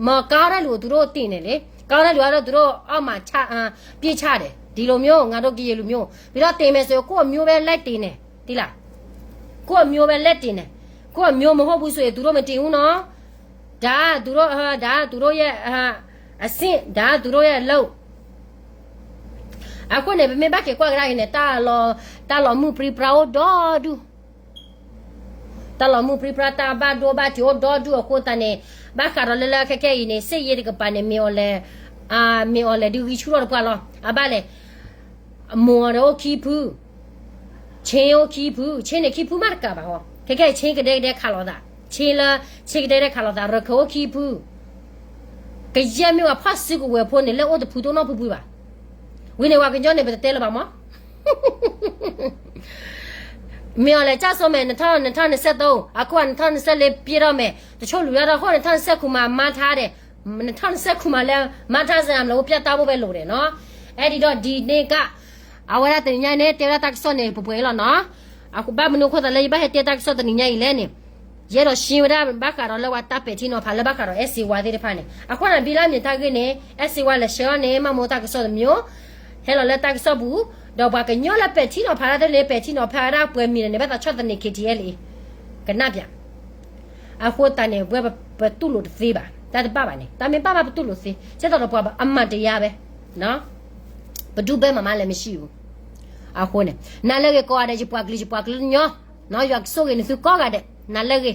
မကောင်းတဲ့လူကို သူတို့တင်တယ်လေ, ကောင်းတဲ့လူကတော့ သူတို့အောက်မှာချ, အာ, ပြစ်ချတယ်, ဒီလိုမျိုး ငါတို့ကရင်လူမျိုး, ပြီးတော့တင်မယ်ဆိုရင် ကိုယ့်အမျိုးပဲလိုက်တင်တယ်, သိလား, ကိုယ့်အမျိုးပဲလိုက်တင်တယ်, ကိုယ့်အမျိုးမဟုတ်ဘူးဆိုရင် သူတို့မတင်ဘူးနော်, ဒါသူတို့, အာ, ဒါသူတို့ရဲ့, အာ, အဆင့်, ဒါသူတို့ရဲ့အလုပ်. အဃိန့ၣ် ပမ့ၢ်ဘၣ်က့ၤကွၢ်ကဒါအံၤန့ၣ် တၢ်လီၤ, တၢ်လီၤမုၢ်ပြံပြါအိၣ်ဒီဒူၣ်, တၢ်လီၤမုၢ်ပြံပြါ တၢ်ဘၣ်ဒိဘၣ်ထံးအိၣ်ဒီဒူၣ်အဃိသတးန့ၣ်, ဘၣ်ဃးဒီးလၢလၢခဲခဲအံၤန့ၣ် စစ်ရေးတကပၤန့ၣ် မ့ၢ်အီၤလဲၤ, အာ, မ့ၢ်အီၤလဲၤဒုးဂံၢ်ဆူၣ်ထီၣ်တပှၢ်လီၤ, အဘၣ်လဲၣ်, မိၢ်အီၤဒီးအိၣ်ခံဖု ချင်းအိၣ်ခံဖု, ချင်းန့ၣ်ခံဖုမးတကးဘၣ်ဟီ, ခဲခဲအံၤ ချင်းကဒဲကဒဲခးလိာ်သး, ချင်းလၢ, ချင်းကဒဲကဒဲခးလိာ်သး ရခဲအိၣ်ခံဖု, ကယဲၢ်မ့ၢ်ဝဲဖီၣ်စုကဝဲၤဖိန့ၣ် လၢအိၣ်တဖုတအိၣ်နီတဖုဖုဘၣ်. ဝံၤန့ၣ် ပှၤကညီန့ၣ် ပတတဲလၢၤဘၣ်မး မ့ၢ်အီၤလဲၤကၢ်စိမဲာ် နှစ်ထောင့်နှစ်ဆယ့်သုံး, အခုက နှစ်ထောင့်နှစ်ဆယ့်လေး ပြည့်တော့မယ်, တချို့လူတွေကတော့ ဟို နှစ်ထောင့်နှစ်ဆယ့်ခုနှစ်မှာ မန်းထားတယ်, နှစ်ထောင့်နှစ်ဆယ့်ခုနှစ်မှာလည်း မန်းထားစရာမလိုဘူး ပြတ်သားဖို့ပဲလိုတယ်နော်. အဲ့ဒီတော့ ဒီနေ့က အဝဲဒၣ်တနံၤညါအံၤန့ၣ် တဲဝဲဒၣ်တၢ်ကစီၣ်န့ၣ် ပှဲၤပှဲၤလီၤနီၤ. အဃိဘၣ်မနုၤအဃိသတးလၢ ယဘၣ်ဟဲတဲတၢ်ကစီၣ်တနံၤညါအံၤလဲၣ်န့ၣ်, ယအဲၣ်ဒိးရှင်းဝဲဒၣ် ဘၣ်ဃးဒီးလၢပှၤတၢ်ပဲာ်ထံနီၤဖးလၢဘၣ်ဃးဒီး အဲၣ်စ့ဝါသ့ၣ်တဖၣ်န့ၣ်, အဃိန့ၣ် ဘံလၢမ့ၢ်တၢ်ဂ့ၢ်န့ၣ် အဲၣ်စ့ဝါလဲၤဆှၢအီၤန့ၣ် မ့ၢ်မိၢ်တၢ်ကစီၣ်တမျိုး, ဟဲလီၤလၢတၢ်ကစီၣ်ပူၤ, ဒီးပှၤကညီလၢပဲာ်ထံနီၤဖးတၢ်တန့ၣ် ပဲာ်ထံနီၤဖးဒၣ်ပှဲၤမံၤန့ၣ် ဘၣ်သးဆီၣ်သနံး K T L အံၤ ကနၣ်ပၠး. အဃိသတးန့ၣ် ပဝဲပတူၢ်လိာ်တသ့ဘၣ်, တၢ်တဘၣ်ဘၣ်န့ၣ် တၢ်မ့ၢ်ဘၣ်ဘၣ်ပတူၢ်လိာ်သ့, ကဲသိးဒီးပှၤအမၤတယါဝဲ, ပဒုၣ်ဘဲမၤမါလဲၤမ့ၢ်ဆံးပူၤ. အဃိန့ၣ် နၤလၢဂ့ၤကိးဂၤဒဲး ယပှၤကလုာ် ယပှၤကလုာ်တညီ, ယွၤကဆိၣ်ဂ့ၤနသုကိးဂၤဒဲး နၤလၢဂ့ၤ.